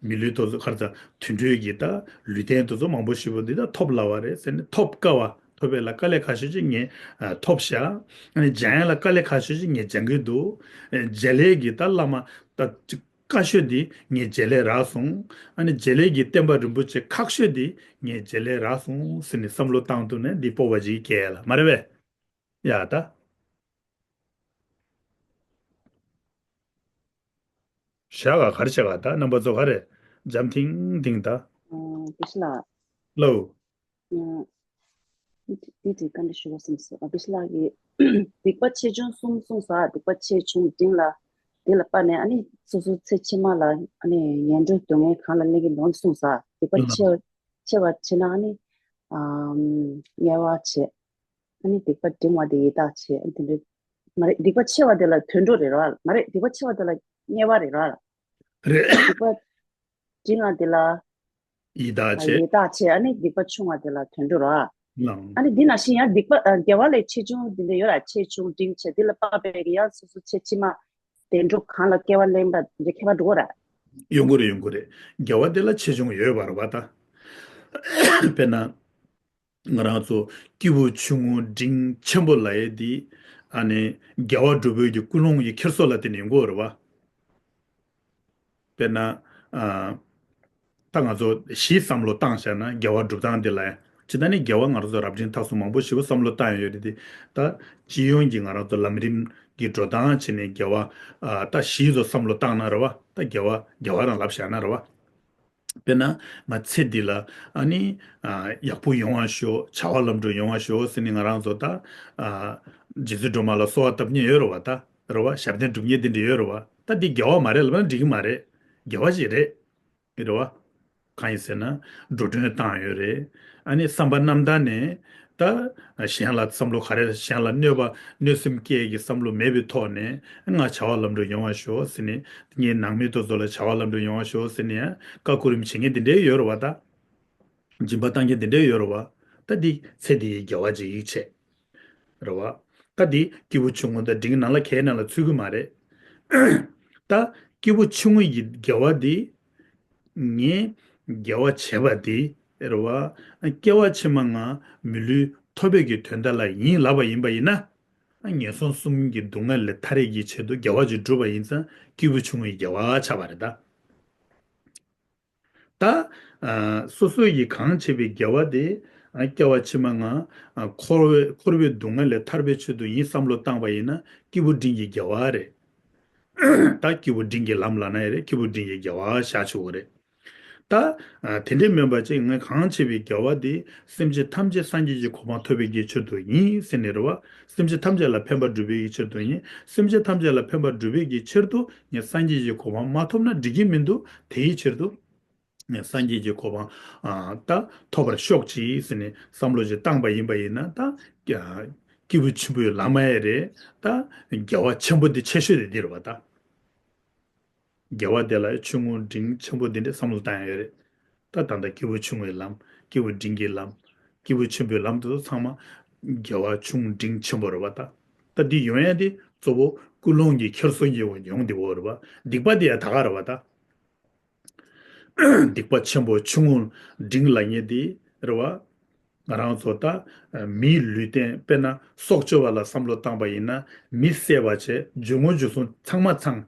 མི་ལུས་དེ་ཚོ་ག་རེ་ཟ། དུད་འགྲོའི་གི་ད་ལུས་རྟེན་དེ་ཚོ་མང་པོ་ཞེ་པོ་འདི་ད་ཐོབ་སླ་བ་རེད་ཟེར་ནས། ཐོབ་དཀའ་བ། ཐོབ་པའི་ལ་དཀའ་ལས་ཁག་ཤོས་ཅིག་ངས་ཨ་ཐོབ་ཤག་ཨ་ནི་སྦྱང་ཡ་ལ་དཀའ་ལས་ཁག་ཤོས་ཅིག་ངས་སྦྱང་གི་འདུག་ཨ་རྗེས་ལས་ཀྱི་ད་བླ་མ་ད་ཅིག་དཀའ་ཤོས་འདི་ངས་རྗེས་ལས་རག་སོང་། ཨ་ནི་རྗེས་ལས་ཀྱི་བསྟན་པ་རིན་པོ་ཆེ་ཁག་ཤོས་འདི་ངས་རྗེས་ལས་རག་སོང་ཟེར་ནས་བསམ་བློ་བཏང་ཐུབ་ན་འདི་སྤོབས་པ་ཅིག་སྐྱེ་ཡ་ལ་མ་རེད་པས། ཡ་ད། ཞག་ག་ག་རེ་བྱེད་ག་ད་རྣམ་པ་ཚོ་ག་རེ་འཇམ་ཐིང་ཐིང་ད། ཨ་དེ་ཤི་ལ། ལོ། ཨ་དེ་དེ་བཀའ་འདྲི་ཞུ་བ་སེམས་སོ། ཨ་དེ་ཤི་ལ་གི་སྡིག་པ་ཆེ་ཆུང་གསུམ་གསུངས་ས། སྡིག་པ་ཆེ་ཆུང་འབྲིང་ལ་དེ་ལ་དཔག་ནས་ཨ་ནི་སོ་སོ་ཚེ་ཕྱི་མ་ལ་ཨ་ནི་ངན་འགྲོའི་སྡུག་བསྔལ་གང་ལ་སླེབས་ཀྱི་འདུག་གསུངས་ས། སྡིག་པ་ཆེ་ཆེ་བ་བྱེད་ན་ཨ་ནི་ཨ་དམྱལ་བ་བྱེད། ཨ་ནི་སྡིག་པ་འབྲིང་བ་དེ་ཡི་དྭགས་བྱེད། ཨ་ནི་དེ་འདྲ་མ་རེད། སྡིག་པ་ཆེ་བ་དེ་ལ་དུད་འགྲོ་རེད་ར། མ་རེད། སྡིག་པ་ཆེ་བ་དེ་ལ་དམྱལ་བ་རེད་ར། རེད། སྡིག་པ་འབྲིང་བ་དེ་ལ་ཡི་དྭགས་བྱེད། ཡི་དྭགས་བྱེད། ཨ་ནི་སྡིག་པ་ཆུང་བ་དེ་ལ་དུད་འགྲོ་ར། ལང་། ཨ་ནི་འདི་ནང་བཞིན་ཡང་སྡིག་པ་ཨ་དགེ་བ་ལས་ཆེ་ཆུང་འདི་འདྲ་ཡོད་ར། ཆེ་ཆུང་འབྲིང་ཆེ་འདི་ལ་དཔག་པའི་གི་ཡང་སོ་སོ་ཚེ་ཕྱི་མ་བདེ་འགྲོ་གང་ལ་སྐྱེ་བ་ལེན་པ་འདི་ཁྱད་པར་འགྲོ་གི་ར། ཡོང་གི་རེད། ཡོང་གི་རེད། དགེ་བ་དེ་ལ་ཆེ་ཆུང་ཡོད་པ་རེད་པ་ད། དཔེར་ན། ང་རང་ཚོ་སྐྱེས་བུ་ཆུང་ངུ་འབྲིང་ཆེན་པོ་ལབ་ཡས་འདི་ཨ་ནི་དགེ་བ་སྒྲུབ་པའི་གི་ཀུན་སློང་གི་འཁྱེར་སོ་ལ་བརྟེན་ནས་ཡོང་གི་ཡོད་རེད་པ། དཔེར་ན། ཨ། ད་ང་ཚོ་གཞི་བསམ་བློ་བཏང་བཞག་ན་དགེ་བ་སྒྲུབ་སྟངས་འདི་ལ་ཡང་ཇི་ལྟར་ནི་དགེ་བ་ང་རང་ཚོ་རབ་འབྲིང་ཐ་གསུམ་མང་པོ་ཞེ་པོ་བསམ་བློ་བཏང་ཡོད་རེད་དེ། ད་སྤྱི་ཡོངས་ཀྱི་ང་རང་ཚོ་ལམ་རིམ་གྱི་འགྲོ་སྟངས་བྱས་ནས་དགེ་བ་ཨ་ད་གཞི་ཚོ་བསམ་བློ་བཏང་ན་རེད་པ། ད་དགེ་བ་དགེ་བ་རང་ལབ་བཞག་ན་རེད་པ། དཔེར་ན་ང་ཚེ་འདི་ལ་ཨ་ནི་ཨ་ཡག་པོ་ཡོང་བ་ཤོག་བྱ་བ་ལམ་འགྲོ་ཡོང་བ་ཤོག་ཟེར་ནས་ང་རང་ཚོ་ད་ཨ་རྗེ་བཙུན་སྒྲོལ་མ་ལ་གསོལ་བ་བཏབ་མཁན་ཡོད་རེད་པ། ད་རེད་པ། ཞབས་བརྟན་སྒྲུབ་མཁན་དེ་འདྲ་ཡོད་རེད་པ། ད་འདི་དགེ་བ་མ་རེད་ལབ་ན་འགྲིག་གི་མ་རེད། དགེ་བ་ཞིག་རེད། རེད་པ། གང་ཡིན་ཟེར་ན། འགྲོ་གྲོན་བཏང་ཡོད་རེད། ཨ་ནི་བསམ་པ་རྣམ་དག་ནས་ད་གཞན་ལ་བསམ་བློ་ག་རེ། གཞན་ལ་གནོད་པ་གནོད་སེམས་སྐྱེ་གི་བསམ་བློ་མེད་པའི་ཐོག་ནས། ང་བྱ་བ་ལམ་འགྲོ་ཡོང་བ་ཤོག་ཟེར་ནས། ངའི་ནང་མི་དེ་ཚོ་ལ་བྱ་བ་ལམ་འགྲོ་ཡོང་བ་ཤོག་ཟེར་ནས་ཡང་བཀའ་བཀོད་རིམ་བྱེད་མཁན་དེ་འདྲའི་ཡོད་རེད་བ་ད། སྦྱིན་པ་བཏང་མཁན་དེ་འདྲའི་ཡོད་རེད་བ། ད་འདི་ཚེ་འདི་ཡི་དགེ་བ་ཅིག་བྱས། རེད་བ། ད་འདི་སྐྱེས་བུ་ཆུང་ངུ་དང་འབྲིང་ནང་ལ་གའི་ནང་ལ་ཚུད་ཀྱི་མ་རེད། ད་སྐྱེས་བུ་ཆུང་ངུ་ཡི་དགེ་བ་འདི། ངས་དགེ་བ་བྱས་པ་འདི། རེད་བ། སྐྱེ་བ་ཕྱི་མ་ང་མི་ལུས་ཐོབ་པའི་གི་དོན་དག་ལ་ཡིན་ལབ་པ་ཡིན་པ་ཡིན་ན། ངན་སོང་གསུམ་གྱི་སྡུག་བསྔལ་ལས་ཐར་ཡས་ཀྱི་ཆེད་དུ་དགེ་བ་ཅིག་བསྒྲུབས་པ་ཡིན་ཙང་སྐྱེས་བུ་ཆུང་ངུའི་དགེ་བ་ཆགས་པ་རེད་ད། ད། ཨ། སོ་སོ་ཡིས་གང་བྱས་པའི་དགེ་བ་དེ། ཨ། སྐྱེ་བ་ཕྱི་མ་ང་། ཨ། འཁོར་བའི་འཁོར་བའི་སྡུག་བསྔལ་ལས་ཐར་པའི་ཆེད་དུ་ཡིན་བསམ་བློ་བཏང་པ་ཡིན་ན་སྐྱེས་བུ་འབྲིང་གི་དགེ་བ་རེད། ད་སྐྱེས་བུ་འབྲིང་གི་ལམ་ལབ་ན་ཡང་རེད། སྐྱེས་བུ་འབྲིང་གི་དགེ་བ་བཞག་ཆོག་གི་རེད། ད། ཨ། དེ་འདྲའི་མིན་པ་ཅིག་ངས་གང་བྱས་པའི་དགེ་བ་དེ་སེམས་ཅན་ཐམས་ཅད་སངས་རྒྱས་ཀྱི་གོ་འཕང་ཐོབ་པའི་གི་ཆེད་དུ་ཡིན་ཟེར་ནས་རེད་བ། སེམས་ཅན་ཐམས་ཅད་ལ་ཕན་པ་སྒྲུབ་པའི་གི་ཆེད་དུ་ཡིན། སེམས་ཅན་ཐམས་ཅད་ལ་ཕན་པ་སྒྲུབ་པའི་གི་ཕྱིར་དུ་ངས་སངས་རྒྱས་ཀྱི་གོ་འཕང་མ་ཐོབ་ན་འགྲིག་གི་མི་འདུག་དེའི་ཕྱིར་དུ། ངས་སངས་རྒྱས་ཀྱི་གོ་འཕང་། ཨ། ད་ཐོབ་པར་ཤོག་ཅིག་ཟེར་ནས་བསམ་བློ་ཅིག་བཏང་པ་ཡིན་པ་ཡིན་ན་ད། ཨ། སྐྱེས་བུ་ཆེན་པོའི་ལམ་ཡང་རེད། ད་དགེ་བ་ཆེན་པོ་འདི་ཆེ་ཤོས་དེ་འདི་རེད་བ་ད། དགེ་བ་དེ་ལ་ཆུང་ངུ་འབྲིང་ཆེན་པོ་འདི་འདྲའི་བསམ་བློ་བཏང་ཡ་ཡོད་རེད། ད་ད་ལྟ་སྐྱེས་བུ་ཆུང་ངུའི་ལམ། སྐྱེས་བུ་འབྲིང་གི་ལམ། སྐྱེས་བུ་ཆེན་པོའི་ལམ་དེ་ཚོ་ཚང་མ་དགེ་བ་ཆུང་འབྲིང་ཆེན་པོ་རེད་བ་ད། ད་འདི་ཡོང་ཡ་དེ་གཙོ་བོ་ཀུན་སློང་གིས་འཁྱེར་སོང་གི་ཡོང་འདི་བོ་རེད་བ། སྡིག་པ་དེ་ཡང་ད་ག་རེད་བ་ད། སྡིག་པ་ཆེན་པོ་ཆུང་ངུ་འབྲིང་ལབ་མཁན་དེ་རེད་བ། ང་རང་ཚོ་ད་མིའི་ལུས་རྟེན། དཔེར་ན་སྲོག་གཅོད་པ་ལ་བསམ་བློ་བཏང་པ་ཡིན་ན། མི་བསད་པ་བྱས། སྦྱོར་དངོས་འབྱོར་ཚོགས་ཚང་མ་ཚང་།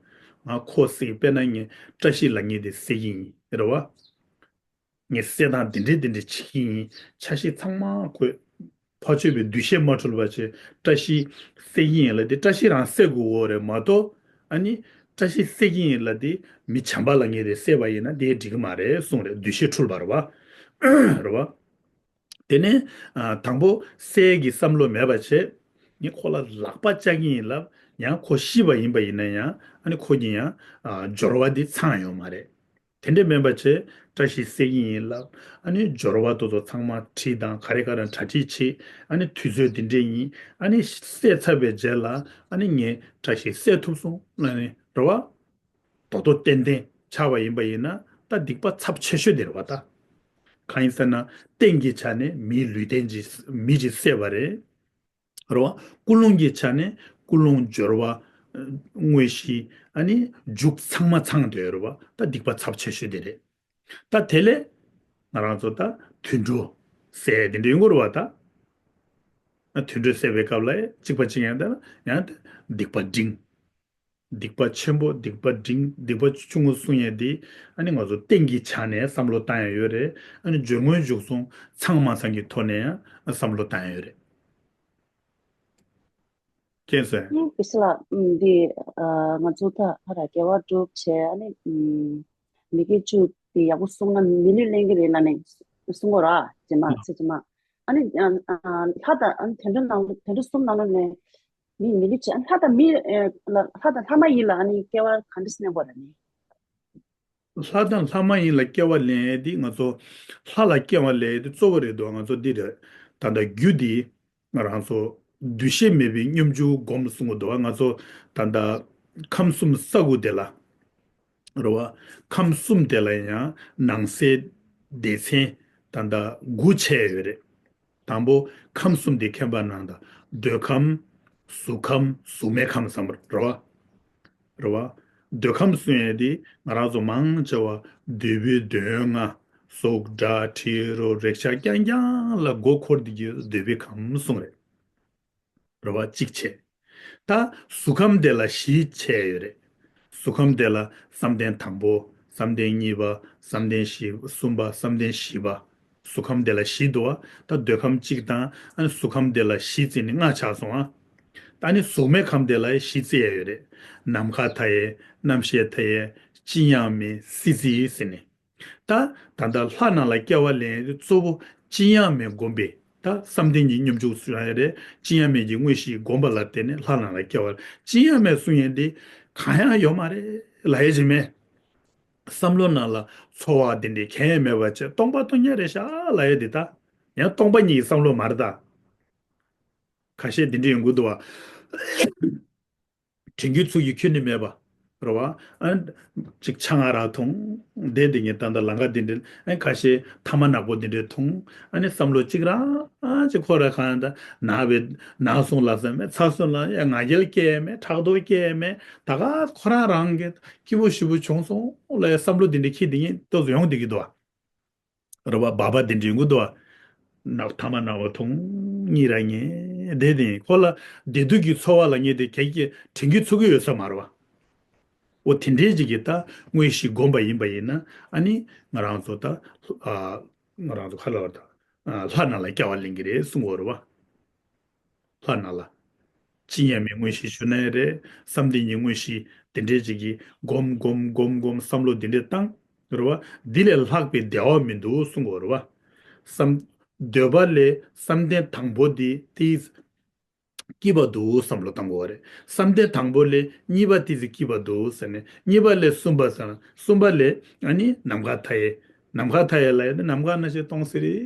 ང་ཁོ་བསད། དཔེར་ན་ངས་བཀྲ་ཤིས་ལབ་མཁན་དེ་བསད་ཀྱི་ཡིན་རེད་བ། ངས་བསད་སྟངས་འདི་འདྲས་འདི་འདྲས་བྱེད་ཀྱི་ཡིན། ཆ་ཤས་ཚང་མ་ཁོས་ཕར་ཕྱོགས་པའི་འདུ་ཤེས་མ་འཁྲུལ་བ་བྱས། བཀྲ་ཤིས་བསད་ཀྱི་ཡིན་ལབ་དེ་བཀྲ་ཤིས་རང་བསད་དགོས་ཀྱི་ཡོད་རེད་མ་གཏོགས། ཨ་ནི་བཀྲ་ཤིས་བསད་ཀྱི་ཡིན་ལབ་དེ་མི་བྱམས་པ་ལབ་མཁན་དེ་བསད་པ་ཡིན་ན་དེ་འགྲིག་གི་མ་རེད་གསུངས་རེད། འདུ་ཤེས་འཁྲུལ་པ་རེད་བ། རེད་བ། དེ་ནས། ཨ། དང་པོ་བསད་ཀྱི་བསམ་བློ་མེད་པ་བྱས། ངས་ཁོ་ལ་ལག་པ་བཅག་གི་ཡིན་ལབ། ཡང་ཁོ་ཤི་བ་ཡིན་པ་ཡིན་ན་ཡང་། ཨ་ནི་ཁོ་གི་ཡང་། ཨ། སྦྱོར་བ་འདི་ཚང་ཡོད་མ་རེད། དེ་འདྲས་མིན་པ་བྱས། བཀྲ་ཤིས་བསད་ཀྱི་ཡིན་ལབ། ཨ་ནི་སྦྱོར་བ་དེ་ཚོ་ཚང་མ་བྲིས་དང་ག་རེ་ག་རེ་གྲ་སྒྲིག་བྱེད། ཨ་ནི་དུས་ཚོད་འདི་འདྲས་ཡིན། ཨ་ནི་བསད་ཚར་བའི་རྗེས་ལ། ཨ་ནི་ངས་བཀྲ་ཤིས་བསད་ཐུབ་སོང་ལབ་ནས་རེད་བ། རྡོག་རྡོག་གཏན་གཏན་ཆགས་པ་ཡིན་པ་ཡིན་ན་ད་སྡིག་པ་ཚབས་ཆེ་ཤོས་དེ་རེད་བ་ད། གང་ཡིན་ཟེར་ན་རྟེན་གྱི་ཆ་ནས་མིའི་ལུས་རྟེན་གྱི་མི་ཅིག་བསད་པ་རེད། རེད་བ། ཀུན་སློང་གི་ཆ་ནས་ཀུན་སློང་སྦྱོར་བ། དངོས་གཞི། ཨ་ནི་མཇུག་ཚང་མ་ཚང་དེ་རེད་བ། ད་སྡིག་པ་ཚབས་ཆེ་ཤོས་དེ་རེད། ད་དེ་ལས་ང་རང་ཚོ་ད་དུད་འགྲོ་བསད་དེ་འདྲ་ཡོང་གི་རེད་བ་ད། ཨ། དུད་འགྲོ་བསད་པའི་སྐབས་ལ་གཅིག་པ་གཅིག་ཡང་ད་ཡང་ད་སྡིག་པ་འབྲིང་། སྡིག་པ་ཆེན་པོ། སྡིག་པ་འབྲིང་། སྡིག་པ་ཆུང་ངུ་གསུང་ཡས་འདི། ཨ་ནི་ང་ཚོ་རྟེན་གྱི་ཆ་ནས་བསམ་བློ་བཏང་ཡས་ཡོད་རེད། ཨ་ནི་སྦྱོར་དངོས་འབྱོར་ཚོགས་ཚང་མ་ཚང་གི་ཐོག་ནས་ཡང་བསམ་བློ་བཏང་ཡས་ཡོད་རེད། མཁྱེན་སོང་། ཨ་ནི་དགེ་བཤེས་ལགས། ཨམ། འདི། ཨ། ང་ཚོ་ད་ཧ་ར་དགེ་བ་སྒྲུབ་བྱས། ཨ་ནི། ཨམ། མི་དགེ་བཅུ་དེ་ཡག་པོ་བསྲུངས་ན་མི་ལུས་ལེན་གྱི་རེད་ལབ་ནས་གསུང་གི་རེད་བ། རྗེས་མ། ཨ། ཚེ་རྗེས་མ། ཨ་ནི། ཨ། ཨ། ལྷ་དང་། ཨ་ནི་དུད་འགྲོ་ནང་། དུད་འགྲོ་གསུམ་ནང་ལོགས་ནས་མི། མི་ལུས་ཅན། ལྷ་དང་མི། ཨེ། ལ། ལྷ་དང་ལྷ་མ་ཡིན་ལ་ཨ་ནི་སྐྱེ་བ་ག་འདྲ་སེ་ལེན་དགོས་རེད་ནི། ལྷ་དང་ལྷ་མ་ཡིན་ལ་སྐྱེ་བ་ལེན་ཡས་དེ་ང་ཚོ་ལྷ་ལ་སྐྱེ་བ་ལེན་ཡས་དེ་གཙོ་བོ་རེད་འདུག་ང་ཚོ་འདི་རེད། ད་ལྟ་རྒྱུ་དེ་ང་རང་ཚོ་འདུ་ཤེས་མེད་པའི་སྙོམས་འཇུག་སྒོམ་གསུང་གི་འདུག་ང་ཚོ་ད་ལྟ་ཁམས་གསུམ་ས་དགུ་དེ་ལ། རེད་བ། ཁམས་གསུམ་དེ་ལ་ཡང་ནང་གསེས་སྡེ་ཚན་ད་ལྟ་དགུ་ཕྱེ་ཡོད་རེད། དང་པོ་ཁམས་གསུམ་དེ་མཁྱེན་པ་གནང་དང་། འདོད་ཁམས། གཟུགས་ཁམས། གཟུགས་མེད་ཁམས་བསམ་པ་རེད་བ། རེད་བ། འདོད་ཁམས་གསུང་ཡས་དེ་ང་རང་ཚོ་མང་ཆེ་བ་འདོད་པའི་འདོད་ཡོན་ལྔ། གཟུགས་སྒྲ་དྲི་རོ་རེག་བྱ་རྐྱང་རྐྱང་ལ་མགོ་འཁོར་བསྡད་ཀྱི་འདོད་པའི་ཁམས་གསུང་རེད། རེད་བ། གཅིག་བྱས། ད་གཟུགས་ཁམས་དེ་ལ་བཞི་ཕྱེ་ཡོད་རེད། གཟུགས་ཁམས་དེ་ལ་བསམ་གཏན་དང་པོ། བསམ་གཏན་གཉིས་པ། བསམ་གཏན་བཞི། གསུམ་པ། བསམ་གཏན་བཞི་པ། གཟུགས་ཁམས་དེ་ལ་བཞི་འདུག་བ། ད་འདོད་ཁམས་གཅིག་དང་། ཨ་ནི་གཟུགས་ཁམས་དེ་ལ་བཞི་བརྩིས་ནས་ལྔ་ཆགས་སོང་ཨ། ད་ནི་གཟུགས་མེད་ཁམས་དེ་ལ་བཞི་བརྩི་ཡ་ཡོད་རེད། ནམ་མཁའ་མཐའ་ཡས། རྣམ་ཤེས་མཐའ་ཡས། ཅི་ཡང་མེད་སྲིད་རྩེ་ཟེར་ནས། ད་ད་ལྟ་ལྷ་རྣམས་ལ་སྐྱེ་བ་ལེན་ཡས་དེ་གཙོ་བོ་ཅི་ཡང་མེད་སྒོམ་པས། ད་བསམ་གཏན་གྱི་སྙོམས་འཇུག་གསུང་ཡ་རེད། ཅི་ཡང་མེད་ཀྱི་དངོས་གཞི་སྒོམ་པ་ལ་བརྟེན་ནས་ལྷ་རྣམས་ལ་སྐྱེ་བ། ཅི་ཡང་མེད་གསུང་ཡས་དེ་གང་ཡང་ཡོད་མ་རེད་ལབ་ཡས་ཅིག་མེད། བསམ་བློ་ནང་ལ་ཚོར་བ་དེ་འདྲའི་གང་ཡང་མེད་པ་བྱས། སྟོང་པ་སྟོང་རྐྱང་རེད་ཤག་ལབ་ཡ་དེ་ད། ཡང་སྟོང་པ་ཉིད་ཀྱི་བསམ་བློ་མ་རེད་ད། ཁ་ཤས་དེ་འདྲ་ཡོང་གི་འདུག་བ། དྲན་རྒྱུ་ཚོར་རྒྱུ་ཁྱོན་ནས་མེད་པ། རེད་བ། ཨ། ཅིག་ཆང་ཨ་རག་འཐུང་། བསྡད་དེ་ངས་ད་ལྟ་ལམ་ཁ་འདི་འདྲ། ཨ། ཁ་ཤས་ཐ་མག་ནག་པོ་འདི་འདྲ་འཐུང་། ཨ་ནི་བསམ་བློ་གཅིག་རང་ཨ་ཅིག་འཁོར་ར། གང་ད་ན་བའི་ན་སོང་ལ་ཟེར་མེད། ཚ་སོང་ལ་ཡ་ང་རྒྱལ་སྐྱེ་མེད། ཕྲག་དོག་སྐྱེ་མེད། ད་ག་ཁོ་རང་རང་གི་སྐྱིད་པོ་ཞེ་པོ་བྱུང་སོང་ལ་ཡ་བསམ་བློ་འདི་འདྲ་ཁྱི་འདི་ངས་ཏོག་ཙམ་ཡོང་བསྡད་ཀྱི་འདུག་བ། རེད་བ། སྦག་སྦག་དེ་འདྲ་ཡོང་གི་འདུག་བ། ནག་ཐ་མག་ནག་པོ་འཐུང་། གཉིད་ར་ཉལ་བསྡད་དེ། ཁོ་ལ་བདེ་སྡུག་གི་ཚོར་བ་ལབ་མཁན་དེ་ག་གི་དྲན་རྒྱུ་ཚོར་གི་ཡོད་ས་མ་རེད་བ། འོ་དེ་འདྲའི་ཅིག་གི་ད་དངོས་གཞི་བསྒོམས་པ་ཡིན་པ་ཡིན་ན། ཨ་ནི་ང་རང་ཚོ་ད། ཨ། ང་རང་ཚོ་ག་ལབ་དགོས་རེད་ད། ཨ། ལྷ་རྣམས་ལ་སྐྱེ་བ་ལེན་གྱི་རེད་གསུང་གི་ཡོད་རེད་བ། ལྷ་རྣམས་ལ། ཅི་ཡང་མེད། དངོས་གཞི་ཞུ་ན་ཡང་རེད། བསམ་གཏན་གྱི་དངོས་གཞི་དེ་འདྲའི་ཅིག་གི་སྒོམ་སྒོམ་སྒོམ་སྒོམ་བསམ་བློ་དེ་འདྲས་བཏང་། རེད་བ། འདི་ལས་ལྷག་པའི་བདེ་བ་མི་འདུག་གསུང་གི་ཡོད་རེད་བ། བསམ། འདོད་པ་ལས་བསམ་གཏན་དང་པོ་འདི་དེ་སྐྱིད་པ་འདུག་བསམ་བློ་བཏང་གི་ཡོད་རེད། བསམ་གཏན་དང་པོ་ལས་གཉིས་པ་དེ་ཚོ་སྐྱིད་པ་འདུག་ཟེར་ནས། གཉིས་པ་ལས་གསུམ་པ་ཟེར་ན། གསུམ་པ་ལས་ཨ་ནི་ནམ་མཁའ་མཐའ་ཡས། ནམ་མཁའ་མཐའ་ཡས་ལ་ཡ་ནི་ནམ་མཁའ་ནང་བཞིན་སྟོང་ཟད་རེད་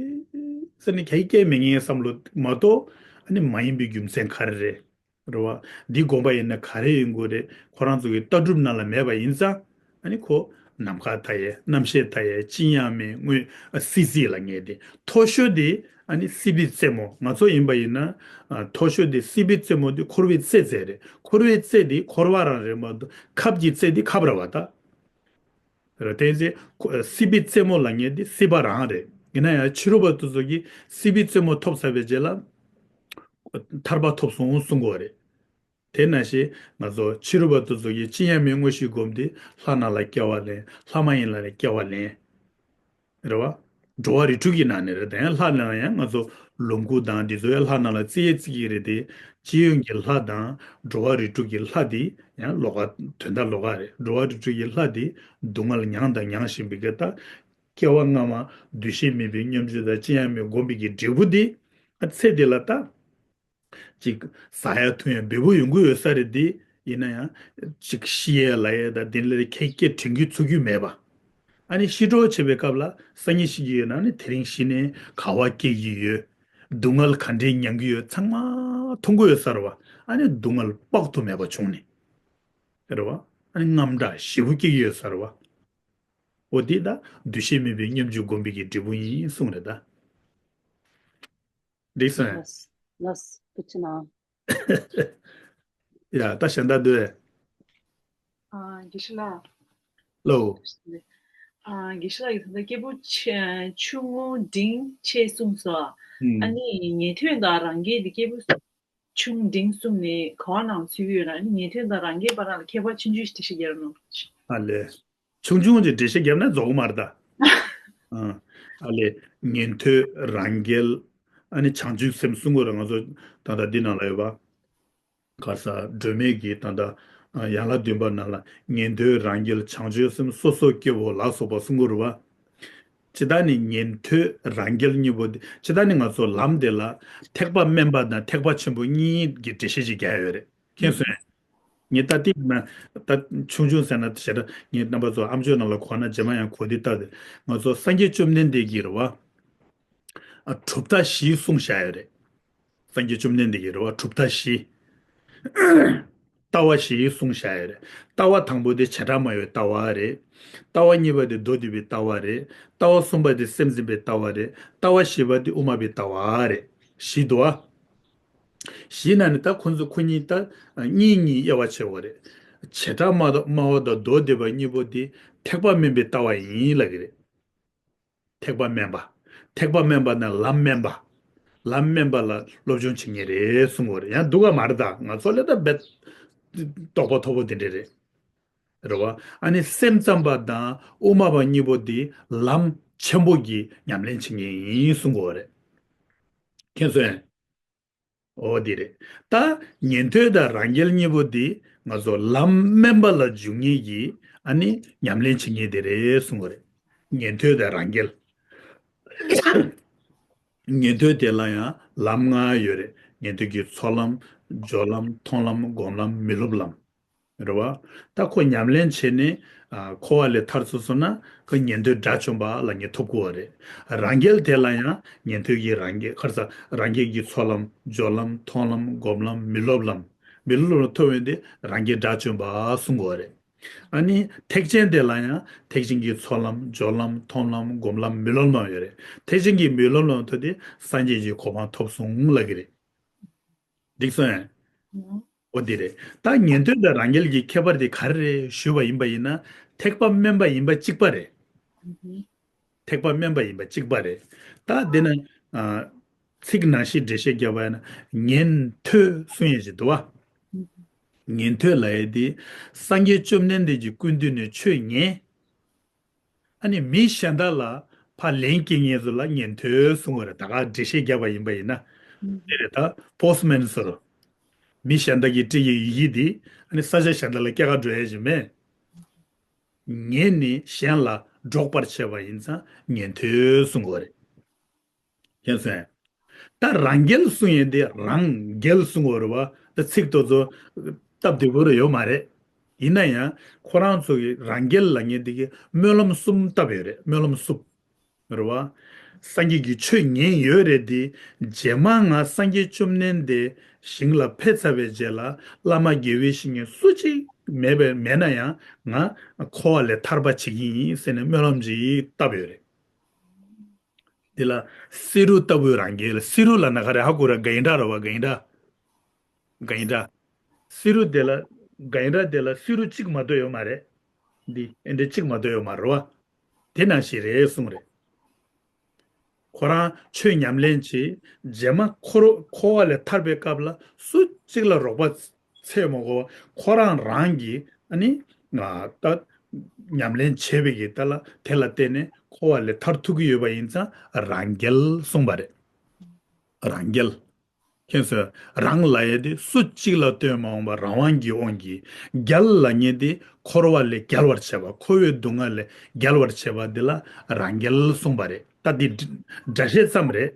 ཟེར་ནས་ག་གེ་མེད་མཁན་བསམ་བློ་མ་གཏོགས། ཨ་ནི་མ་ཡིན་པའི་རྒྱུ་མཚན་ག་རེ་རེད། རེད་བ། འདི་སྒོམ་པ་ཡིན་ན་ག་རེ་ཡིན་དགོས་རེད། ཁོ་རང་ཚོ་གི་ལྟ་གྲུབ་ནང་ལ་མེད་པ་ཡིན་ཙང་། ཨ་ནི་ཁོ་ནམ་མཁའ་མཐའ་ཡས། རྣམ་ཤེས་མཐའ་ཡས། ཅི་ཡང་མེད། དངོས། ཨ། སྲིད་རྩེ་ལབ་མཁན་དེ། མཐོ་ཤོས་དེ་ཨ་ནི་སྲིད་པའི་རྩེ་མོ། ང་ཚོ་ཡིན་པ་ཡིན་ན། ཨ། མཐོ་ཤོས་དེ་སྲིད་པའི་རྩེ་མོ་དེ་འཁོར་བའི་རྩེ་རྩེ་རེད། འཁོར་བའི་རྩེ་དེ་འཁོར་བ་རང་རེད་མ་གཏོགས། ཁབ་ཀྱི་རྩེ་དེ་ཁབ་རེད་བ་ད། རེད། དེ་ཚེ་ཁོ། སྲིད་པའི་རྩེ་མོ་ལབ་མཁན་དེ་སྲིད་པ་རང་རེད། ཡིན་ན་ཡང་ཕྱི་རོལ་པ་དེ་ཚོ་གིས་སྲིད་པའི་རྩེ་མོ་ཐོབ་ཚར་བའི་རྗེས་ལ་ཐར་པ་ཐོབ་སོང་གསུང་གི་ཡོད་རེད། དེ་ནང་བཞིན་ང་ཚོ་ཕྱི་རོལ་པ་དེ་ཚོ་གིས་ཅི་ཡང་མེད་དངོས་གཞི་བསྒོམས་ཏེ་ལྷ་རྣམས་ལ་སྐྱེ་བ་ལེན། ལྷ་མ་ཡིན་ལ་ལ་སྐྱེ་བ་ལེན། རེད་བ། འགྲོ་བ་རིགས་དྲུག་གི་ནང་ནས་རེད། དེ་ཡང་ལྷ་རྣམས་ལ་ཡང་ང་ཚོ་ལོངས་སྐུ་དང་འདི་ཚོ་ཡང་ལྷ་རྣམས་ལ་བརྩི་ཡས་བརྩི་གི་རེད་དེ། སྤྱི་ཡོངས་ཀྱི་ལྷ་དང་འགྲོ་བ་རིགས་དྲུག་གི་ལྷ་དེ་ཡང་ལོགས་ཀ། དོན་དག་ལོགས་ཀ་རེད། འགྲོ་བ་རིགས་དྲུག་གི་ལྷ་དེ་སྡུག་བསྔལ་མྱངས་དང་མྱང་བཞིན་པའི་གི་ད། སྐྱེ་བ་སྔ་མ་འདུ་ཤེས་མེད་པའི་སྙོམས་འཇུག་དང་ཅི་ཡང་མེད་བསྒོམས་པའི་གི་འབྲས་བུ་དེ། ཨ། ཚེ་འདི་ལ་ད། ཅིག་ཟ་ཡ་འཐུང་ཡ་འབེལ་པོ་ཡོང་གི་ཡོད་ས་རེད་དེ། ཡིན་ན་ཡང་ཅིག་ཤི་ཡ་ལ་ཡ་དང་དེ་ལས་ཁྱད་ཁྱད་དྲན་རྒྱུ་ཚོར་རྒྱུ་མེད་པ། ཨ་ནི་ཤི་གྲབས་བྱེད་པའི་སྐབས་ལ་སང་ཉིན་ཤི་གི་ཡོད་ན་ནི་དེ་རིང་ཤི་ནས་ག་བ་སྐྱེ་གི་ཡོད། སྡུག་བསྔལ་ག་འདྲས་མྱང་གི་ཡོད་ཚང་མ་མཐོང་གི་ཡོད་ས་རེད་བ། ཨ་ནི་སྡུག་བསྔལ་དཔག་ཏུ་མེད་པ་བྱུང་ནས། རེད་བ། ཨ་ནི་དངངས་སྐྲག་ཞེ་པོ་སྐྱེ་གི་ཡོད་ས་རེད་བ། འོ་དེ་ད་འདུ་ཤེས་མེད་པའི་སྙོམས་འཇུག་སྒོམ་པའི་གི་འབྲས་བུ་ཡིན་གསུངས་རེད་ད། འགྲིག་སོང་། ལགས། ལགས། ཐུགས་རྗེ་གནང་། ཡ། ད་གཞན་དག་འདུག་ཨེ། ཨ། དགེ་བཤེས་ལགས། ལོ། ཨ། དགེ་བཤེས་ལགས་ཀྱིས་ད་ལྟ་སྐྱེས་བུ་ཆེ། ཆུང་ངུ་འབྲིང་ཆེ་གསུངས་སོ། ཨ་ནི་ཉན་ཐོས་དང་རང་རྒྱལ་དེ་སྐྱེས་བུ་ཆུང་འབྲིང་གསུམ་ནི་ག་བ་ནང་ཚུད་ཀྱི་ཡོད་ན། ཨ་ནི་ཉན་ཐོས་དང་རང་རྒྱལ་བར་ལ་ཁྱད་པར་ཆུང་ཆུང་ཞིག་འགྲེལ་བཤད་རྒྱག་རོགས་གནང་། ཨ་ལས། ཆུང་ཆུང་ཅིག་འགྲེལ་བཤད་བརྒྱབ་ན་རྫོགས་གི་མ་རེད་ད། ཨ། ཨ་ལས། ཉན་ཐོས་རང་རྒྱལ། ཨ་ནི་བྱང་ཆུབ་སེམས་གསུང་གི་ཡོད་རེད། ང་ཚོ་ད་ལྟ་འདི་ནང་ལ་ཡོད་པ། ག་ས། སྒྲོན་མེ་གི་ད་ལྟ་ཡན་ལག་བདུན་པ་ནང་ལ། ཉན་ཐོས་རང་རྒྱལ་བྱང་ཆུབ་སེམས། སོ་སོ་སྐྱེ་བོ་ལ་སོགས་པ་གསུང་གི་ཡོད་རེད་པ། ཇི་ལྟར་ནི་ཉན་ཐོས་རང་རྒྱལ་གཉིས་པོ་དེ། ཇི་ལྟར་ནི་ང་ཚོ་ལམ་དེ་ལ་ཐེག་པ་དམན་པ་དང་ཐེག་པ་ཆེན་པོ་གཉིས་ཀྱི་འགྲེལ་བཤད་ཅིག་རྒྱག་ཡོད་རེད། མཁྱེན་སོང་ངས། ངས་ད་ལྟ་ན། ད་ཆུང་ཆུང་ཟེར་ན་ཞེ་དྲག་ངས་རྣམ་པ་ཚོ་ཨམ་ཅོག་ནང་ལ་གོ་ན་རྗེས་མ་ཡང་གོ་དེ་ལྟ་དེ། ང་ཚོ་སངས་རྒྱས་བཅོམ་ལྡན་འདས་ཀྱིས་རེད་བ། ཨ། གྲུབ་མཐའ་བཞི་གསུངས་བཞག་ཡོད་རེད། སངས་རྒྱས་བཅོམ་ལྡན་འདས་ཀྱིས་རེད་བ། གྲུབ་མཐའ་བཞི། ལྟ་བ་བཞི་གསུངས་བཞག་ཡོད་རེད། ལྟ་བ་དང་པོ་དེ་བྱེ་བྲག་སྨྲ་བའི་ལྟ་བ་རེད། ལྟ་བ་གཉིས་པ་དེ་མདོ་སྡུད་པའི་ལྟ་བ་རེད། ལྟ་བ་གསུམ་པ་དེ་སེམས་འཛིན་པའི་ལྟ་བ་རེད། ལྟ་བ་བཞི་པ་དེ་དབུ་མ་པའི་ལྟ་བ་རེད། བཞི་འདུག་ཨ། བཞི་ནང་ནས་ད་ཁོ་ཚོ་ཁོ་གཉིས་ད་གཉིས་གཉིས་དབྱེ་བ་ཕྱེ་བ་རེད། བྱེ་བྲག་སྨྲ་བ་དང་མདོ་སྡུད་པ་གཉིས་པོ་དེ་ཐེག་པ་དམན་པའི་ལྟ་བ་ཡིན་ལབ་ཀྱི་རེད། ཐེག་པ་དམན་པ། ཐེག་པ་དམན་པ་ནི་ལམ་དམན་པ། ལམ་དམན་པ་ལ་སློབ་སྦྱོང་བྱེད་མཁན་རེད་གསུང་གི་ཡོད་རེད། ཡང་འདུག་ག་མ་རེད་ད། ང་ཚོ་ལས་ད་རྦད་རྟོགས་པ་མཐོ་པོ་དེ་འདྲས་རེད། རེད་བ། ཨ་ནི་སེམས་ཙམ་པ་དང་དབུ་མ་པ་གཉིས་པོ་དེ་ལམ་ཆེན་པོ་གི་ཉམས་ལེན་བྱེད་མཁན་ཡིན་གསུང་གི་ཡོད་རེད། མཁྱེན་སོང་ངས། འོ་དེ་རེད། ད་ཉན་ཐོས་དང་རང་རྒྱལ་གཉིས་པོ་དེ་ང་ཚོ་ལམ་དམན་པ་ལ་འཇུག་མཁན་གྱི་ཨ་ནི་ཉམས་ལེན་བྱེད་མཁན་དེ་རེད་གསུང་གི་རེད། ཉན་ཐོས་དང་རང་རྒྱལ། ཉན་ཐོས་དེ་ལ་ཡང་ལམ་ལྔ་ཡོད་རེད། ཉན་ཐོས་ཀྱི་ཚོགས་ལམ། སྦྱོར་ལམ། མཐོང་ལམ། སྒོམ་ལམ། མི་སློབ་ལམ། རེད་བ། ད་ཁོ་ཉམས་ལེན་བྱས་ནས་ཨ་འཁོར་བ་ལས་ཐར་ཚུལ་སོང་ན་ཁོ་ཉན་ཐོས་དགྲ་བཅོམ་པ་ལབ་མཁན་ཐོབ་དགོས་པ་རེད། རང་རྒྱལ་དེ་ལ་ཡང་ཉན་ཐོས་ཀྱི་རང་རྒྱལ་ཁར་ས་རང་རྒྱལ་གྱི་ཚོགས་ལམ་སྦྱོར་ལམ་མཐོང་ལམ་སྒོམ་ལམ་མི་སློབ་ལམ། མི་སློབ་ལམ་ཐོབ་ཡོང་དུས་རང་རྒྱལ་དགྲ་བཅོམ་པ་གསུང་དགོས་པ་རེད། ཨ་ནི་ཐེག་ཆེན་དེ་ལ་ཡང་ཐེག་ཆེན་གྱི་ཚོགས་ལམ་སྦྱོར་ལམ་མཐོང་ལམ་སྒོམ་ལམ་མི་སློབ་ལམ་ཡོད་རེད། ཐེག་ཆེན་གྱི་མི་སློབ་ལམ་ཐོབ་དུས་སངས་རྒྱས་ཀྱི་གོ་འཕང་ཐོབ་སོང་ལབ་ཀྱི་རེད། འགྲིག་སོང་ངས། ཨོ་དེ་རེད། ད་ཉན་ཐོས་དང་རང་རྒྱལ་གྱི་ཁྱད་པར་དེ་ག་རེ་རེད་ཞུས་པ་ཡིན་པ་ཡིན་ན། ཐེག་པ་དམན་པ་ཡིན་པ་གཅིག་པ་རེད། ཐེག་པ་དམན་པ་ཡིན་པ་གཅིག་པ་རེད། ད་དེ་ན་ཨ་ཚིག་ནང་བཞིན་འགྲེལ་བཤད་བརྒྱབ་པ་ཡིན་ན་ཉན་ཐོས་གསུང་ཡས་ཅིག་འདུག་བ། ཉན་ཐོས་ལབ་ཡས་དེ་སངས་རྒྱས་བཅོམ་ལྡན་འདས་ཀྱི་སྐུ་མདུན་ནས་ཆོས་ཉན། ཨ་ནི་མི་གཞན་དག་ལ་ཕར་ལན་སྐྱེལ་མཁན་ཚོ་ལ་ཉན་ཐོས་གསུང་གི་རེད། ད་ག་འགྲེལ་བཤད་བརྒྱབ་པ་ཡིན་པ་ཡིན་ན། དེ་རེད། ད་པོ་སི་མེན་ཟེར། མི་གཞན་དག་གིས་སྤྲད་ཀྱི་ཡི་གེ་འདི་ཨ་ནི་ས་ཆ་གཞན་དག་ལ་སྐྱེལ་ག་འགྲོ་ཡ་ཞིག་མེད། ཉན་ནས་གཞན་ལ་སྒྲོག་པར་བྱེད་པ་ཡིན་ཙང་ཉན་ཐོས་གསུང་གི་རེད། མཁྱེན་སོང་ངས། ད་རང་རྒྱལ་གསུང་ཡས་དེ་རང་རྒྱལ་གསུང་བ་རེད་བ། ད་ཚིག་དེ་ཚོ་སྟབས་བདེ་པོ་རེ་ཡོད་མ་རེད། ཡིན་ན་ཡང་ཁོ་རང་ཚོ་གི་རང་རྒྱལ་ལབ་མཁན་དེ་གི་སྨོན་ལམ་གསུམ་བཏབ་ཡོད་རེད། སྨོན་ལམ་གསུམ་རེད་བ། སངས་རྒྱས་ཀྱི་ཆོས་ཉན་ཡོད་རེད་དེ། རྗེས་མ་ང་སངས་རྒྱས་བཅོམ་ལྡན་འདས་ཞིང་ལ་ཕེབས་ཚར་བའི་རྗེས་ལ་བླ་མ་དགེ་བའི་བཤེས་གཉེན་སུ་གཅིག་མེད་པའི་མེད་ན་ཡང་ང་འཁོར་བ་ལས་ཐར་པ་བྱེད་ཀྱི་ཡིན་ཟེར་ནས་སྨོན་ལམ་ཅིག་བཏབ་ཡོད་རེད། འདི་ལ་བསེ་རུ་ལྟ་བུའི་རང་རྒྱལ། བསེ་རུ་ལབ་ན་ག་རེ་ཧ་གོ་ར། ག་ཡིན་འདྲ་ར་བ། ག་ཡིན་འདྲ། ག་ཡིན་འདྲ། བསེ་རུ་དེ་ལ་ག་ཡིན་འདྲ། དེ་ལ་བསེ་རུ་གཅིག་མ་གཏོགས་ཡོད་མ་རེད། འདི་ཨེ་འདྲ་གཅིག་མ་གཏོགས་ཡོད་མ་རེད་བ། དེ་ནང་བཞིན་རེད་གསུངས་རེད། ཁོ་རང་ཆོས་ཉམས་ལེན་བྱེད། རྗེས་མ་འཁོར་འཁོར་བ་ལས་ཐར་པའི་སྐབས་ལ་སུ་གཅིག་ལ་རོགས་པ་འཚོལ་མ་དགོས་པ། ཁོ་རང་རང་གིས་ཨ་ནི་ང་ད་ཉམས་ལེན་བྱས་པའི་གི་ད་ལ་དེ་ལ་བརྟེན་ནས་འཁོར་བ་ལས་ཐར་ཐུབ་ཀྱི་ཡོད་པ་ཡིན་ཙང་རང་རྒྱལ་གསུངས་པ་རེད། རང་རྒྱལ། མཁྱེན་སོང་། རང་ལབ་ཡས་དེ་སུ་གཅིག་ལ་ལྟོས་མ་འོངས་པ་རང་དབང་གི་དབང་གིས། རྒྱལ་ལབ་མཁན་དེ་འཁོར་བ་ལས་རྒྱལ་བར་བྱེད་པ། འཁོར་བའི་སྡུག་བསྔལ་ལས་རྒྱལ་བར་བྱེད་པ་འདི་ལ་རང་རྒྱལ་གསུངས་པ་རེད། ད་འདི་སྒྲ་བཤད་ཙམ་རེད།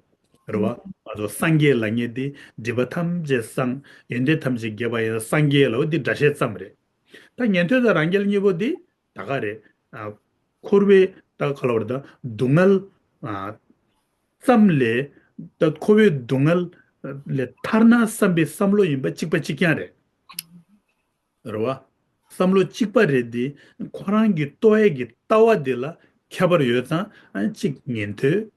རེད་བ། ང་ཚོ་སངས་རྒྱས་ལབ་མཁན་དེ་སྒྲིབ་པ་ཐམས་ཅད་སངས། ཡོན་ཏན་ཐམས་ཅད་རྒྱས་པ་ཡི་སངས་རྒྱས་ལབ་འདི་སྒྲ་བཤད་ཙམ་རེད། ད་ཉན་ཐོས་དང་རང་རྒྱལ་གཉིས་པོ་འདི་ད་ག་རེད། ཨ། འཁོར་བའི་ད་ག་ལ་བར་ད་སྡུག་བསྔལ་ཨ་ཙམ་ལས། ད་འཁོར་བའི་སྡུག་བསྔལ་ལས་ཐར་ན་བསམ་པའི་བསམ་བློ་ཡིན་པ་གཅིག་པ་གཅིག་རྐྱང་རེད། རེད་བ། བསམ་བློ་གཅིག་པ་རེད་དེ། ཁོ་རང་གི་རྟོགས་ཡས་ཀྱི་ལྟ་བ་དེ་ལ་ཁྱད་པར་ཡོད་ཙང་ཨ་གཅིག་ཉན་ཐོས།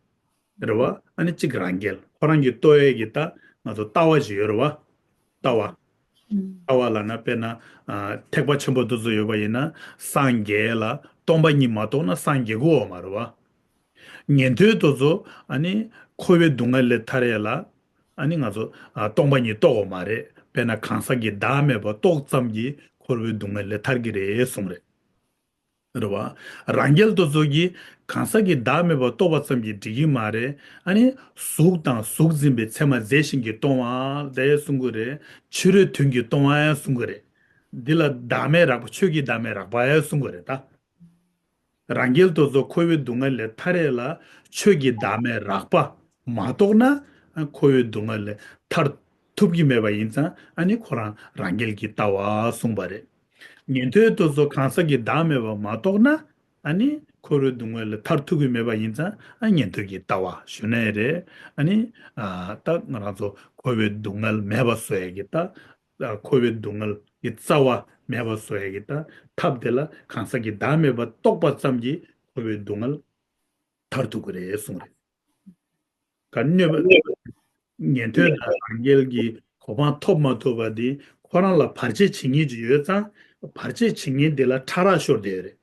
རེད་བ། ཨ་ནི་གཅིག་རང་རྒྱལ། ཁོ་རང་གི་ལྟོས་ཡས་ཀྱི་ད་ང་ཚོ་ལྟ་བ་ཞིག་ཡོད་རེད་བ། ལྟ་བ། ལྟ་བ་ལབ་ན་དཔེར་ན་ཨ་ཐེག་པ་ཆེན་པོ་དེ་ཚོ་ཡོད་པ་ཡིན་ན་སངས་རྒྱས་ལ་སྟོང་པ་ཉིད་མ་རྟོགས་ན་སངས་རྒྱས་དགོས་བ་མ་རེད་བ། ཉན་ཐོས་དེ་ཚོ་ཨ་ནི་འཁོར་བའི་སྡུག་བསྔལ་ལས་ཐར་ཡས་ལ་ཨ་ནི་ང་ཚོ་ཨ་སྟོང་པ་ཉིད་རྟོགས་དགོས་མ་རེད། དཔེར་ན་གང་ཟག་གི་བདག་མེད་པ་རྟོགས་ཙམ་གྱིས་འཁོར་བའི་སྡུག་བསྔལ་ལས་ཐར་གྱི་རེད་གསུངས་རེད། རེད་བ། རང་རྒྱལ་དེ་ཚོ་གིས་གང་ཟག་གི་བདག་མེད་པ་རྟོགས་པ་ཙམ་གྱིས་འགྲིག་གི་མ་རེད། ཨ་ནི་གཟུགས་དང་གཟུགས་འཛིན་པའི་མཚན་མ་རྫས་གཞན་གྱིས་སྟོང་བ་དེ་གསུང་གི་རེད། ཕྱི་རོལ་དོན་གྱིས་སྟོང་བ་གསུང་གི་རེད། འདི་ལ་བདག་མེད་རགས་པ། ཆོས་ཀྱི་བདག་མེད་རགས་པ་གསུང་གི་རེད་ད། རང་རྒྱལ་དེ་ཚོ་འཁོར་བའི་སྡུག་བསྔལ་ལས་ཐར་ཡས་ལ་ཆོས་ཀྱི་བདག་མེད་རགས་པ་མ་རྟོགས་ན་འཁོར་བའི་སྡུག་བསྔལ་ལས་ཐར་ཐུབ་ཀྱི་མེད་པ་ཡིན་ཙང་ཨ་ནི་ཁོ་རང་རང་རྒྱལ་གྱི་ལྟ་བ་གསུངས་པ་རེད། ཉན་ཐོས་དེ་ཚོ་གང་ཟག་གི་བདག་མེད་པ་མ་རྟོགས་ན་ཨ་ནི་འཁོར་བའི་སྡུག་བསྔལ་ལས་ཐར་ཐུབ་ཀྱི་མེད་པ་ཡིན་ཙང་ཨ་ཉན་ཐོས་ཀྱི་ལྟ་བ་ཞུ་ན་ཡང་རེད། ཨ་ནི་ཨ་ད་ང་རང་ཚོ་འཁོར་བའི་སྡུག་བསྔལ་མེད་པ་བཟོ་ཡས་ཀྱི་ད་འཁོར་བའི་སྡུག་བསྔལ་གྱི་རྩ་བ་མེད་པ་བཟོ་ཡས་ཀྱི་ད་ཐབས་དེ་ལ་གང་ཟག་གི་བདག་མེད་པ་རྟོགས་པ་ཙམ་གྱིས་འཁོར་བའི་སྡུག་བསྔལ་ཐར་ཐུབ་ཀྱི་རེད་གསུངས་རེད། ག་གནོད་པ། ཉན་ཐོས་དང་རང་རྒྱལ་གྱི་གོ་འཕང་ཐོབ་མ་ཐུབ་པ་དེ་ཁོ་རང་ལ་བར་ཆད་བྱེད་མཁན་ཅིག་ཡོད་ཙང་བར་ཆད་བྱེད་མཁན་དེ་ལ་ཕྲ་རགས་ཤོར་བསྡད་ཡོད་རེད།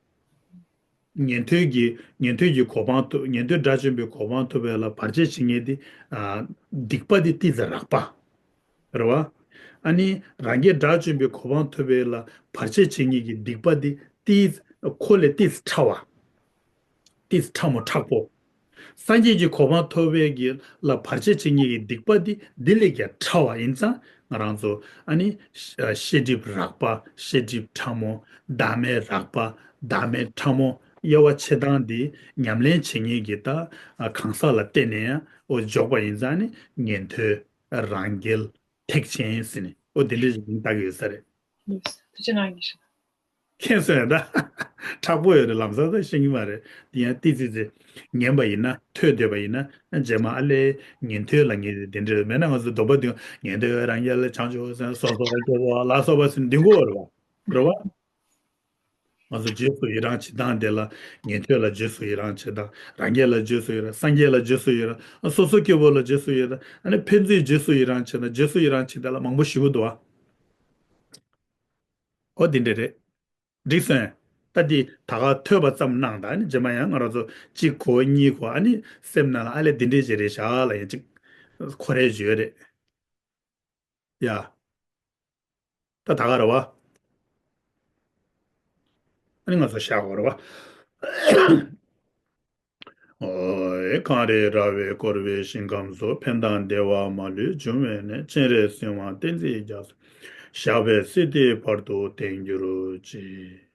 ཉན་ཐོས་ཀྱི་ཉན་ཐོས་ཀྱི་གོ་འཕང་ཐོབ། ཉན་ཐོས་དགྲ་བཅོམ་པའི་གོ་འཕང་ཐོབ་པ་ལ་བར་ཆད་བྱེད་མཁན་དེ་ཨ་སྡིག་པ་དེ་ཏོག་ཙམ་རགས་པ། རེད་བ། ཨ་ནི་རང་རྒྱལ་དགྲ་བཅོམ་པའི་གོ་འཕང་ཐོབ་པ་ལ་བར་ཆད་བྱེད་མཁན་གྱི་སྡིག་པ་དེ་ཏོག་ཙམ་ཁོ་ལས་ཏོག་ཙམ་ཕྲ་བ། ཏོག་ཙམ་ཕྲ་མོ་མཁྲེགས་པོ། སངས་རྒྱས་ཀྱི་གོ་འཕང་ཐོབ་པའི་གི་ལ་བར་ཆད་བྱེད་མཁན་གྱི་སྡིག་པ་དེ་འདི་ལས་ཀྱང་ཕྲ་བ་ཡིན་ཙང་ང་རང་ཚོ་ཨ་ནི་ཤེས་སྒྲིབ་རགས་པ། ཤེས་སྒྲིབ་ཕྲ་མོ། བདག་མེད་རགས་པ། བདག་མེད་ཕྲ་མོ། དབྱེ་བ་ཕྱེ་སྟངས་འདི་ཉམས་ལེན་བྱེད་མཁན་གྱི་ད་གང་ཟག་ལ་བརྟེན་ནས་ཡང་འོ་འཇོག་པ་ཡིན་ཙང་ནི་ཉན་ཐོས། རང་རྒྱལ། ཐེག་ཆེན་ཟེར་ནས་འོ་དེ་འདྲ་ཞིག་མིང་བཏགས་ཀྱི་ཡོད་ས་རེད། ཐུགས་རྗེ་གནང་ཡིན་ཞུ། མཁྱེན་སོང་ཡ་ད། དྲག་པོ་ཡོད་རེད། ལམ་སང་ད་ཤེས་ཀྱི་མ་རེད། དེ་ཡང་ཏི་ཙི་ཙི་ཉན་པ་ཡིན་ན། ཐོས་བསྡད་པ་ཡིན་ན། རྗེས་མ་ཨ་ལས་ཉན་ཐོས་ལ་ངེས་དེ་འདྲ་མེད་ན། ང་ཚོ་སྡོམ་པ་འདོན། ཉན་ཐོས་རང་རྒྱལ་བྱང་ཆུབ་སེམས། སོ་སོ་སྐྱེ་བོ་ལ་སོགས་པ་ཟེར་འདོན་གྱི་ཡོད་རེད་བ། རེད་བ། ང་ཚོ་རྗེས་སུ་ཡི་རང་བྱེད་སྟངས་དེ་ལ། ཉན་ཐོས་ལ་རྗེས་སུ་ཡི་རང་བྱེད་སྟངས། རང་རྒྱལ་ལ་རྗེས་སུ་ཡི་རང་། སངས་རྒྱས་ལ་རྗེས་སུ་ཡི་རང་། སོ་སོ་སྐྱེ་བོ་ལ་རྗེས་སུ་ཡི་རང་། ཨ་ནི་ཕན་ཚུན་རྗེས་སུ་ཡི་རང་བྱེད་སྟངས། རྗེས་སུ་ཡི་རང་བྱེད་སྟངས་ལ་མང་པོ་ཞིག་འདུག་བ། ཨོ་དེ་འདྲ་རེད། འགྲིག་སོང་། ད་འདི་ད་ག་ཐོས་པ་ཙམ་གནང་དང་། ཨ་ནི་རྗེས་མ་ཡང་ང་རང་ཚོ་གཅིག་གོ་གཉིས་གོ། ཨ་ནི་སེམས་ནང་ལ་ཨ་ལས་འདི་འདྲས་ཅིག་རེད་བཞག་ལབ་ཡ་ཅིག་གོ་རེ་ཡོད་རེད་ཡ། ད་ད་ག་རེད་བ། ཨ་ནི་ང་ཚོ་བཞག་དགོས་རེད་བ། ཨོ། གངས་རི་ར་བས་བསྐོར་བའི་ཞིང་ཁམས་སུ། ཕན་དང་བདེ་བ་མ་ལུས་འབྱུང་བའི་གནས། སྤྱན་རས་གཟིགས་དབང་བསྟན་འཛིན་རྒྱ་མཚོ། ཞབས་པད་སྲིད་མཐའི་བར་དུ་བརྟན་གྱུར་ཅིག།